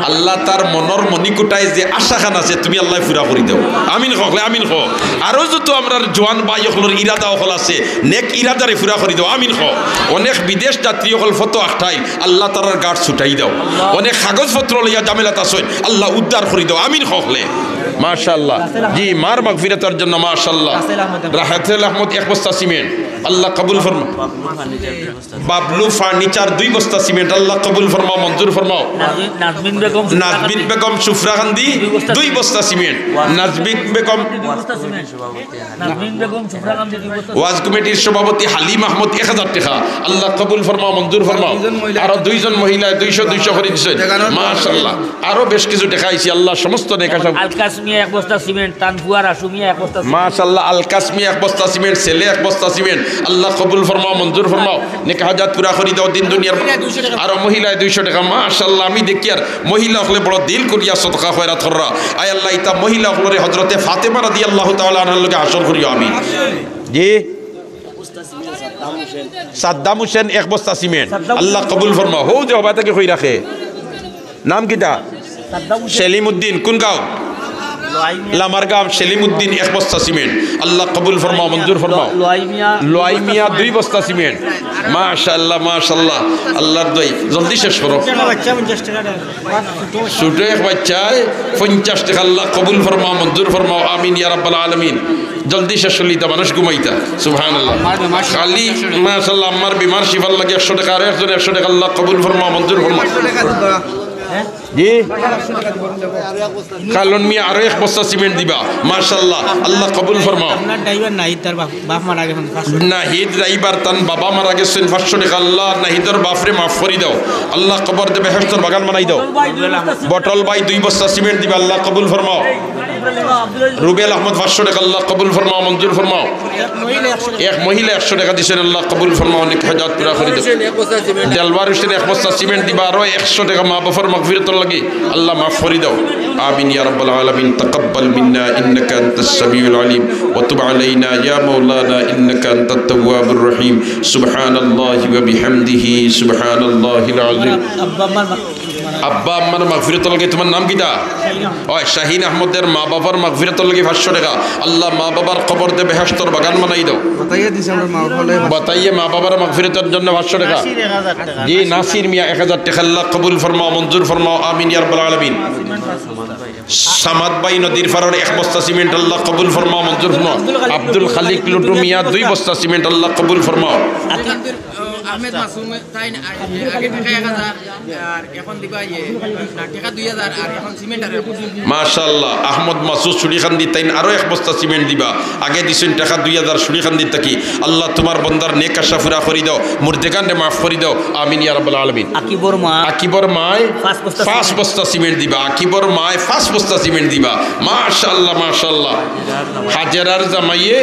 আল্লাহ তার মনর মনিকুটায় যে আশাখান আছে, তুমি আল্লাহ পুরা করি দেও। আমিন কও, আমিন কও। আরো যত আমরার জোয়ান ভাই অকলর ইরাদা অকল আছে, নেক ইরাদারে পুরা করি দেও। আমিন কও। অনেক বিদেশ যাত্রী অকল ফটো আখটাই, আল্লাহ তারার গাট ছুটাই দাও। অনেক কাগজপত্র লইয়া ঝামেলাত আছইন, আল্লাহ উদ্ধার করি দাও। আমিন কও অকলে। মাশাআল্লাহ। জি, মার মাগফিরাতর জন্য মাশাআল্লাহ। রাসেল আহমদ এক বস্তা সিমেন্ট, আল্লাহ কবুল ফরমাও। বাবলু ফার্নিচার দুই বস্তা সিমেন্ট, আল্লাহ কবুল ফরমাও, মঞ্জুর ফরমাও। নাজমিন বেগম নাজমিন বেগম সুফরাকান্দি দুই বস্তা সিমেন্ট। নাজমিন বেগম ওয়াজ কমিটির সভাপতি হালিম আহমদ এক হাজার টেকা, আল্লাহ কবুল ফরমাও, মঞ্জুর ফরমাও। আরো দুইজন মহিলায় দুইশো দুইশো করি দিছইন, মাশাআল্লাহ। আরো বেশ কিছু টেকা আইছে, আল্লাহ সমস্ত নেক আশা আলকাস মিয়া এক বস্তা সিমেন্ট, তান ফুয়া রাসু মিয়া এক বস্তা সিমেন্ট। মাশাআল্লাহ, আলকাস মিয়া এক বস্তা সিমেন্ট, ছেলে এক বস্তা সিমেন্ট, আল্লাহ কবুল ফরমাও, মঞ্জুর ফরমাও, নেক হাজাত পুরা করি দাও দিন দুনিয়ার। আরো মহিলায় দুইশো টেকা, মাশাআল্লাহ, আমি দেখি আর মহিলা অকলে বড় দিল করিয়া সদকা খয়রাত কররা। আয় আল্লাহ, ইতা মহিলা অকলরে হযরতে ফাতেমা রাদিয়াল্লাহু তাআলা আনহার লগে হাশর করিও, আমিন। জি। সাদ্দাম হোসেন এক বস্তা সিমেন্ট, আল্লাহ কবুল ফরমাও। হউ যে হবা থাকি কই রাখে, নাম কিতা? সেলিম উদ্দিন, কোন গাঁও? লামার গাঁও। সেলিম উদ্দিন এক বস্তা সিমেন্ট, আল্লাহ কবুল ফরমাও, মঞ্জুর ফরমাও। লোয়াই মিয়া দুই বস্তা সিমেন্ট, মাশাআল্লাহ, মাশাআল্লাহ, আল্লাহর দোয়াই, জলদি শেষ করো। ছোট এক বাচ্চায় পঞ্চাশ টেকা, আল্লাহ কবুল ফরমাও, মঞ্জুর ফরমাও, আমিন ইয়া রাব্বাল আলামিন। জলদি শেষ করলে ইতা মানুষ ঘুমাইতা। সুবহানাল্লাহ। খালি, মাশাআল্লাহ, আম্মার বিমার শিফার লাগি একশো টেকা, আরো একজন একশো টেকা, আল্লাহ কবুল ফরমাও, মঞ্জুর ফরমাও। জি। কালন মিয়া আরো এক বস্তা সিমেন্ট দিবা, মাশাআল্লাহ, আল্লাহ কবুল ফরমাও। আপনার ড্রাইভার নাহিদ, তার বাপ, বাপ মারা গেছেন। নাহিদ ড্রাইভার, তান বাবা মারা গেছেন, পাঁচশো টেকা, আল্লাহ নাহিদর বাপরে মাফ করি দাও, আল্লাহ কবররে বেহেশতর বাগান বানাই দাও। বটল ভাই দুই বস্তা সিমেন্ট দিবা, আল্লাহ কবুল ফরমাও। রুবেল আহমদ পাঁচশো টেকা, আল্লাহ কবুল ফরমাও, মঞ্জুর ফরমাও। এক মহিলা একশো টেকা দিছেন, আল্লাহ কবুল ফরমাও, নেক হাজাত পুরা করি দাও। দেলওয়ার হোসেন এক বস্তা সিমেন্ট দিবা, আরো একশো টেকা মা বাবার মাগফিরাতর লাগি, আল্লাহ মাফ করি দাও। আমিন ইয়া রাব্বাল আলামিন। তাকাব্বাল মিন্না ইন্নাকা আনতাস সামিউল আলিম ওয়া তুব আলাইনা ইয়া মাওলানা ইন্নাকা আনতাত তাওয়াবুর রহিম। সুবহানাল্লাহি ওয়া বিহামদিহি, সুবহানাল্লাহিল আযীম। আব্বা আম্মার মাগফিরাতর লাগি, তোমার নাম কিতা? ওই শাহিন আহমদের মা বাবার মাগফিরাতর লাগি পাঁচশো টেকা। আল্লাহ মা বাবার কবররে বেহেশতর বাগান বানাই দাও। বাতাইয়ে মা বাবার মাগফিরাতর জন্য পাঁচশো টেকা। জি, নাসির মিয়া এক হাজার টেকা। আল্লাহ কবুল ফরমাও, মঞ্জুর ফরমাও, আমিন ইয়া রাব্বাল আলামিন। সামাদ ভাই নদীর পাড়র এক বস্তা সিমেন্ট, আল্লাহ কবুল ফরমাও, মঞ্জুর ফরমাও। আব্দুল খালিক লুটু মিয়া দুই বস্তা সিমেন্ট, আল্লাহ কবুল ফরমাও। আহমেদ মাসুম তাইন আগে টেকা এক হাজার, আর এখন দিবা ইয়ে, না, টেকা দুই হাজার, আর এখন সিমেন্ট আর এক বস্তা। মাশাআল্লাহ, আহমদ মাসুদ চুরিকান্দি তাইন আরো এক বস্তা সিমেন্ট দিবা। আগে দিছইন টেকা দুই হাজার চুরিকান্দি থাকি। আল্লাহ তোমার বন্দার নেক আশা পুরা করি দাও, মুর্দেগানরে মাফ করি দাও। আমিন ইয়া রাব্বাল আলামিন। আকিবর মা। আকিবর মায় পাঁচ বস্তা পাঁচ সিমেন্ট। বস্তা সিমেন্ট দিবা। আকিবর মায় পাঁচ বস্তা সিমেন্ট দিবা। মাশাআল্লাহ, মাশাআল্লাহ। হাজেরার জামাইয়ে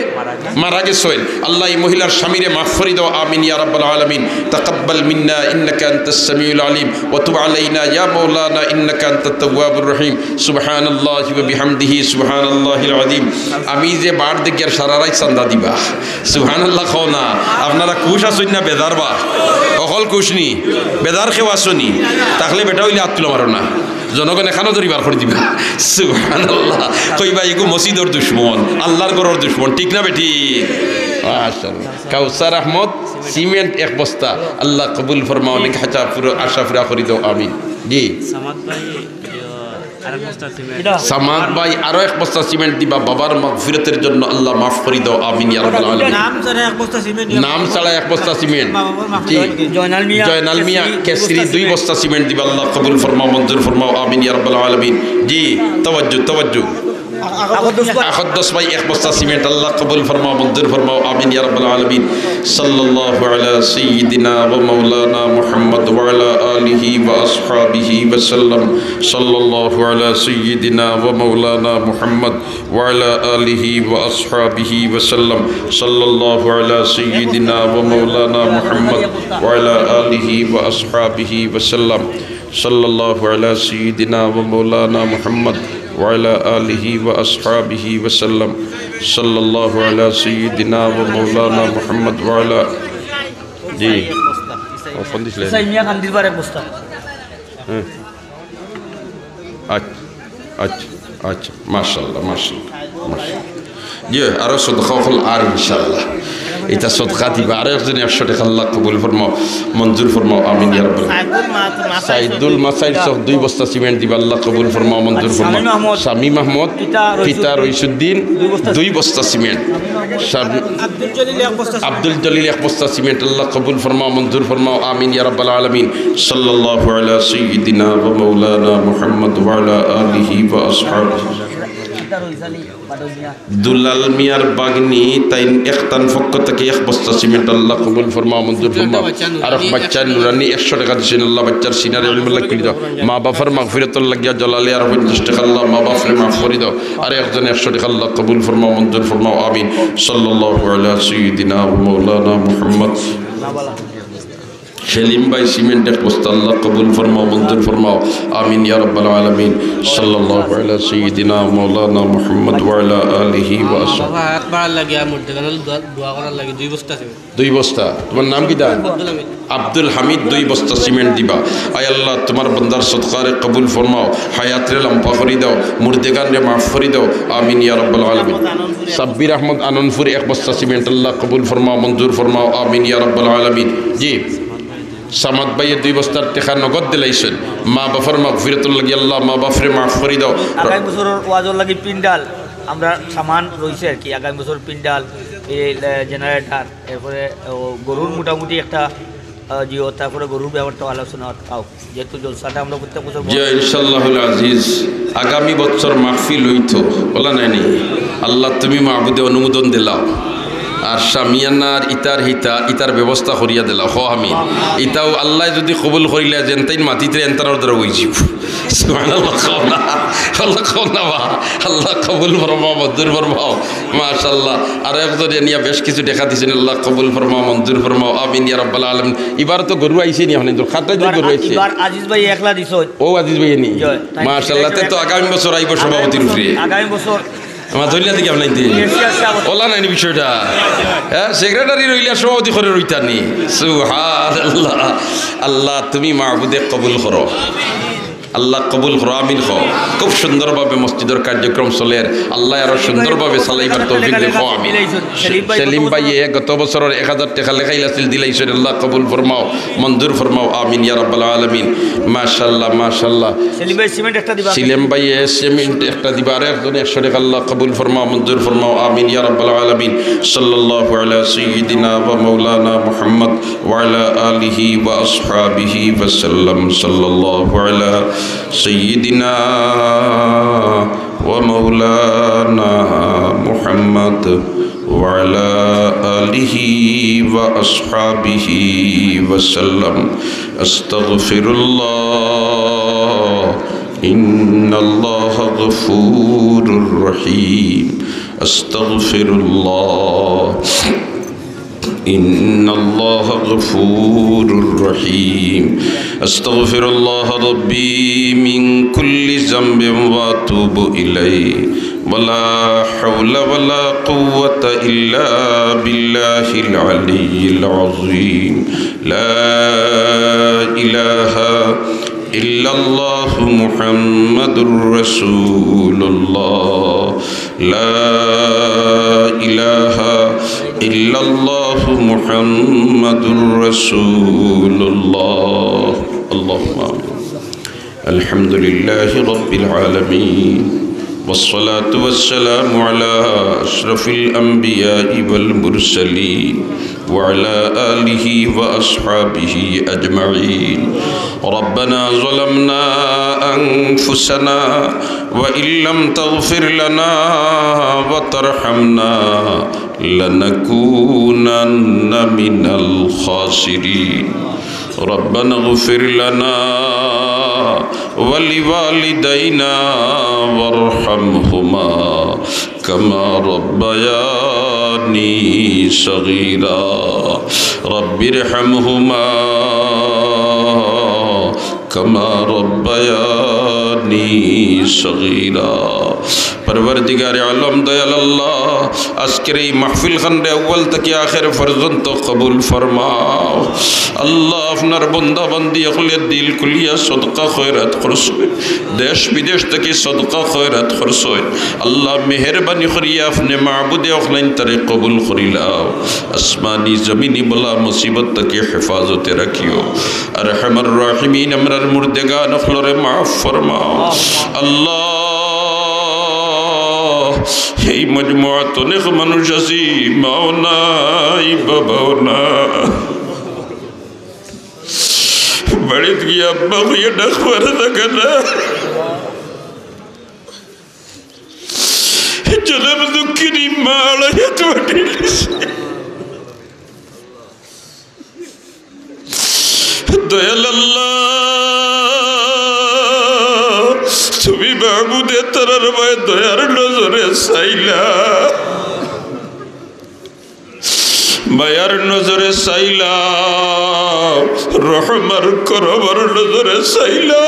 মারা গেছইন। আল্লাহ এই মহিলার স্বামীরে মাফ করি দাও। আমিন ইয়া রাব্বাল আলামিন। تقبل منا إنك أنت السميع العليم وتب علينا يا مولانا إنك أنت التواب الرحيم. سبحان الله وبحمده سبحان الله العظيم. আমি যে বার দেখিয়ার সারা রাইত চান্দা দিবা। সুবহানাল্লাহ কও না। আপনারা খুশ আছইন না বেজার বা? অকল খুশ নি? বেজার কেউ আছো নি? তাইলে বেটা অইলে আত তুলা মারো না। জনগণ এখানো ধরি বার করি দিবা। সুবহানাল্লাহ। কইবা, "এগু মসজিদর দুশমন, আল্লাহর ঘরর দুশমন।" ঠিক না বেঠিক? মাশাআল্লাহ। কাউসার আহমদ, সিমেন্ট এক বস্তা। আল্লাহ কবুল ফরমাও, অনেক হাজা পুরো আশা পুরা করি দাও, আমিন। জি। সামাদ ভাই, আরেক বস্তা সিমেন্ট। সামাদ ভাই আরো এক বস্তা সিমেন্ট দিবা বাবার মাগফিরাতের জন্য, আল্লাহ মাফ করি দাও, আমিন ইয়া রাব্বাল আলামিন। নাম ছাড়া এক বস্তা সিমেন্ট। নাম ছাড়া এক বস্তা সিমেন্ট। বাবা, বাবা, মাফ জি। করে দিন। জয়নাল মিয়া, জয়নাল মিয়া, কেশরি, কেশরি দুই বস্তা সিমেন্ট দিবা, আল্লাহ কবুল ফরমাও, মঞ্জুর ফরমাও, আমিন ইয়া রাব্বাল আলামিন। জি, তাওয়াজ্জু, তাওয়াজ্জু। আকদ্দস ভাই এক বস্তা সিমেন্ট, আল্লাহ কবুল ফরমাও, মঞ্জুর ফরমাও, আমিন ইয়া রাব্বাল আলামিন। সাল্লাল্লাহু আলা সাইয়্যিদিনা ওয়া মাওলানা মুহাম্মদ ওয়া আলা আলিহি ওয়া আসহাবিহি ওয়া সাল্লাম। সাল্লাল্লাহু আলা সাইয়্যিদিনা ওয়া মাওলানা মুহাম্মদ ওয়া আলা আলিহি ওয়া আসহাবিহি ওয়া সাল্লাম। সাল্লাল্লাহু আলা সাইয়্যিদিনা ওয়া মাওলানা মুহাম্মদ ওয়া আলা আলিহি ওয়া আসহাবিহি ওয়া সাল্লাম। সাল্লাল্লাহু আলা সাইয়্যিদিনা ওয়া মাওলানা মুহাম্মদ ওয়া আলা আলিহি ওয়া আসহাবিহি ওয়া সাল্লাম। সাল্লাল্লাহু আলা সাইয়্যিদিনা ওয়া মাওলানা মুহাম্মদ ওয়া আলা, জি। ও, ফোন দিছিলে? হুসাইন মিয়া কান্দিরপাড় এক বস্তা। হ্যাঁ। আচ্ছা, আচ্ছা, আচ্ছা, মাশাআল্লাহ, মাশাআল্লাহ, মাশাআল্লাহ। জি, আরো সদকা অকল আর ইনশাআল্লাহ। ইটা সদকা দিবা, আরো একজনে একশো টেকা আল্লাহ কবুল ফরমাও, মঞ্জুর ফরমাও, আমিন ইয়া রাব্বাল। সাইদুল মাসাইল সহ দুই বস্তা সিমেন্ট দিবা, আল্লাহ কবুল ফরমাও, মঞ্জুর ফরমাও। শামীম আহমদ, পিতা রইসুদ্দিন, দুই বস্তা সিমেন্ট। আব্দুল জলিল এক বস্তা সিমেন্ট, আল্লাহ কবুল ফরমাও, মঞ্জুর ফরমাও, আমিন ইয়া রাব্বাল আলামিন। সাল্লাল্লাহু আলা সাইয়্যিদিনা ওয়া মাওলানা মুহাম্মদ ওয়া আলা আলিহি ওয়া আসহাবিহি। দুলাল মিয়ার বাগনি তাইন একতান পক্ষ থাকি এক বস্তা সিমেন্ট, আল্লাহ কবুল ফরমাও, মঞ্জুর ফরমাও। আর এক বাচ্চা নুরানি একশো টেকা দিছইন, আল্লাহ বাচ্চার সিনারে ইলমুল্লাহ খুলি দাও। মা বাফর মাগফিরাতর লাগিয়া জলালে আর পঞ্চাশ টেকা, আল্লাহ মা বাফরে মাফ করি দাও। আর একজন একশো টেকা, আল্লাহ কবুল ফরমাও, মঞ্জুর ফরমাও, আমিন। সাল্লাল্লাহু আলা সাইয়্যিদিনা ওয়া মাওলানা মুহাম্মদ। সেলিম ভাই সিমেন্ট এক বস্তা, আল্লাহ কবুল ফরমাও, মঞ্জুর ফরমাও, আমিন ইয়া রাব্বাল আলামিন। সাল্লাল্লাহু আলা সাইয়্যিদিনা মাওলানা মুহাম্মদ ওয়া আলা আলিহি ওয়া আসহাবিহি। বাবা, একবার লাগিয়া মুর্দেগান দোয়া, দোয়া করার লাগি দুই বস্তা সিমেন্ট। দুই বস্তা। তোমার নাম কিতা? আব্দুল হামিদ। আব্দুল হামিদ দুই বস্তা সিমেন্ট দিবা। আয় আল্লাহ, তোমার বান্দার সদকারে কবুল ফরমাও, হায়াতরে লম্বা করি দাও, মুর্দেগানরে মাফ করি দাও, আমিন ইয়া রাব্বাল আলামিন। সাব্বির আহমদ আনন্দপুর এক বস্তা সিমেন্ট, আল্লাহ কবুল ফরমাও, মঞ্জুর ফরমাও, আমিন ইয়া রাব্বাল আলামিন। জি। সামাদ ভাইয়ে দুই বস্তার টেকা নগদ দিলাইছইন। মা বাফর মাগফিরাতর লাগি আল্লাহ মা বাফরে মাফ করি দাও। আগামী বছরর ওয়াজর লাগি পিন্ডাল, আমরা সামান রইছে আর কি। আগামী বছর পিন্ডাল, এই, এ, জেনারেটর, এরপরে, ও, গরুর মোটামুটি একটা, আ, জিও, তারপরে গরুর ব্যাপারটা আলোচনা হোক। যেহেতু জলসাটা আমরা প্রত্যেক বছর জি, ইনশাআল্লাহুল আজিজ, আগামী বছর মাহফিল অইতো, বলা নায়নি? আল্লাহ, তুমি মাবুদে অনুমোদন দিলাও। আর শামিয়ানার ইতার হিতা, ইতার ব্যবস্থা করিয়া দিলাও, কও আমিন। ইতাও আল্লায় যুদি কবুল করিলা, যেনতাইন মাতিতরা এনতারার দ্বারা অইযিবো। সুবহানাল্লাহ, কও না। আল্লাহ, কও না বা। আল্লাহ কবুল ফরমাও, মঞ্জুর ফরমাও। মাশাআল্লাহ। আর একজনে নিয়া বেশ কিছু টেকা দিছইন, আল্লাহ কবুল ফরমাও, মঞ্জুর ফরমাও। আমিন ইয়া রাব্বাল আলামিন। ইবার তো গরু আইছে নি, অখন খাতায় তো ইবার গরু আ-, আইছে। ইবার আজিজ ভাই একলা দিছইন। ও আজিজ ভাই নি। জি, তাই মাশাআল্লাহ, তে তো আগামী বছর আইবো সভাপতির উপরে। আগামী বছর আমার ধরিয়া দেখি আপনার দিন। ওলা নায়নি বিষয়টা? হ্যাঁ, সেক্রেটারি রইলা সভাপতি করে রইতা নি। সুবহানাল্লাহ। আল্লাহ, তুমি মাবুদে কবুল করো। আল্লাহ কবুল করো, আমিন কও। খুব সুন্দরভাবে মসজিদর কার্যক্রম চলের। আল্লায় আরো সুন্দরভাবে চালাইবার তৌফিক দেও, কও আমিন। সেলিম ভাইয়ে গত বছরর এক হাজার টেকা লেখাইল আছিল, দিলাইছইন, আল্লাহ কবুল ফরমাও, মঞ্জুর ফরমাও, আমিন ইয়া রাব্বাল আলামিন। মাশাআল্লাহ, মাশাআল্লাহ। সেলিম ভাই সিমেন্ট একটা দিবা। সেলিম ভাইয়ে সিমেন্ট একটা দিবা, আর একজনে একশো টেকা, আল্লাহ কবুল ফরমাও, মঞ্জুর ফরমাও, আমিন ইয়া রাব্বাল আলামিন। সাল্লাল্লাহু আলা সাইয়্যিদিনা ওয়া মাওলানা মুহাম্মদ وعلى آله وأصحابه وسلم. صلى الله على سيدنا ومولانا محمد وعلى آله وأصحابه وسلم. أستغفر الله، إن الله غفور رحيم. أستغفر الله. إن الله غفور رحيم. أستغفر الله ربي من كل ذنب وأتوب إليه. ولا حول ولا قوة إلا بالله العلي العظيم. لا إله إلا الله محمد رسول الله. لا إله إلا الله محمد رسول الله. اللهم آمين. الحمد لله رب العالمين، والصلاة والسلام على أشرف الأنبياء والمرسلين، وعلى آله وأصحابه أجمعين. ربنا ظلمنا أنفسنا وإن لم تغفر لنا وترحمنا لنكونن من الخاسرين. ربنا اغفر لنا ولوالدينا وارحمهما كما ربياني صغيرا. رب ارحمهما كما ربياني صغيرا. পরওয়ারদিগারে আলম, দয়াল আল্লাহ, আজকের এই মাহফিল খানরে আউয়াল থাকি আখের পর্যন্ত কবুল ফরমাও। আল্লাহ, আপনার বন্দা বান্দি অকলে দিল খুলিয়া সদকা খয়রাত করছইন, দেশ বিদেশ থাকি সদকা খয়রাত করছইন। আল্লাহ, মেহেরবানি করিয়া আপনে মাবুদে অকলাইন তারে কবুল করিলাও। আসমানি জমিনি বালা মুসিবত থাকি হেফাজতে রাখিও। আরহামার রাহিমিন, আমরার মুর্দেগান অকলরে মাফ ফরমাও। আল্লাহ, এই মজমুয়াত অনেক মানুষ আছি, মাও নাই, বাবাও না। বাড়িত গিয়া আব্বা কইয়া ডাক পারে থাকে না। জনম দুঃখিনী মা আড়াইয়া তোমার দয়াল আল্লাহ, তুমি মাবুদে তারার বায় দয়ার নজরে চাইলা, মায়ার নজরে চাইলা, রহমর করমর নজরে চাইলা।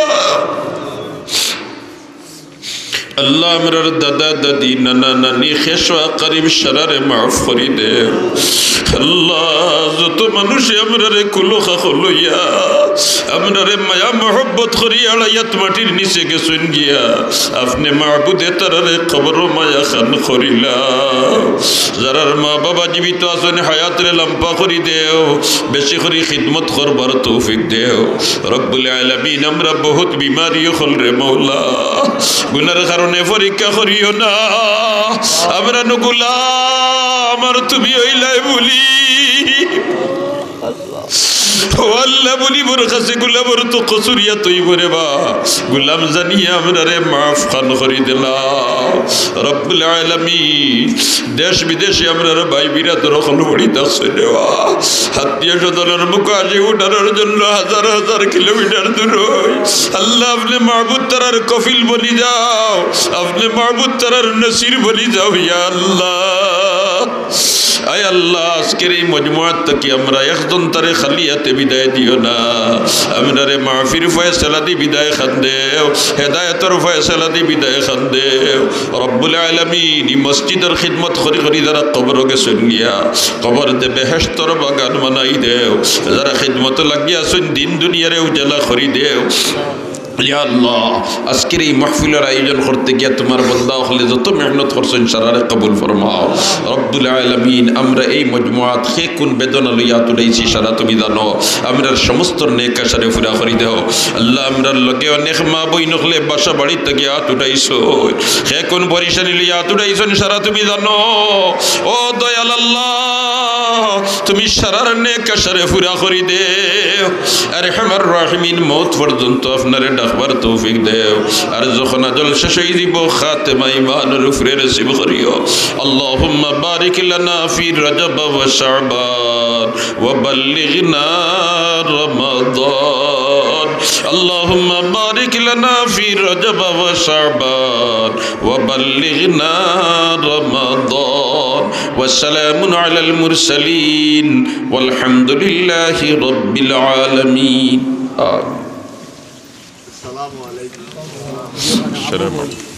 আল্লাহ, আমরার দাদা দাদি, নানা নানি, খেশ ও আকরিব সারারে মাফ করি দেও। আল্লাহ, যত মানুষে আমরারে কুলো খাখো লইয়া, আমরারে মায়া মহব্বত করি আড়াইয়াত মাটির নিচে গেছইন গিয়া, আপনে মাবুদে তারারে কবরো মায়া খান করিলাও। যারার মা বাবা জীবিত আছইন, হায়াতরে লম্বা করি দেও, বেশি করি খিদমত করবার তৌফিক দেও। রব্বুল আলামিন, আমরা বহুত বিমারি অকলরে মওলা, গুনার কারণে পরীক্ষা করিও না। আমরা নু গুলাম, আর তুমি অইলায় বুলি। ও আল্লাহ, বুলি মোর কাছে গুলামর তো কসুরিয়া তৈব রে বা। গুলাম জানিয়া আমরারে মাফ খান করি দিলাও। রব্বুল আলামিন, দেশ বিদেশে আমরার ভাই বিরাদর অকল বড়ি দাস দেওয়া। আত্মীয় স্বজনর মুখো হাসি উঠানোর জন্য হাজার হাজার কিলোমিটার দূর অই। আল্লাহ, আপনে মাবুদ তারার কফিল বনি যাও, আপনে মাবুদ তারার নসির বনি যাও, ইয়া আল্লাহ। আয় আল্লাহ, আজকের এই মজমুয়াত থাকি আমরা একজন তারে খালি হাতে বিদায় দিও না। আমরারে মাফির ফয়সালা দি বিদায় খান দেও, হেদায়েতর ফয়সালা দি বিদায় খান দেও। রব্বুল আলামিন, ই মসজিদর খিদমত করি করি যারা কবরো গেছইন গিয়া, কবররে বেহেশতর বাগান বানাই দেও। যারা খিদমতো লাগি আছইন, দিন দুনিয়ারে উজালা করি দেও। ইয়া আল্লাহ, আজকের এই মাহফিলর আয়োজন করতে গিয়া তোমার বন্দা অকলে যত মেহনত করছইন, সারারে কবুল ফরমাও। রব্বুল আলামিন, আমরা এই মজমুয়াত কে কোন বেদনা লইয়া আত উঠাইছি, সারা তুমি জানো। আমরার সমস্ত নেক আশারে পুরা করি দেও। আল্লাহ, আমরার লগে অনেক মা বইন অকলে বাসা বাড়ি থাকি আত উঠাইছইন, কে কোন পরেশানি লইয়া আত উঠাইছইন, সারা তুমি জানো। ও দয়াল আল্লাহ, তুমি সারার নেক আশারে পুরা করি দেও। আরহামার রাহিমিন, মউত পর্যন্ত আপনারে ডাকবার তৌফিক দেও। আর যখন আজল শেষ অই যিবো, খাতেমা ইমানর উপরে নসিব করিও। اللهم بارك لنا في رجب وشعبان وبلغنا رمضان. اللهم بارك لنا في رجب وشعبان وبلغنا رمضان. وسلام على المرسلين والحمد لله رب العالمين. آمين. السلام عليكم. السلام عليكم.